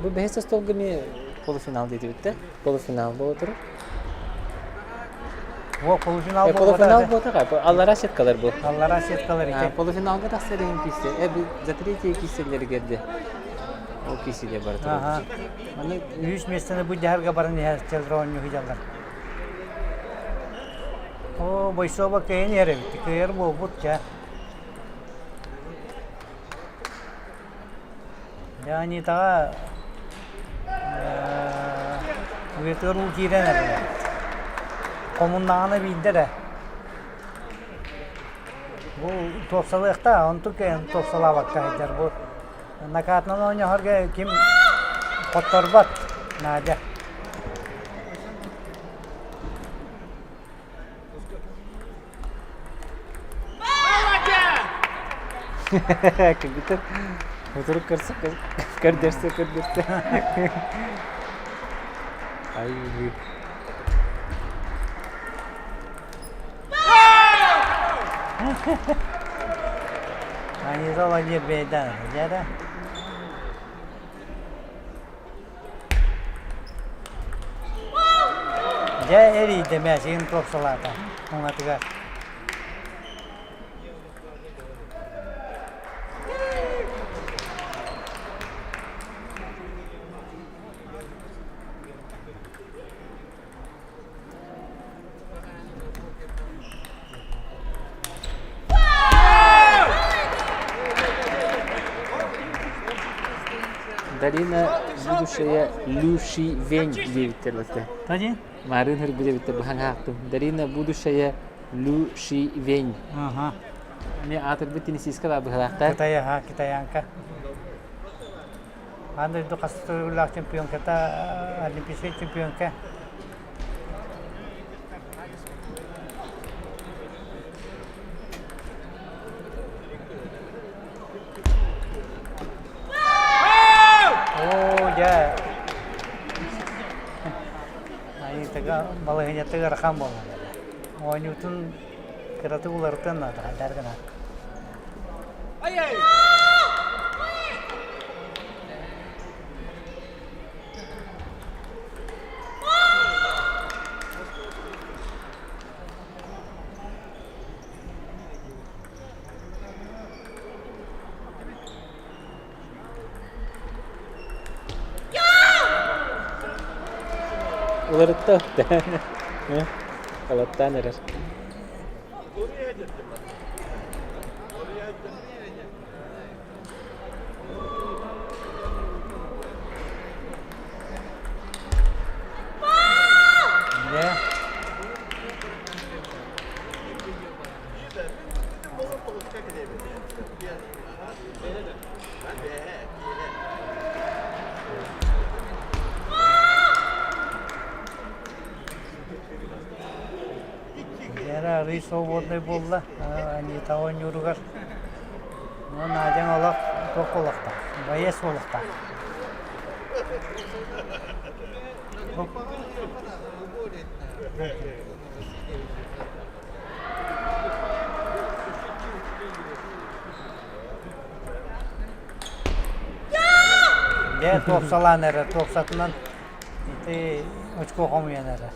Бу бэһис остуолга эмиэ полуфинал диэтибит да? Полуфинал буола турар. Во, полуфинал Полуфинал буотаҕа. Аллараа сеткалар бу. Аллараа сеткалар ити. Полуфиналга тахсар иһин киирсэ. Э, за третье киирсэллэригэр де. Ол киирсиилэр бара турар. Аны үһүс миэстэни бу дьаһарга баран иһэр оонньуу сылдьаллар. Оо, Бойсуоба кыайан иһэр эбит. Кыайар буолбут дьэ. Дьэ, Анитаҕа уйатыгар уу киирэн эрэр. Хомуннаҕына биирдэ эрэ. Бу туопсалыахтаах, онтук кыайан туопсалаабакка сылдьар. Бу накатынан оонньоһорго ким хотторбот, Надя. Кыргыттар утурук көрсө көрдөрсө көрдөрсө. Ай Аниза Владимир Бейдан, дьэ Дьэ эрийдэ мээчигин туопсалаата уҥатыгар. Дарина будущая Лю Ши Вень диэбиттэр этэ. Тани? Марын хырбы диэбиттэр быһан аахтым. Дарина будущая Лю Ши Вень. Ага. Мне аатырбыт теннисистка баа быһалаахтар. Кытай, аха, китаянка. Аан дойду хас төгүллээх чемпионката, олимпийскай чемпионка. Оо, дьэ. Айыытыга балаһыанньата ыарахан буолла. Оонньуутун кыратык уларытыан наада, хайдаар гына. Уларытта Халаттаан эрэр. Дьэ. Дьэ арыый свободнай буолла Анита оонньууругар. Ну, Надяҥ олох туох буолуохтаах, боец буолуохтаах. Дьэ, туопсалаан эрэр, туопсатынан ити очко хомуйан эрэр.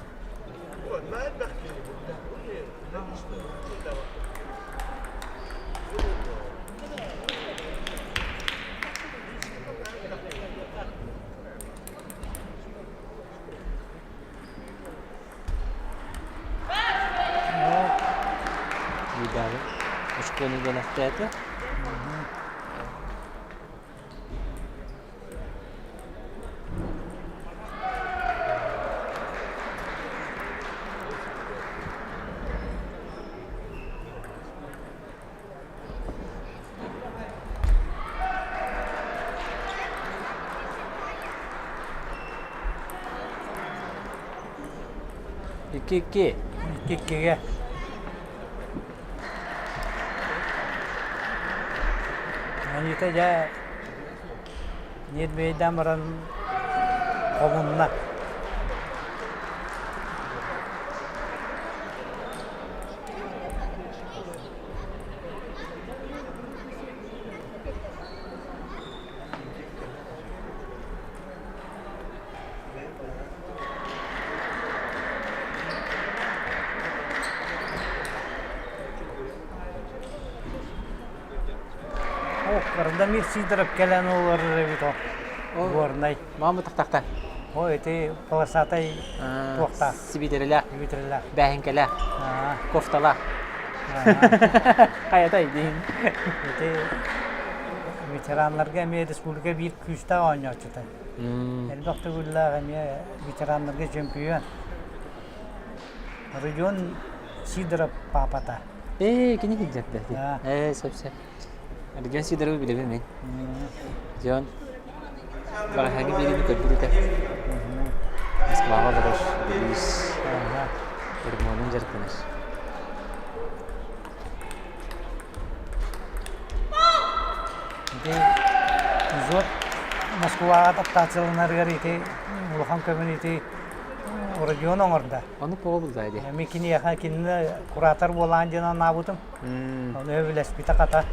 Видали. Очкону бэлэхтээтэ. Икки-икки. Икки-иккигэ. Анита дьэ ньирбэйдээн баран хомунна. Радомир Сидоров кэлэн олорор эбит о Горнай. Маама тахтахта. О ити полосатай туохтаах. Сибитерилээх. Сибитерилээх. Бээһиҥкэлээх. Кофталаах. Хайатай диин. Ити ветераннарга эмиэ республика биир күүстээх оонньооччута. Элбэх төгүллээх эмиэ ветераннарга чемпион. Родион Сидоров папата. Ээ, кини килдьэрдэ. Ээ, сөп сөп. Родион Сидоровы билэбин мин. Дьон бэҕэһээҥҥи биэриини көрбүт этэ. Москваҕа олорор, Борис гормонун дьарыктанар. Ити взвод Москваҕа адаптацияланарыгар ити улахан көмөнү ити Родион оҥордо. Ону тоҕо булда дии? Мин киниэхэ кинини куратор буолаан диэн анаабытым. Ону өбүлэспитэ хата.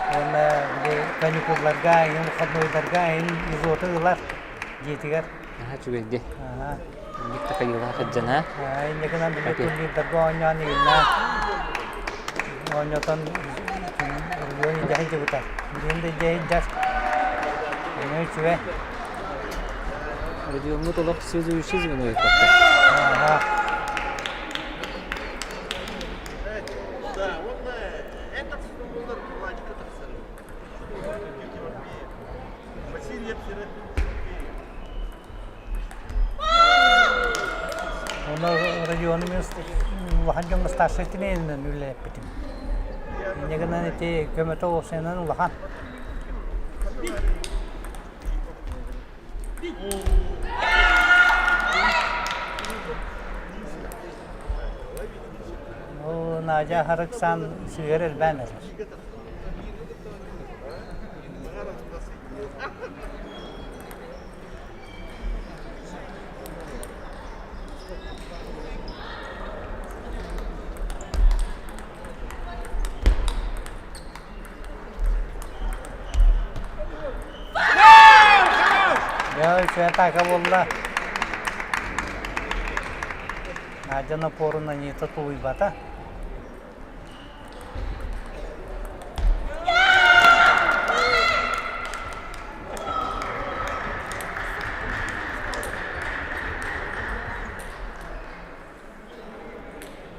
Уонна били каникулларга, эҥин выходнойдарга эҥин изоты ылар дьиэтигэр. Наһаа үчүгэй дии. Инник такайыылаах сылдьан аа? Инньэ гынан били турнирдарга оонньоон игиннээн оонньотон Родион илдьэ сылдьыбыта. Билигин да илдьэ сылдьар. Онно үчүгэй. Родиоммут олох связующий звено ыыппакка. Онно Родиону мин улахан дьоҥҥо старшай тренеринэн үлэлэппитим. Инньэ гынан ити көмөтө уопсайынан улахан. Ол Надя Харыксан сыһыар элбээн эрэр. Дьэ, үчүгэй атака буолла. Надя напорун Анита тулуйбата.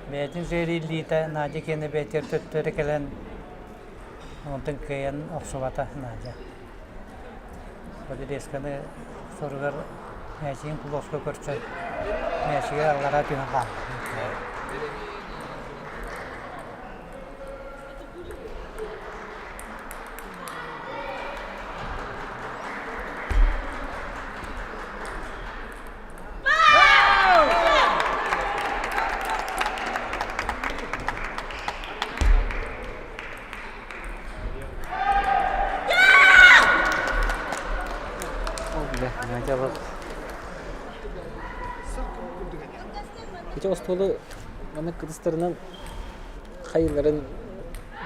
Бэйэтин сиэрииллиитэ Надя киэнэ бэйэтигэр төттөрү кэлэн онтон кыайан охсубата Надя. Подрезканы соругар мээчигин плоско көрсөн мээчигэ аллараа түһэн хаалла. Ити остуолу маннык кытыстарынан хайыларын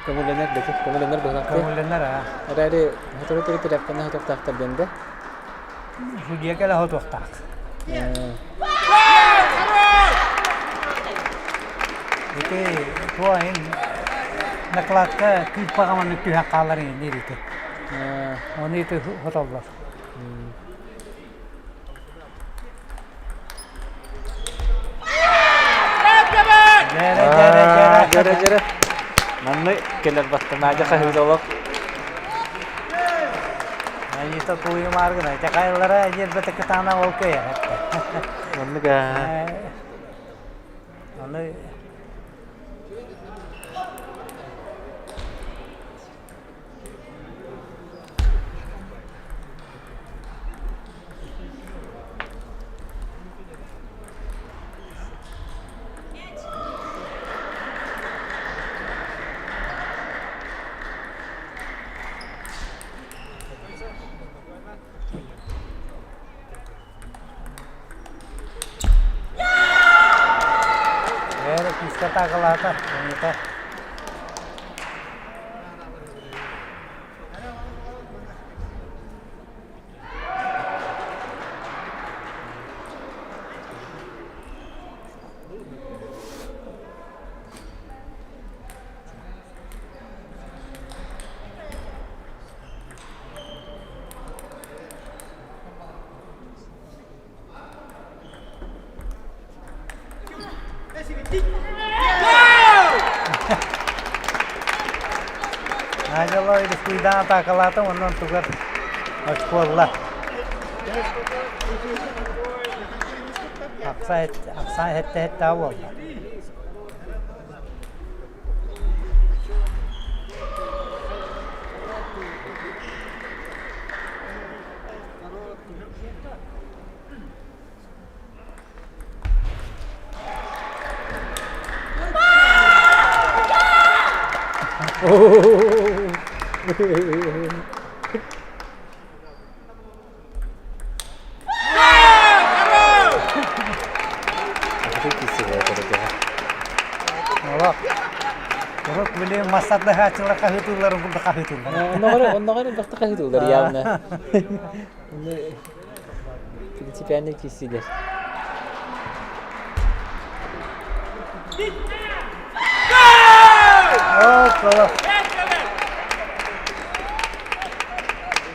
көҥүллэнэр да көҥүллэнэр быһылаахтыы. Көҥүллэнэр аа. Эрээри сотору-сотору тирэхтэнэ сотуохтаахтар диэн да. Судьуйа кэлэ сотуохтаах. Ити туох иһин накладка кыырпаҕа маннык түһэн хаалар иһин ити. Ону ити сотоллор. Дьэрэ, дьэрэ, дьэрэ. Дьэрэ, дьэрэ. Манны кэлэр батта Надя хаһыыта олох. Анита тулуйумаар гына. Чакайлара диэрбэтэ кытаана ол кыйа. Маннык аа. Аны Бээрэ күүскэ атаакалаата, Анита. Надяло Иркуйдаан атаакалаата уонна онтугар очкуолла. Ахсаан хэттэ-хэттэ буолла. Олох. Урут били массардаһааччылар хаһыытыылларын курдук хаһыытыыллар. Онноҕор онноҕор элбэхтик хаһыытыыллар явно. Принципиальный киирсиилэр.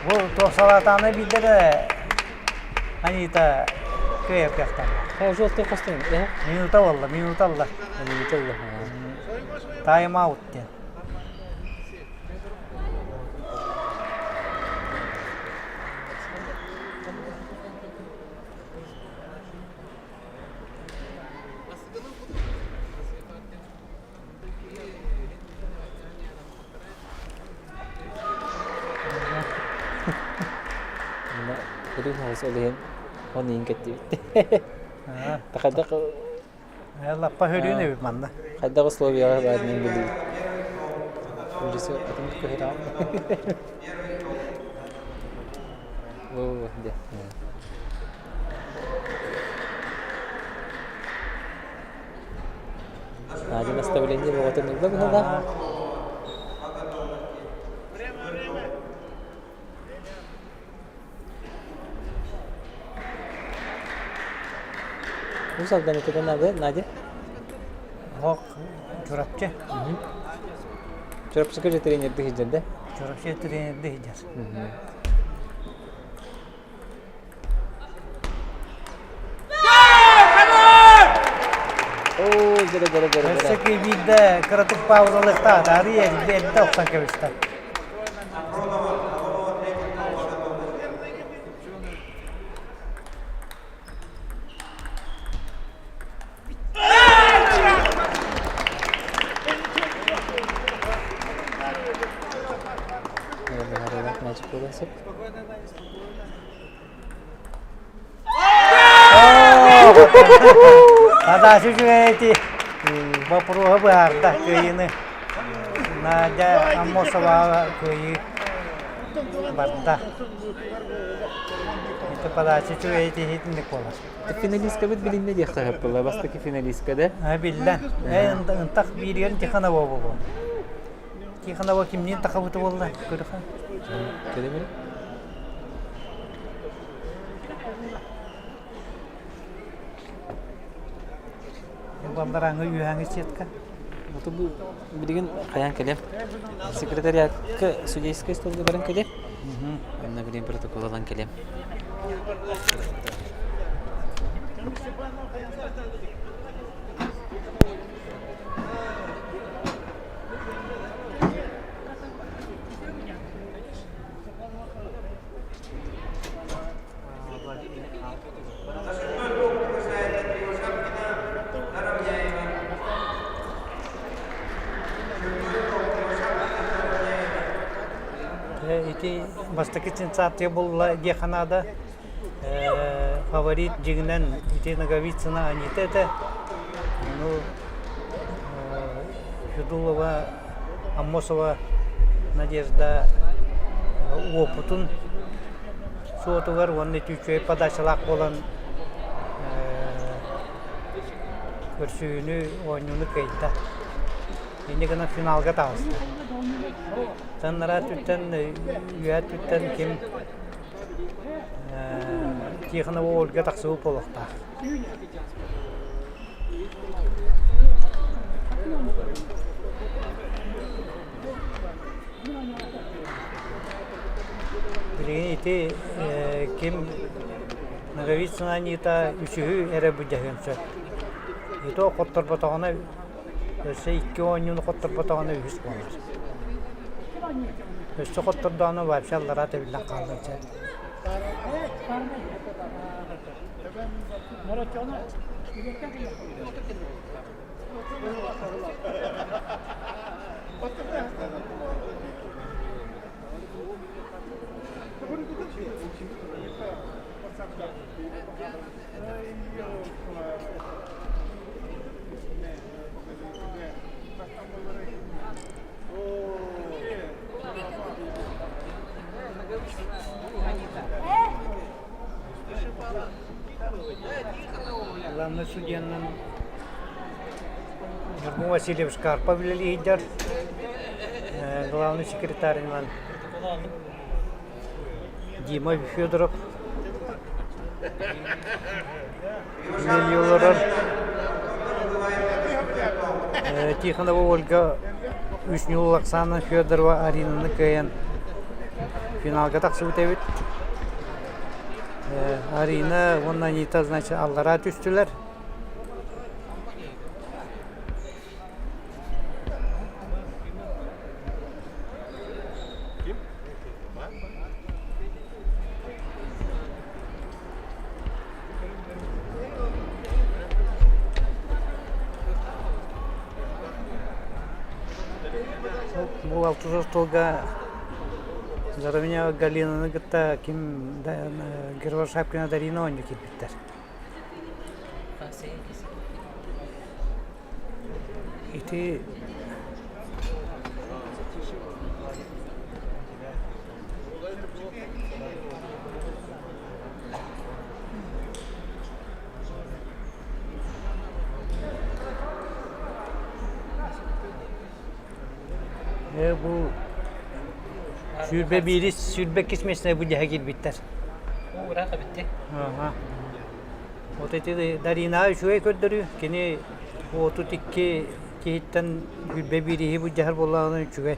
Бу туох салаатааны билдэ да Анита кыайар кыахтанна. Желтый хостун. Минута болла, минута алла. Минута алла. Тайм-аут диэн. Ол иһин он иһин кэттибит. Хайдах Лаппа хөрүүн эбит манна. Хайдах условияҕа баарынан билибит. Режиссер атын көһөрөҕүн. О, де. Надя наставление бөҕөтүн ылла быһыылаах. Уус Алдан этэ Надя? Надя? Ох, Чурапчы. Чурапчыга же тренердик сылдьар да? Чурапчы тренердик сылдьар. Оо, дьэрэ, дьэрэ, дьэрэ, Өссө дьэрэ. биирдэ кыратык паузалыахтаах, арыйа эрдэ охсон кэбистэ. Подача үчүгэй ити боппуруоһу быһаарда кыайыыны. Надя Аммосоваҕа кыайыы барда. Подача үчүгэй итинник буолар. Финалисткабыт билиннэ диэххэ сөп буолла, бастакы финалистка да? Биллэн. Ынтах бииригэр Тихонова буолуо. Тихонова кимниин тахабыты буолла? Көрөхө. Көрөбүн. Балларааҥы үөһээҥи сетка. Ото бу билигин хайаан кэлиэм. Секретариатка судейскай столга баран кэлиэм. Онно билигин протокол ылан кэлиэм. На шестой стол приглашается Кривошапкина Заровняева. Шестой стол Кривошапкина Заровняева. Ити бастакы сенсация буолла диэххэ наада. Фаворит дьиҥинэн ити Ноговицына Анита этэ. Ну, Федулова, Аммосова Надежда уопутун суотугар уонна ити үчүгэй подачалаах буолан көрсүһүүнү, оонньууну кыайда. Инньэ гынан финалга таҕыста. Саннараа өттүттэн, үөһээ өттүттэн ким Тихонова Ольга тахсыбыт буолуохтаах. Билигин ити ким Ноговицына Анита үсүһү эрэ былдьаһыан сөп. И то хотторботоҕуна өссө икки оонньууну хотторботоҕуна үһүс буолар. Өссө хоттордоҕуна вообще аллараа тэбиллэн хаалыан сөп. Главный судьянан Ньургун Васильевич Карпов үлэлиир. Главный секретарынан Дима Федоров үлэлии олорор. Тихонова Ольга Үснюл Оксана Федорова Аринаны кыайан финалга тахсыбыт эбит. Арина уонна Анита, значит, аллараа түстүлэр. Бу алтыс остуолга Заровняева Галинаны кытта ким Герой Шапкина Дарина оонньуу киирбиттэр. Ити Ээ бу сүүрбэ биирис, сүүрбэ иккис миэстэни бу дьэһэ киирбиттэр. Ыраах эбит дии. Аха. Вот эти Дарина үчүгэй көрдөрүү. Кини 32 киһиттэн сүүрбэ биириһи былдьаһар буоллаҕына үчүгэй.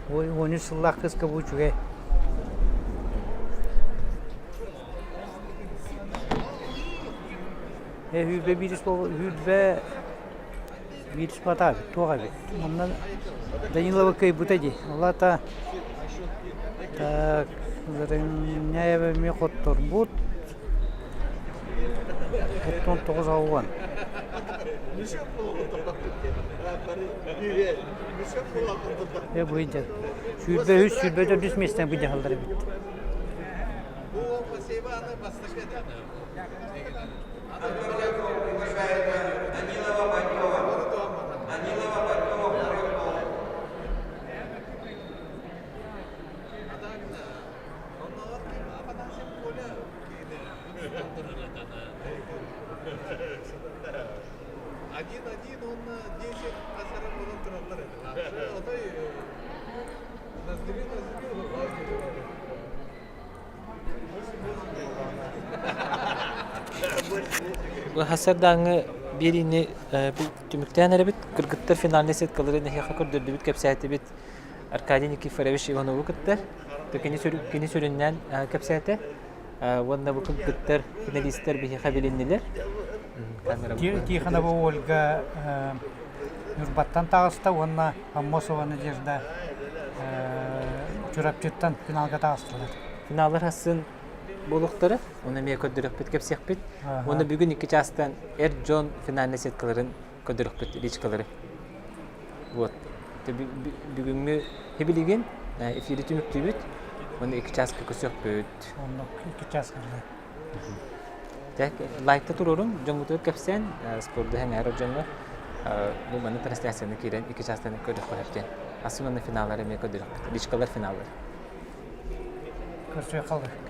13 сыллаах кыыска бу үчүгэй. Э сүүрбэ биирис сүүрбэ биирис батаа эбит, туох эбит. Онно Данилова кыайбыта дии. Ол аата так Заровняева эмиэ хотторбут. 19 ауан. Э бу индер. 23, 24 миэстэни быдьаһаллар эбит. Приглашается Данилова Бойцова. Данилова Бойцова второй стол. Бу хасардааҥҥы биэриини түмүктээн эрэбит. Кыргыттар финальнай сеткалары нэһиэхэ көрдөрдүбүт, кэпсээтибит. Аркадий Никифорович Иванову кытта. Кини, кини сүрүннээн кэпсээтэ. Уонна бу кыргыттар финалистар биһиэхэ билиннилэр. Тихонова Ольга Ньурбаттан таҕыста уонна Аммосова Надежда Чурапчыттан финалга таҕыстылар. Финаллар хассын буолуохтара. Оны эмиэ көрдөрөхпүт, кэпсиэхпит. Уонна бүгүн икки чаастан эр дьон финальнай сеткаларын көрдөрөхпүт, личкалары. Вот. Бүгүҥҥү хибилигин эфири түмүктүүбүт. Уонна икки чааска көрсүөхпүт. Оннук икки чаас кэллэ. Лайкта туруорун, дьоҥҥутугар кэпсээн, спорду сэҥээрэр дьоҥҥо бу манна трансляцияны киирэн икки чаастан көрүөххэ диэн. Астын уонна финаллары эмиэ көрдөрүөхпүт. Личкалар финаллар. Көрсүөххэ.